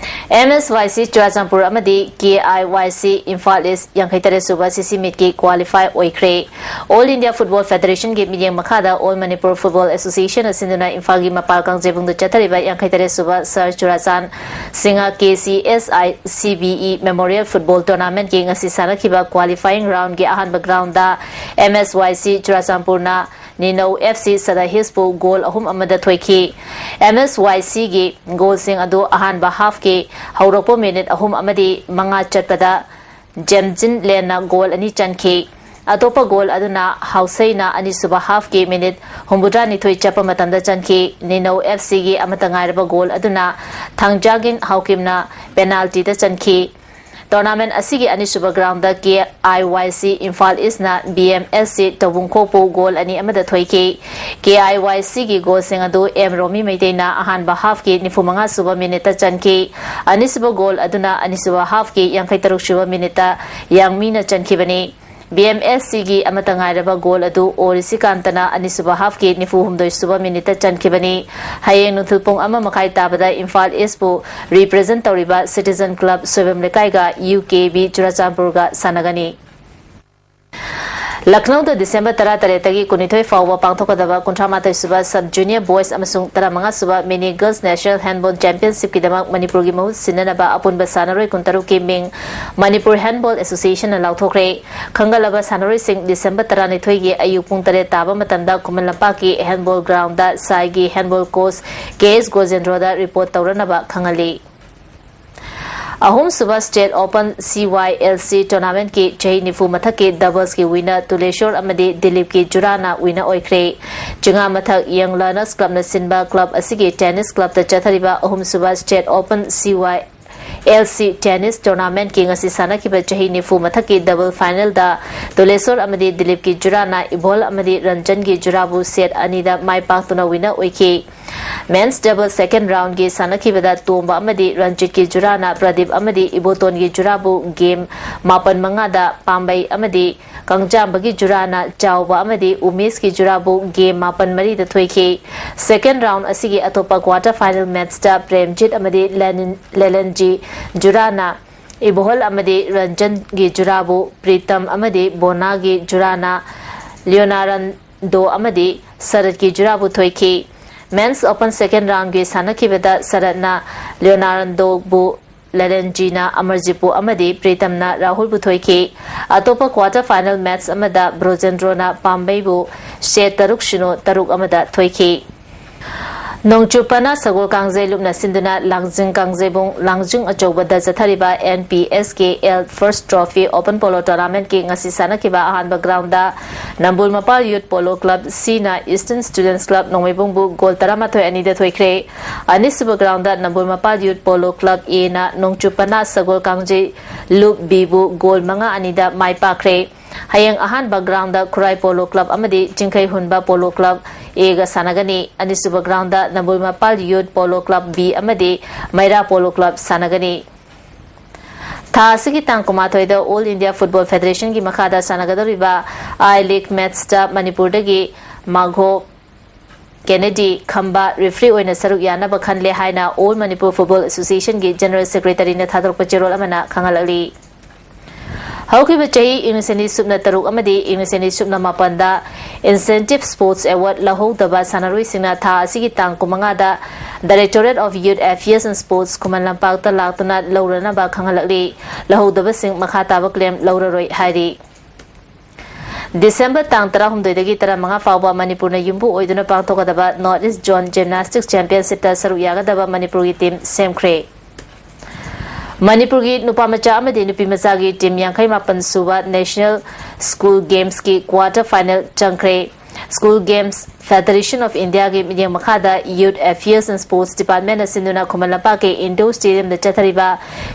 M S Y C Churachandpur ꯑꯃꯗꯤ K I Y C Imphal ꯏꯁ ꯌꯥꯡꯈꯩ ꯇꯔꯦꯠ ꯁꯨꯕ C C meetꯀꯤ qualify ꯑꯣꯏꯈ꯭ꯔꯦ꯫ All India Football Federationꯒꯤ ꯃꯤꯠꯌꯦꯡ ꯃꯈꯥꯗ All Manipur Football Association ꯑꯁꯤꯟꯗꯨꯅ ꯏꯝꯐꯥꯜꯒꯤ ꯃꯄꯥꯜ ꯀꯥꯡꯖꯩꯕꯨꯡꯗ ꯆꯠꯊꯔꯤꯕ ꯌꯥꯡꯈꯩ ꯇꯔꯦꯠ ꯁꯨꯕ sir Churachand Singh K C S I C B E Memorial Football Tournamentꯀꯤ ꯉꯁꯤ ꯁꯥꯟꯅꯈꯤꯕ qualifying roundꯀꯤ ꯑꯍꯥꯟꯕ groundꯗ M S Y C ꯆꯨꯔꯥꯆꯥꯟꯄꯨꯔꯅ Nino F C Sadahills ꯄꯨ goal ꯑꯍꯨꯝ ꯑꯃꯗ ꯊꯣꯏꯈꯤ꯫ M S Y Cꯒꯤ goalꯁꯤꯡ ꯑꯗꯨ ꯑꯍꯥꯟꯕ halfꯀꯤ ꯍꯧꯔꯛꯄ minute ꯑꯍꯨꯝ ꯑꯃꯗꯤ ꯃꯉꯥ ꯆꯠꯄꯗ ꯖꯦꯝꯖꯤꯟ ꯂꯦꯟꯅ goal ꯑꯅꯤ ꯆꯟꯈꯤ꯫ ꯑꯇꯣꯞꯄ goal ꯑꯗꯨꯅ ꯍꯥꯎꯁꯩꯅ ꯑꯅꯤꯁꯨꯕ halfꯀꯤ minute ꯍꯨꯝꯐꯨꯇꯔꯥ ꯅꯤꯊꯣꯏ ꯆꯠꯄ ꯃꯇꯝꯗ ꯆꯟꯈꯤ꯫ Nino F Cꯒꯤ ꯑꯃꯠꯇ ꯉꯥꯏꯔꯕ goal ꯑꯗꯨꯅ ꯊꯥꯡꯖꯥꯒꯤꯟ ꯍꯥꯎꯀꯤꯝꯅ penaltyꯗ ꯆꯟꯈꯤ꯫ Tournament ꯑꯁꯤꯒꯤ ꯑꯅꯤꯁꯨꯕ groundꯗ K I Y C Imphal ꯏꯁꯅ B M S C ꯇꯧꯕꯨꯡꯈꯣꯛꯄꯨ goal ꯑꯅꯤ ꯑꯃꯗ ꯊꯣꯏꯈꯤ꯫ K I Y Cꯒꯤ goalꯁꯤꯡ ꯑꯗꯨ M ꯔꯣꯃꯤ ꯃꯩꯇꯩꯅ ꯑꯍꯥꯟꯕ halfꯀꯤ ꯅꯤꯐꯨ ꯃꯉꯥ ꯁꯨꯕ minuteꯇ ꯆꯟꯈꯤ꯫ ꯑꯅꯤꯁꯨꯕ goal ꯑꯗꯨꯅ ꯑꯅꯤꯁꯨꯕ halfꯀꯤ ꯌꯥꯡꯈꯩ ꯇꯔꯨꯛ ꯁꯨꯕ minuteꯇ ꯌꯥꯡꯃꯤꯅ ꯆꯟꯈꯤꯕꯅꯤ꯫ B M S Cꯒꯤ ꯑꯃꯠꯇ ꯉꯥꯏꯔꯕ goal ꯑꯗꯨ ꯑꯣ ꯔꯤꯁꯤꯀꯥꯟꯇꯅ ꯑꯅꯤꯁꯨꯕ halfꯀꯤ ꯅꯤꯐꯨ ꯍꯨꯝꯗꯣꯏ ꯁꯨꯕ minuteꯇ ꯆꯟꯈꯤꯕꯅꯤ꯫ ꯍꯌꯦꯡ ꯅꯨꯡꯊꯤꯜ ꯄꯨꯡ ꯑꯃ ꯃꯈꯥꯏ ꯇꯥꯕꯗ ꯏꯝꯐꯥꯜ ꯏꯁꯄꯨ represent ꯇꯧꯔꯤꯕ Citizen Club Soibam ꯂꯩꯀꯥꯏꯒ U K B ꯆꯨꯔꯥꯆꯥꯟꯄꯨꯔꯒ ꯁꯥꯟꯅꯒꯅꯤ꯫ ꯂꯈꯅꯧꯗ ꯗꯤꯁꯦꯝꯕꯔ ꯇꯔꯥꯇꯔꯦꯠꯇꯒꯤ ꯀꯨꯟꯅꯤꯊꯣꯏ ꯐꯥꯎꯕ ꯄꯥꯡꯊꯣꯛꯀꯗꯕ ꯀꯨꯟꯊ꯭ꯔꯥ ꯃꯥꯊꯣꯏ ꯁꯨꯕ Sub Junior Boys ꯑꯃꯁꯨꯡ ꯇꯔꯥꯃꯉꯥ ꯁꯨꯕ Mini Girls National Handball Championshipꯀꯤꯗꯃꯛ ꯃꯅꯤꯄꯨꯔꯒꯤ ꯃꯍꯨꯠ ꯁꯤꯟꯅꯅꯕ ꯑꯄꯨꯟꯕ ꯁꯥꯟꯅꯔꯣꯏ ꯀꯨꯟꯇꯔꯨꯛꯀꯤ ꯃꯤꯡ Manipur Handball Associationꯅ ꯂꯥꯎꯊꯣꯛꯈ꯭ꯔꯦ꯫ ꯈꯟꯒꯠꯂꯕ ꯁꯥꯟꯅꯔꯣꯏꯁꯤꯡ ꯗꯤꯁꯦꯝꯕꯔ ꯇꯔꯥꯅꯤꯊꯣꯏꯒꯤ ꯑꯌꯨꯛ ꯄꯨꯡ ꯇꯔꯦꯠ ꯇꯥꯕ ꯃꯇꯝꯗ ꯈꯨꯃꯟ ꯂꯝꯄꯥꯛꯀꯤ handball groundꯗ ꯁꯥꯏꯒꯤ handball coach ꯀꯦ ꯑꯦꯁ ꯒꯣꯖꯦꯟꯗ꯭ꯔꯣꯗ report ꯇꯧꯔꯅꯕ ꯈꯪꯍꯜꯂꯤ꯫ ꯑꯍꯨꯝꯁꯨꯕ State Open CYLC Tournamentꯀꯤ ꯆꯍꯤ ꯅꯤꯐꯨ ꯃꯊꯛꯀꯤ Doublesꯀꯤ winner ꯇꯨꯂꯦꯁꯣꯔ ꯑꯃꯗꯤ ꯗꯤꯂꯤꯞꯀꯤ ꯖꯨꯔꯥꯅ winner ꯑꯣꯏꯈ꯭ꯔꯦ꯫ ꯆꯤꯉꯥꯃꯊꯛ Young Learners Clubꯅ ꯁꯤꯟꯕ club ꯑꯁꯤꯒꯤ tennis clubꯇ ꯆꯠꯊꯔꯤꯕ ꯑꯍꯨꯝꯁꯨꯕ State Open CYLC Tennis Tournamentꯀꯤ ꯉꯁꯤ ꯁꯥꯟꯅꯈꯤꯕ ꯆꯍꯤ ꯅꯤꯐꯨ ꯃꯊꯛꯀꯤ double finalꯗ ꯇꯨꯂꯦꯁꯣꯔ ꯑꯃꯗꯤ ꯗꯤꯂꯤꯞꯀꯤ ꯖꯨꯔꯥꯅ ꯏꯕꯣꯜ ꯑꯃꯗꯤ ꯔꯟꯖꯟꯒꯤ ꯖꯨꯔꯥꯕꯨ set ꯑꯅꯤꯗ ꯃꯥꯏ ꯄꯥꯛꯇꯨꯅ winner ꯑꯣꯏꯈꯤ꯫ Men's double second roundꯒꯤ ꯁꯥꯟꯅꯈꯤꯕꯗ ꯇꯣꯝꯕ ꯑꯃꯗꯤ ꯔꯟꯖꯤꯠꯀꯤ ꯖꯨꯔꯥꯅ ꯄ꯭ꯔꯗꯤꯞ ꯑꯃꯗꯤ ꯏꯕꯣꯇꯣꯟꯒꯤ ꯖꯨꯔꯥꯕꯨ game ꯃꯥꯄꯟ ꯃꯉꯥꯗ, ꯄꯥꯝꯕꯩ ꯑꯃꯗꯤ ꯀꯪꯖꯥꯝꯕꯒꯤ ꯖꯨꯔꯥꯅ ꯆꯥꯎꯕ ꯑꯃꯗꯤ ꯎꯃꯦꯁꯀꯤ ꯖꯨꯔꯥꯕꯨ game ꯃꯥꯄꯟ ꯃꯔꯤꯗ ꯊꯣꯏꯈꯤ꯫ Second round ꯑꯁꯤꯒꯤ ꯑꯇꯣꯞꯄ quarter final matchꯇ ꯄ꯭ꯔꯦꯝꯖꯤꯠ ꯑꯃꯗꯤ ꯂꯦꯅꯤꯟ-, ꯂꯦꯂꯟꯖꯤ ꯖꯨꯔꯥꯅ ꯏꯕꯣꯍꯜ ꯑꯃꯗꯤ ꯔꯟꯖꯟꯒꯤ ꯖꯨꯔꯥꯕꯨ, ꯄ꯭ꯔꯤꯇꯝ ꯑꯃꯗꯤ ꯕꯣꯅꯥꯒꯤ ꯖꯨꯔꯥꯅ ꯂꯤꯌꯣꯅꯥꯔꯟꯗꯣ ꯑꯃꯗꯤ ꯁꯔꯠꯀꯤ ꯖꯨꯔꯥꯕꯨ ꯊꯣꯏꯈꯤ꯫ Men's Open second roundꯒꯤ ꯁꯥꯟꯅꯈꯤꯕꯗ ꯁꯔꯠꯅ ꯂꯤꯌꯣꯅꯥꯔꯟꯗꯣꯕꯨ, ꯂꯦꯂꯦꯟꯖꯤꯅ ꯑꯃꯔꯖꯤꯠꯄꯨ ꯑꯃꯗꯤ ꯄ꯭ꯔꯤꯇꯝꯅ ꯔꯥꯍꯨꯜꯕꯨ ꯊꯣꯏꯈꯤ꯫ ꯑꯇꯣꯞꯄ quarter final match ꯑꯃꯗ ꯕ꯭ꯔꯣꯖꯦꯟꯗ꯭ꯔꯣꯅ ꯄꯥꯝꯕꯩꯕꯨ set ꯇꯔꯨꯛ ꯁꯤꯅꯣ, ꯇꯔꯨꯛ ꯑꯃꯗ ꯊꯣꯏꯈꯤ꯫ ꯅꯣꯡꯆꯨꯞ ꯄꯅꯥ ꯁꯒꯣꯜ ꯀꯥꯡꯖꯩ ꯂꯨꯞꯅ ꯁꯤꯟꯗꯨꯅ ꯂꯥꯡꯖꯤꯡ ꯀꯥꯡꯖꯩꯕꯨꯡ ꯂꯥꯡꯖꯤꯡ ꯑꯆꯧꯕꯗ ꯆꯠꯊꯔꯤꯕ NPSKL First Trophy Open Polo Tournamentꯀꯤ ꯉꯁꯤ ꯁꯥꯟꯅꯈꯤꯕ ꯑꯍꯥꯟꯕ groundꯗ ꯅꯝꯕꯨꯜ ꯃꯄꯥꯜ Youth Polo Club Cꯅ Eastern Students Club ꯅꯣꯡꯃꯩꯕꯨꯡꯕꯨ goal ꯇꯔꯥꯃꯥꯊꯣꯏ ꯑꯅꯤꯗ ꯊꯣꯏꯈ꯭ꯔꯦ꯫ ꯑꯅꯤꯁꯨꯕ groundꯗ ꯅꯝꯕꯨꯜ ꯃꯄꯥꯜ Youth Polo Club Aꯅ ꯅꯣꯡꯆꯨꯞ ꯄꯅꯥ ꯁꯒꯣꯜ ꯀꯥꯡꯖꯩ ꯂꯨꯞ Bꯕꯨ goal ꯃꯉꯥ ꯑꯅꯤꯗ ꯃꯥꯏ ꯄꯥꯛꯈ꯭ꯔꯦ꯫ ꯍꯌꯦꯡ ꯑꯍꯥꯟꯕ groundꯗ ꯈꯨꯔꯥꯏ Polo Club ꯑꯃꯗꯤ ꯆꯤꯡꯈꯩ ꯍꯨꯟꯕ Polo Club Aꯒ ꯁꯥꯟꯅꯒꯅꯤ꯫ ꯑꯅꯤꯁꯨꯕ groundꯗ ꯅꯝꯕꯨꯜ ꯃꯄꯥꯜ Youth Polo Club B ꯑꯃꯗꯤ ꯃꯩꯔꯥ Polo Club ꯁꯥꯟꯅꯒꯅꯤ꯫ ꯊꯥ ꯑꯁꯤꯒꯤ ꯇꯥꯡ ꯀꯨꯟꯃꯥꯊꯣꯏꯗ All India Football Federationꯒꯤ ꯃꯈꯥꯗ ꯁꯥꯟꯅꯒꯗꯧꯔꯤꯕ I League matchꯇ ꯃꯅꯤꯄꯨꯔꯗꯒꯤ ꯃꯥꯒꯣ ꯀꯦꯅꯦꯗꯤ ꯈꯝꯕ referee ꯑꯣꯏꯅ ꯁꯔꯨꯛ ꯌꯥꯅꯕ ꯈꯜꯂꯦ ꯍꯥꯏꯅ All Manipur Football Associationꯒꯤ General Secretaryꯅ ꯊꯥꯗꯣꯔꯛꯄ ꯆꯦꯔꯣꯜ ꯑꯃꯅ ꯈꯪꯍꯜꯂꯛꯂꯤ꯫ ꯍꯧꯈꯤꯕ ꯆꯍꯤ ꯏꯪ ꯂꯤꯁꯤꯡ ꯑꯅꯤ ꯁꯨꯞꯅ ꯇꯔꯨꯛ ꯑꯃꯗꯤ ꯏꯪ ꯂꯤꯁꯤꯡ ꯑꯅꯤ ꯁꯨꯞꯅ ꯃꯥꯄꯟꯗ Incentive Sports Award ꯂꯧꯍꯧꯗꯕ ꯁꯥꯟꯅꯔꯣꯏꯁꯤꯡꯅ ꯊꯥ ꯑꯁꯤꯒꯤ ꯇꯥꯡ ꯀꯨꯟꯃꯉꯥꯗ Directorate of Youth Affairs and Sports ꯈꯨꯃꯟ ꯂꯝꯄꯥꯛꯇ ꯂꯥꯛꯇꯨꯅ ꯂꯧꯔꯅꯕ ꯈꯪꯍꯜꯂꯛꯂꯤ꯫ ꯂꯧꯍꯧꯗꯕꯁꯤꯡ ꯃꯈꯥ ꯇꯥꯕ claim ꯂꯧꯔꯔꯣꯏ ꯍꯥꯏꯔꯤ꯫ ꯗꯤꯁꯦꯝꯕꯔ ꯇꯥꯡ ꯇꯔꯥꯍꯨꯝꯗꯣꯏꯗꯒꯤ ꯇꯔꯥꯃꯉꯥ ꯐꯥꯎꯕ ꯃꯅꯤꯄꯨꯔꯅ ꯌꯨꯝꯕꯨ ꯑꯣꯏꯗꯨꯅ ꯄꯥꯡꯊꯣꯛꯀꯗꯕ North East Zone Gymnastics Championship ꯇ ꯁꯔꯨꯛ ꯌꯥꯒꯗꯕ ꯃꯅꯤꯄꯨꯔꯒꯤ team ꯁꯦꯝꯈ꯭ꯔꯦ꯫ ꯃꯅꯤꯄꯨꯔꯒꯤ ꯅꯨꯄꯥ ꯃꯆꯥ ꯑꯃꯗꯤ ꯅꯨꯄꯤ ꯃꯆꯥꯒꯤ team ꯌꯥꯡꯈꯩ ꯃꯥꯄꯟ ꯁꯨꯕ National School Games ꯀꯤ quarter final ꯆꯪꯈ꯭ꯔꯦ꯫ School Games Federation of India ꯒꯤ ꯃꯤꯠꯌꯦꯡ ꯃꯈꯥꯗ Youth Affairs and Sports Department ꯅ ꯁꯤꯟꯗꯨꯅ ꯈꯨꯃꯟ ꯂꯝꯄꯥꯛꯀꯤ Indoor Stadium ꯗ ꯆꯠꯊꯔꯤꯕ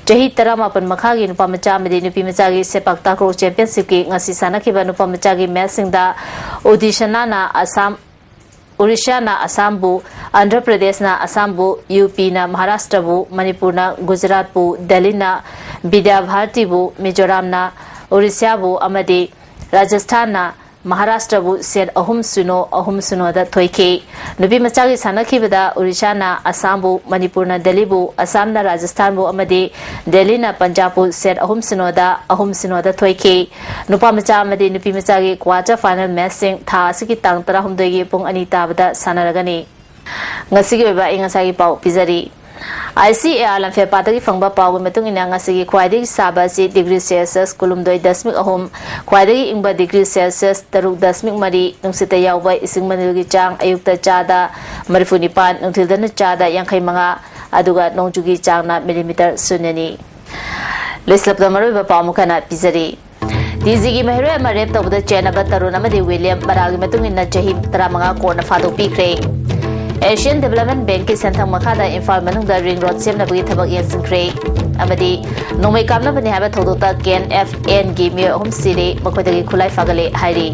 ꯆꯍꯤ ꯇꯔꯥꯃꯥꯄꯟ ꯃꯈꯥꯒꯤ ꯅꯨꯄꯥ ꯃꯆꯥ ꯑꯃꯗꯤ ꯅꯨꯄꯤ ꯃꯆꯥꯒꯤ ꯁꯦꯄꯥꯛ ꯇꯥꯀ꯭ꯔꯣ Championship ꯀꯤ ꯉꯁꯤ ꯁꯥꯟꯅꯈꯤꯕ ꯅꯨꯄꯥ ꯃꯆꯥꯒꯤ match ꯁꯤꯡꯗ Odisha ꯅ ꯑꯁꯥꯝ, ꯑꯣꯔꯤꯁꯥꯅ ꯑꯁꯥꯝꯕꯨ, ꯑꯟꯙ꯭ꯔ ꯄ꯭ꯔꯗꯦꯁꯅ ꯑꯁꯥꯝꯕꯨ, ꯌꯨ ꯄꯤꯅ ꯃꯍꯥꯔꯥꯁꯇ꯭ꯔꯕꯨ, ꯃꯅꯤꯄꯨꯔꯅ ꯒꯨꯖꯔꯥꯠꯄꯨ, ꯗꯦꯜꯂꯤꯅ ꯕꯤꯗ꯭ꯌꯥ ꯚꯥꯔꯇꯤꯕꯨ, ꯃꯤꯖꯣꯔꯥꯝꯅ ꯑꯣꯔꯤꯁꯥꯕꯨ ꯑꯃꯗꯤ ꯔꯥꯖꯁꯊꯥꯟꯅ ꯃꯍꯥꯔꯥꯁꯇ꯭ꯔꯕꯨ set ꯑꯍꯨꯝ ꯁꯤꯅꯣ, ꯑꯍꯨꯝ ꯁꯤꯅꯣꯗ ꯊꯣꯏꯈꯤ꯫ ꯅꯨꯄꯤ ꯃꯆꯥꯒꯤ ꯁꯥꯟꯅꯈꯤꯕꯗ ꯑꯣꯔꯤꯁꯥꯅ ꯑꯁꯥꯝꯕꯨ, ꯃꯅꯤꯄꯨꯔꯅ ꯗꯦꯜꯂꯤꯕꯨ, ꯑꯁꯥꯝꯅ ꯔꯥꯖꯁꯊꯥꯟꯕꯨ ꯑꯃꯗꯤ ꯗꯦꯜꯂꯤꯅ ꯄꯟꯖꯥꯕꯄꯨ set ꯑꯍꯨꯝ ꯁꯤꯅꯣꯗ, ꯑꯍꯨꯝ ꯁꯤꯅꯣꯗ ꯊꯣꯏꯈꯤ꯫ ꯅꯨꯄꯥ ꯃꯆꯥ ꯑꯃꯗꯤ ꯅꯨꯄꯤ ꯃꯆꯥꯒꯤ quarter final match ꯁꯤꯡ ꯊꯥ ꯑꯁꯤꯒꯤ ꯇꯥꯡ ꯇꯔꯥꯍꯨꯝꯗꯣꯏꯒꯤ ꯄꯨꯡ ꯑꯅꯤ ꯇꯥꯕꯗ ꯁꯥꯟꯅꯔꯒꯅꯤ꯫ ꯉꯁꯤꯒꯤ ꯑꯣꯏꯕ ꯑꯏꯪ ꯑꯁꯥꯒꯤ ꯄꯥꯎ ꯄꯤꯖꯔꯤ꯫ ꯑꯥꯏ ꯁꯤ ꯑꯦ ꯑꯥꯔ ꯂꯝꯐꯦꯜꯄꯥꯠꯇꯒꯤ ꯐꯪꯕ ꯄꯥꯎꯒꯤ ꯃꯇꯨꯡ ꯏꯟꯅ, ꯉꯁꯤꯒꯤ ꯈ꯭ꯋꯥꯏꯗꯒꯤ ꯁꯥꯕ ꯑꯁꯤ degree Celsius ꯀꯨꯟꯍꯨꯝꯗꯣꯏ ꯗꯁꯃꯤꯛ ꯑꯍꯨꯝ, ꯈ꯭ꯋꯥꯏꯗꯒꯤ ꯏꯪꯕ degree Celsius ꯇꯔꯨꯛ ꯗꯁꯃꯤꯛ ꯃꯔꯤ, ꯅꯨꯡꯁꯤꯠꯇ ꯌꯥꯎꯕ ꯏꯁꯤꯡ ꯃꯅꯤꯜꯒꯤ ꯆꯥꯡ ꯑꯌꯨꯛꯇ ꯆꯥꯗ ꯃꯔꯤꯐꯨ ꯅꯤꯄꯥꯟ, ꯅꯨꯡꯊꯤꯜꯗꯅ ꯆꯥꯗ ꯌꯥꯡꯈꯩ ꯃꯉꯥ, ꯑꯗꯨꯒ ꯅꯣꯡꯖꯨꯒꯤ ꯆꯥꯡꯅ millimeter ꯁꯨꯟꯌꯅꯤ꯫ ꯂꯣꯏꯁꯤꯜꯂꯛꯄꯗ ꯃꯔꯨꯑꯣꯏꯕ ꯄꯥꯎ ꯑꯃꯨꯛ ꯍꯟꯅ ꯄꯤꯖꯔꯤ꯫ ꯇꯤ ꯖꯤꯒꯤ ꯃꯍꯩꯔꯣꯏ ꯑꯃ rape ꯇꯧꯕꯗ ꯆꯦꯟꯅꯕ ꯇꯔꯨꯟ ꯑꯃꯗꯤ ꯋꯤꯂꯤꯌꯝ ꯃꯔꯥꯜꯒꯤ ꯃꯇꯨꯡ ꯏꯟꯅ ꯆꯍꯤ ꯇꯔꯥꯃꯉꯥ court ꯅ ꯐꯥꯗꯣꯛꯄꯤꯈ꯭ꯔꯦ꯫ Asian Development Bank ꯀꯤ ꯁꯦꯟꯊꯪ ꯃꯈꯥꯗ ꯏꯝꯐꯥꯜ ꯃꯅꯨꯡꯗ ring road ꯁꯦꯝꯅꯕꯒꯤ ꯊꯕꯛ ꯌꯦꯡꯁꯤꯟꯈ꯭ꯔꯦ꯫ ꯑꯃꯗꯤ ꯅꯣꯡꯃꯩ ꯀꯥꯞꯅꯕꯅꯤ ꯍꯥꯏꯕ ꯊꯧꯗꯣꯛꯇ ꯀꯦꯟ ꯑꯦꯐ ꯑꯦꯟ ꯒꯤ ꯃꯤꯑꯣꯏ ꯑꯍꯨꯝ ꯁꯤꯔꯦ, ꯃꯈꯣꯏꯗꯒꯤ ꯈꯨꯠꯂꯥꯏ ꯐꯥꯒꯠꯂꯦ ꯍꯥꯏꯔꯤ꯫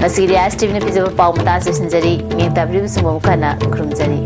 ꯉꯁꯤꯒꯤꯗꯤ ꯑꯥꯏ ꯑꯦꯁ ꯇꯤ ꯚꯤ ꯅ ꯄꯤꯖꯕ ꯄꯥꯎ ꯃꯇꯥꯡ ꯑꯁꯤꯗ ꯂꯣꯏꯁꯤꯟꯖꯔꯤ꯫ ꯃꯤꯠꯌꯦꯡ ꯇꯥꯕꯤꯔꯤꯕꯁꯤꯡꯕꯨ ꯑꯃꯨꯛ ꯍꯟꯅ ꯈꯨꯔꯨꯝꯖꯔꯤ꯫